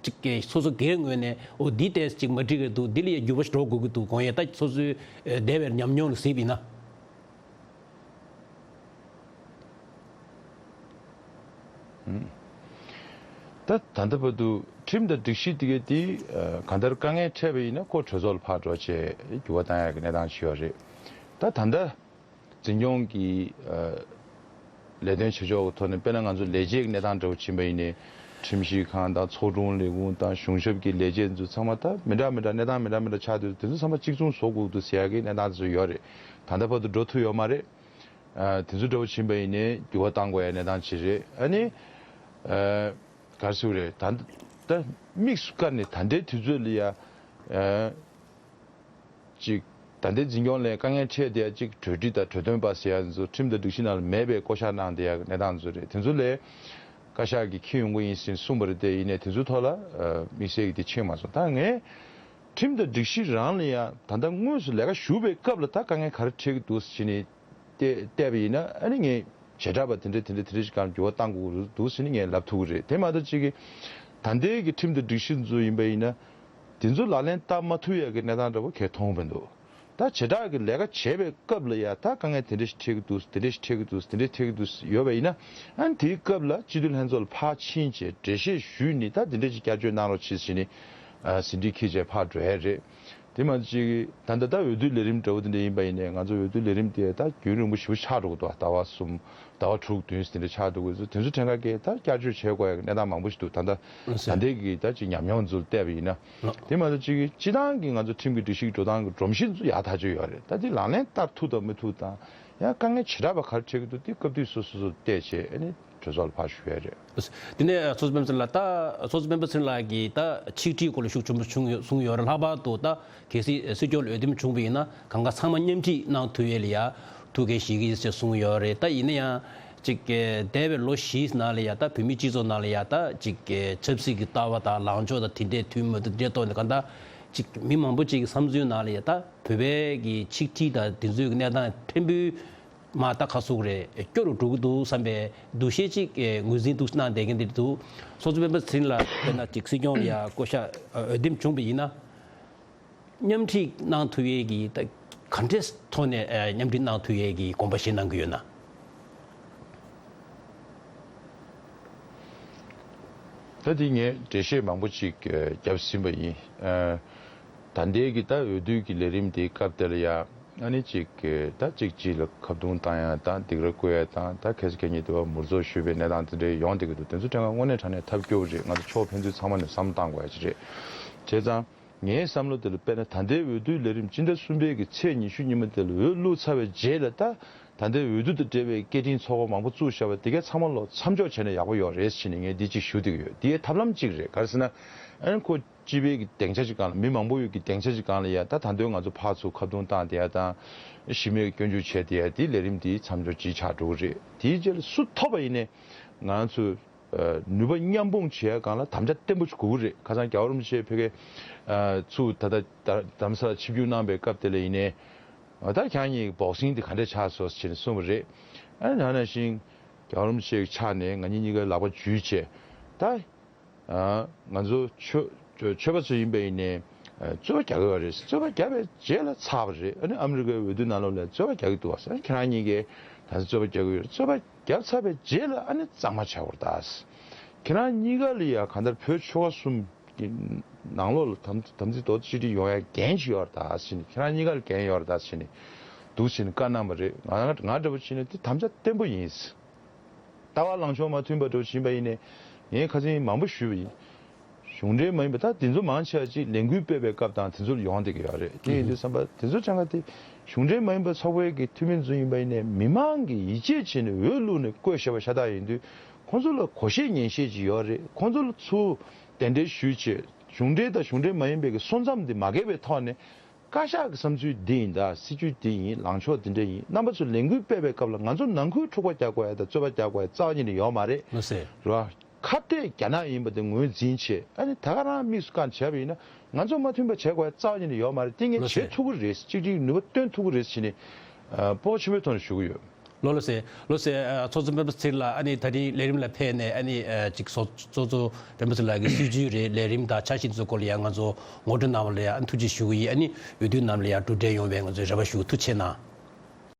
ཅིག་གི་སོ་སོ་སྒེར་ངོས་ནས་འོ་འདི་ཏོག་ཙམ་ཅིག་མ་འགྲིག་གི་འདུག་འདི་ལ་ཡ་འགྱུར་བ་ཞིག་འགྲོ་དགོས་ཀྱི་འདུག་དགོངས་ཡ། ད་སོ་སོའི་ཨེ་འདས་པའི་ཉམས་མྱོང་ལ་གཟིགས་པ་ཡིན་ན། ད་ད་ལྟ་བར་དུ་ཁྲིམས་དང་སྒྲིག་གཞི་དེ་གའི་དེ་གང་ལྟར་དཀའ་ངལ་འཕྲད་པ་ཡིན་ན་ཁོ་གྲོས་ཚོགས་ལ་ཕར་འགྲོ་བྱས་འགྱུར་བ་བཏང་ཡག་གི་གནས་སྟངས་ཅིག་ཡོད་རེད། ད་ད་ལྟ་འཛིན་སྐྱོང་གི་ལས་དོན་བྱེད་ཕྱོགས་ཀྱི་ཐོག་ནས་དཔེར་ན་ང་ཚོ་ལས་བྱེད་ཀྱི་གནས་སྟངས་འདྲ་བོ་ཕྱིན་པ་ཡིན་ནའི་ཁྲིམས་ཞིབ་ཁང་དང་ཚོགས་དྲུང་ལས་ཁུངས་དང་གཞུང་ཞབས་ཀྱི་ལས་བྱེད་ཚོ་ཚང་མ་ད་མི་འདྲ་མི་འདྲ་གནས་སྟངས་མི་འདྲ་མི་འདྲ་ཆགས་དུས་དེ་ཚོ་ཚང་མ་གཅིག་མཚུངས་བཟོ་དགོས་འདུག་ཟེར་ཡག་གི་གནས་སྟངས་དེ་ཚོ་ཡོད་རེད། ད་ལྟ་བར་དུ་འགྲོ་ཐུབ་ཡོད་མ་རེད། ཨ། དེ་ཚོ་འདྲ་བོ་ཕྱིན་པ་ཡིན་ནའི་འགྱུར་བ་གཏང་དགོས་ཡ་གནས་སྟངས་ཅིག་རེད། ཨ་ནི། ཨ། ག་རེ་ཟེར་དགོས་རེད། ད་ད་དམིགས་སུ་བཀར་ནས་ད་ལྟའི་དུས་ཚོད་ལ་ཡ། ཨ། ཅིག་ད་ལྟའི་འཛིན་སྐྱོང་ལ་དཀའ་ངལ་འཕྲད་བསྡད་ཡ་ཅིག་གྲོས་སྒྲིག་དང་གྲོས་འདོན་པ་ཟེར་ཡ་ཚོ་ཁྲིམས་དང་སྒྲིག་གཞི་ནང་ལ་མེད་པའི་བསྐོ་བཞག་གནང་བསྡད་ཡ་གནས་སྟངས་ཚོ་རེད། དེ་ཚོ་ལ་བཀའ་ཤག་གིས་འཁྱེར་ཡོང་གི་ཡིན་ཟེར་གསུངས་པ་རེད། དེ་ཡིན་ནའི་དེ་ཚོའི་ཐོག་ལ་དམིགས་བསལ་གྱི་དེ་ཕྱིན་མ་སོང་། ད་ངས་ཁྲིམས་དང་སྒྲིག་གཞི་རང་ལ་ཡ་ད་ལྟ་དངོས་སུ་ལས་ཀ་ཞུ་བའི་སྐབས་ལ་ད་དཀའ་ངལ་ག་རེ་འཕྲད་ཀྱི་འདུག་ཟེར་ནས། བལྟས་བལྟས་པ་ཡིན་ན་ཨ་ནི་ངས་བྱེ་བྲག་པ་དེ་འདྲ་དེ་འདྲ་དེ་འདྲ་ཞིག་གང་འགྱུར་བ་གཏང་དགོས་ཀྱི་འདུག་ཟེར་ནས་ངས་ལབ་ཐུབ་ཀྱི་རེད། དེ་མ་གཏོགས་གཅིག་གིས་ད་ལྟའི་གི་ཁྲིམས་དང་སྒྲིག་གཞི་ཚོ་ཡིན་པ་ཡིན་ན་དེ་ཚོ་ལག་ལེན་བསྟར་མ་ཐུབ་ཡག་གི་གནས་སྟངས་འདྲ་པོ་གས་མཐོང་མི་འདུག་ད་བྱེ་བྲག་གི་ལས་ཀ་བྱེད་པའི་སྐབས་ལ་ཡ་ད་དཀའ་ངལ་དེ་འདྲ་ཞིག་འཕྲད་ཀྱི་འདུག་དེ་འདྲ་ཞིག་འཕྲད་ཀྱི་འདུག་དེ་འདྲ་འཕྲད་ཀྱི་འདུག་ཡོད་པ་ཡིན་ན་ཨ་ནི་དེའི་སྐབས་ལ་སྤྱི་འཐུས་ལྷན་ཚོགས་ལ་ཕར་ཕྱིན་བྱས་འགྲེལ་བཤད་ཞུས་ནས་ད་དེ་འདྲ་ཞིག་བསྐྱར་བཅོས་གནང་རོགས་བྱེད་ཟེར་ནས་ཟིན་བྲིས་འཁྱེར་བྱས་ཕར་འགྲོ་ཡ་རེད། དེ་མ་གཅིག་ད་ལྟ་ད་འོས་བསྡུ་ལས་རིམ་འདྲ་བོ་དེ་འདྲ་ཡིན་པ་ཡིན་ནའི་ང་ཚོ་འོས་བསྡུ་ལས་རིམ་དེ་ད་རྒྱུན་རིང་པོ་ཞེ་པོ་ཆགས་འགྲོ་གི་འདུག་ཟླ་བ་གསུམ་ཟླ་བ་དྲུག་བདུན་ཙམ་དེ་འདྲ་ཆགས་འགྲོ་གི་འདུག་དེ་ཚོ་ཕྲན་ཁ་གས་ད་བསྐྱར་བཅོས་བྱེད་དགོས་ཡ་གི་གནས་སྟངས་མང་པོ་ཞིག་འདུག་ད་ལྟ་ད་ལྟའི་གི་ད་ཅིག་ཉམས་མྱོང་ཚོ་བལྟས་པ་ཡིན་ན། དེ་མ་གཏོགས་ཅིག་སྤྱི་བཏང་གི་ང་ཚོ་ཁྲིམས་ཀྱི་སྒྲིག་གཞི་འགྲོ་སྟངས་ཀྱི་སྒྲོམ་གཞི་ཚོ་ཡག་ཐག་ཆོད་ཡོད་རེད། ད་དེ་ལག་ལེན་བསྟར་ཐུབ་དང་མི་ཐུབ་དང་ཡང་དཀའ་ངལ་བྱེ་བྲག་པ་ག་རེ་འཕྲད་ཀྱི་འདུག་དེ་སྐབས་དུས་སོ་སོ་སོ་བལྟས་བྱས་ཨ་ནི། གྲོས་ཚོགས་ལ་ཕར་ཞུ་ཡ་རེད། དེ་ནས་ཚོགས་གཙོ་སྤེན་པ་ཚེ་རིང་ལགས་ད་ཚོགས་གཙོ་སྤེན་པ་ཚེ་རིང་ལགས་ཀྱིས་ད་ཆིག་སྒྲིལ་སྐོར་ལ་ཤུགས་ཆེན་པོ་བྱུང་ཡོད་གསུངས་ཡོད་རེད། ལྷག་པར་དུ་ད་གལ་སྲིད་སྲིད་སྐྱོང་ལ་འོས་འདེམས་བྱུང་བ་ཡིན་ན་གང་ག་ཚང་མ་མཉམ་ཁྲིད་གནང་ཐུབ་ཡས་ལ་ཡ་ཐུགས་འགན་བཞེས་ཀྱི་ཡིན་ཟེར་གསུངས་ཡོད་རེད། ད་ཡིན་ན་ཡང་ཅིག་འདས་པའི་ལོ་བཞིའི་ནང་ལ་ཡ་ད་བོད་མིའི་སྤྱི་ཚོགས་ནང་ལ་ཡ་ད་ཅིག་ཆབ་སྲིད་ཀྱི་ལྟ་བ་དང་ལངས་ཕྱོགས་དང་དེ་འདྲའི་མཐུན་མི་མཐུན་དེ་འདྲའི་ཐོག་ནས་གང་ལྟར་ཅིག་མི་མང་པོ་ཅིག་གི་བསམ་ཚུལ་ནང་ལ་ཡ་ད་བོད་པའི་གི་ཆིག་སྒྲིལ་དང་དེ་ཚོའི་གི་གནས་སྟངས་ཕྲན་བུ། མ་ད་ཁ་སུག་རེད། སྐྱོ་རུ་འགྲོ་གི་འདུག་བསམ་པའི་འདུ་ཤེས་ཅིག་ངོས་འཛིན་འདུག་གནང་བསྡད་མཁན་དེ་འདུག་ཚོགས་གཙོ་སྤེན་པ་ཚེ་རིང་ལགས་དཔེར་ན་ཅིག་སྲིད་སྐྱོང་ལ་ཡ་བསྐོ་བཞག་འོས་འདེམས་བྱུང་བ་ཡིན་ན། མཉམ་ཁྲིད་གནང་ཐུབ་ཡས་ཀྱི་ད་ག་འདྲས་ཐོག་ནས་མཉམ་ཁྲིད་གནང་ཐུབ་ཡས་ཀྱི་དགོངས་པ་བཞེས་གནང་གི་ཡོད་ན། ད་དེ་ངས་འགྲེལ་བཤད་མང་པོ་ཅིག་བརྒྱབ་ཟིན་པ་ཡིན། ད་ལྟའི་གི་ད་འོས་བསྡུ་གི་ལས་རིམ་དེའི་སྐབས་དེ་ལ་ཡ། ཨ་ནི་གཅིག་གིས་ད་གཅིག་གཅིག་ལ་ཁ་རྡུང་བཏང་ཡ་དང་སྡིགས་ར་བསྐུལ་ཡ་དང་ད་ཁ་སང་ཁ་ཉིན་དུ་བ་མུར་རྫོགས་ཞུས་པའི་གནས་སྟངས་དེ་འདྲ་ཡོང་བསྡད་ཀྱི་འདུག་དེ་ཚོ་དྲན་ཁ་དངོས་གནས་དྲང་གནས་ཐབས་སྐྱོ་བོ་རེད། ང་ཚོ་ཕྱོགས་ཕན་ཚུན་ཚང་མ་ནས་བསམ་བློ་བཏང་དགོས་ཡ་ཅིག་རེད། བྱས་ཙང་ངའི་བསམ་བློ་དེ་ལ་དཔེར་ན་ད་ལྟའི་འོས་བསྡུའི་ལས་རིམ་སྤྱི་ཟླ་གསུམ་པའི་གི་ཚེས་ཉི་ཤུ་ཉིན་མོ་དེ་ལ་འོས་བླུགས་ཚར་བའི་རྗེས་ལ་ད་ད་ལྟའི་འོས་བསྡུ་དང་འབྲེལ་བའི་སྐད་འཕྲིན་ཚོགས་པ་མང་པོ་བཙུགས་བཞག་པ་དེ་གའི་ཚང་མ་ལོ་མཚམས་འཇོག་བྱས་ན་ཡག་པོ་ཡོད་རེད་ཟེར་ནས་ངས་འདི་གཅིག་ཞུ་བསྡད་ཀྱི་ཡོད། དེའི་ཐབས་ལམ་གཅིག་རེད། ག་རེ་ཟེར་ན་ཨ་ནི་ཁོ། སྤྱི་པའི་གི་སྡིངས་ཆ་ཅིག་སྒང་ལ་མི་མང་པོ་ཡོད་ཀྱི་སྡིངས་ཆ་ཅིག་སྒང་ལ་ཡ་ད་ད་དུང་ང་ཚོ་ཕར་ཚུར་ཁ་རྡུང་བཏང་བསྡད་ཡ་དང་གཞི་མེད་སྐྱོན་བརྗོད་བྱས་བསྡད་ཡ་དེ་ལས་རིམ་དེའི་མཚམས་འཇོག་ཅིག་ཆགས་འགྲོ་གི་རེད། དེའི་རྗེས་ལ་སུ་ཐོབ་པ་ཡིན་ནའི་ང་ཚོས་ནུས་པ་མཉམ་སྤུངས་བྱེད་ཡ་སྒང་ལ་དམ་བཅའ་བརྟན་པོ་ཞིག་དགོས་ཀྱི་རེད། ཁ་སང་རྒྱལ་བ་རིན་པོ་ཆེ་ཕ་གི་ཚུར་ད་ལྟ་རྡ་རམ་ས་ལ་ཆིབས་བསྒྱུར་གནང་པའི་སྐབས་དེ་ལ་ཡིན་ནའི་ད་ཁྱེད་རང་གཉིས་ཀྱི་བོག་སིང་དེ་ག་འདྲས་ཆགས་སོང་ཟེར་ནས་གསུངས་པ་རེད། ཨ་ནི་ད་ནང་བཞིན་རྒྱལ་བ་རིན་པོ་ཆེ་གི་ཕྱག་ནས་ང་གཉིས་གཉིས་ཀའི་ལག་པ་འཇུས་བྱས་ད། ང་ཚོ་ཆོས་ཆོས་པ་ཚོ་ཡིན་པ་ཡིན་ནའི་རྩོད་པ་རྒྱག་གི་ཡོད་རེད། རྩོད་པ་བརྒྱབ་པའི་རྗེས་ལ་ཚར་བ་རེད། ཨ་ནི་ཨ་མི་རི་ཀའི་འོས་བསྡུ་ནང་ལོགས་ལ་རྩོད་པ་རྒྱག་གི་འདུག་བ་ཟེར། ཁྱེད་རང་གཉིས་ཀས་ད་ཚོད་རྩོད་པ་རྒྱག་གི་ཡོད་རེད། རྩོད་པ་བརྒྱབ་ཚར་བའི་རྗེས་ལ་ཨ་ནི་གཙང་མ་བྱ་བར་གདའ། ཁྱེད་རང་གཉིས་ཀ་ལ་ཡ་གང་ལྟར་བོད་ཆོལ་ཁ་གསུམ་གྱི་ནང་ལོགས་ལ་དམ་དམ་ཚིག་རྡོག་རྩ་གཅིག་སྒྲིལ་ཡོང་ཡ་འགན་ཞིག་ཡོད་རེད་ད་ཟེར་ནས། ཁྱེད་རང་གཉིས་ཀ་ལ་འགན་ཡོད་རེད་ད་ཟེར་ནས་འདུག་ཟེར་ནས་བཀའ་གནང་བ་རེད། ང་ང་འདྲ་པོ་བྱས་ན་དེ་དམ་བཅའ་བརྟན་པོ་ཡིན། ལྟ་བ་ལངས་ཕྱོགས་མ་མཐུན་པ་འདྲ་བོ་ཕྱིན་པ་ཡིན་ནའི་ངས་ཁ་སང་མང་པོ་ཞུས་པ་ཡིན། གཞུང་འབྲེལ་མ་ཡིན་པ་ད་དེ་ཚོ་མང་ཆེ་བ་ཅིག་ལས་འགུལ་སྤེལ་བའི་སྐབས་དང་དེ་ཚོ་ལ་ཡོང་བསྡད་ཀྱི་ཡོད་རེད། དེ་ཡིན་དུས་ཙམ་པ་དེ་ཚོ་ཚང་ཀ་དེ་གཞུང་འབྲེལ་མ་ཡིན་པ་ཚོགས་པའི་གི་འཐུས་མི་ཚོ་ཡིན་པ་ཡིན་ནའི་མི་མང་གིས་ཡིད་ཆེས་བྱས་ནས་འོས་བླུགས་ནས་བསྐོས་བཞག་པ་ཤ་སྟག་ཡིན་དུས་ཁོང་ཚོ་ལ་གོ་ཤེས་ཉན་ཤེས་ཅིག་ཡོད་རེད། ཁོང་ཚོ་ལ་ཚུར་གདན་འདྲེན་ཞུས་བྱས་གཞུང་འབྲེལ་དང་གཞུང་འབྲེལ་མ་ཡིན་པའི་གི་སོ་མཚམས་དེ་མ་འགལ་བའི་ཐོག་ནས། བཀའ་ཤག་གི་བསམ་ཚུལ་འདི་ཡིན་ད། སྲིད་ཇུས་འདི་ཡིན། ལངས་ཕྱོགས་འདི་འདྲ་ཡིན། རྣམ་པ་ཚོས་ལས་འགུལ་སྤེལ་བའི་སྐབས་ལ་ང་ཚོ་ནང་ཁུལ་འཁྲུག་པ་རྒྱག་དགོས་ཡ་དང་རྩོད་པ་རྒྱག་དགོས་ཡ་རྩ་བ་ཉིད་ནས་ཡོད་མ་རེད། མ་ཟད། རེད་བ། ཁ་གཏད་རྒྱ་ནག་ཡིན་པ་དེ་ངོས་འཛིན་བྱས། ཨ་ནི་ད་ག་རང་དམིགས་སུ་བཀར་བྱས་པ་ཡིན་ན། ང་ཚོ་མ་མཐུན་པ་བྱེད་དགོས་རྩ་བ་ཉིད་ནས་ཡོད་མ་རེད། དེ་ངས་ལགས་བྱེད་སེ། ཐུབ་ཀྱི་རེད། གཅིག་གཅིག་ནུས་པ་བཏོན་ཐུབ་ཀྱི་རེད་ཟེར་ནས། ཨ། སྤོབས་པ་ཆེན་པོའི་ཐོག་ནས་ཞུ་གི་ཡོད། ལགས་ལགས་སེ། ལགས་སེ། ཨ། ཚོགས་གཙོ་སྤེན་པ་ཚེ་རིང་ལགས། ཨ་ནི་ད་རིང་ལས་རིམ་ལ་ཕེབས་ནས། ཨ་ནི། ཨ། ཅིག་ཚོགས་ཚོགས་གཙོ་སྤེན་པ་ཚེ་རིང་ལགས་ཀྱི་སྲིད་བྱུས་རེད། ལས་རིམ་དང་འཆར་གཞི་དེ་ཚོའི་སྐོར་ལ་ཡང་ང་ཚོ་ངོ་སྤྲོད་གནང་བ་ལ་ཡང་ཐུགས་རྗེ་ཞུ་གི་ཡིན། ཨ་ནི་འོས་བསྡུ་ནང་ལ་ཡང་གྲུབ་འབྲས་ཡོང་བའི་ང་ཚོས་རེ་བ་ཞུ། ཐུགས་རྗེ་གནང་།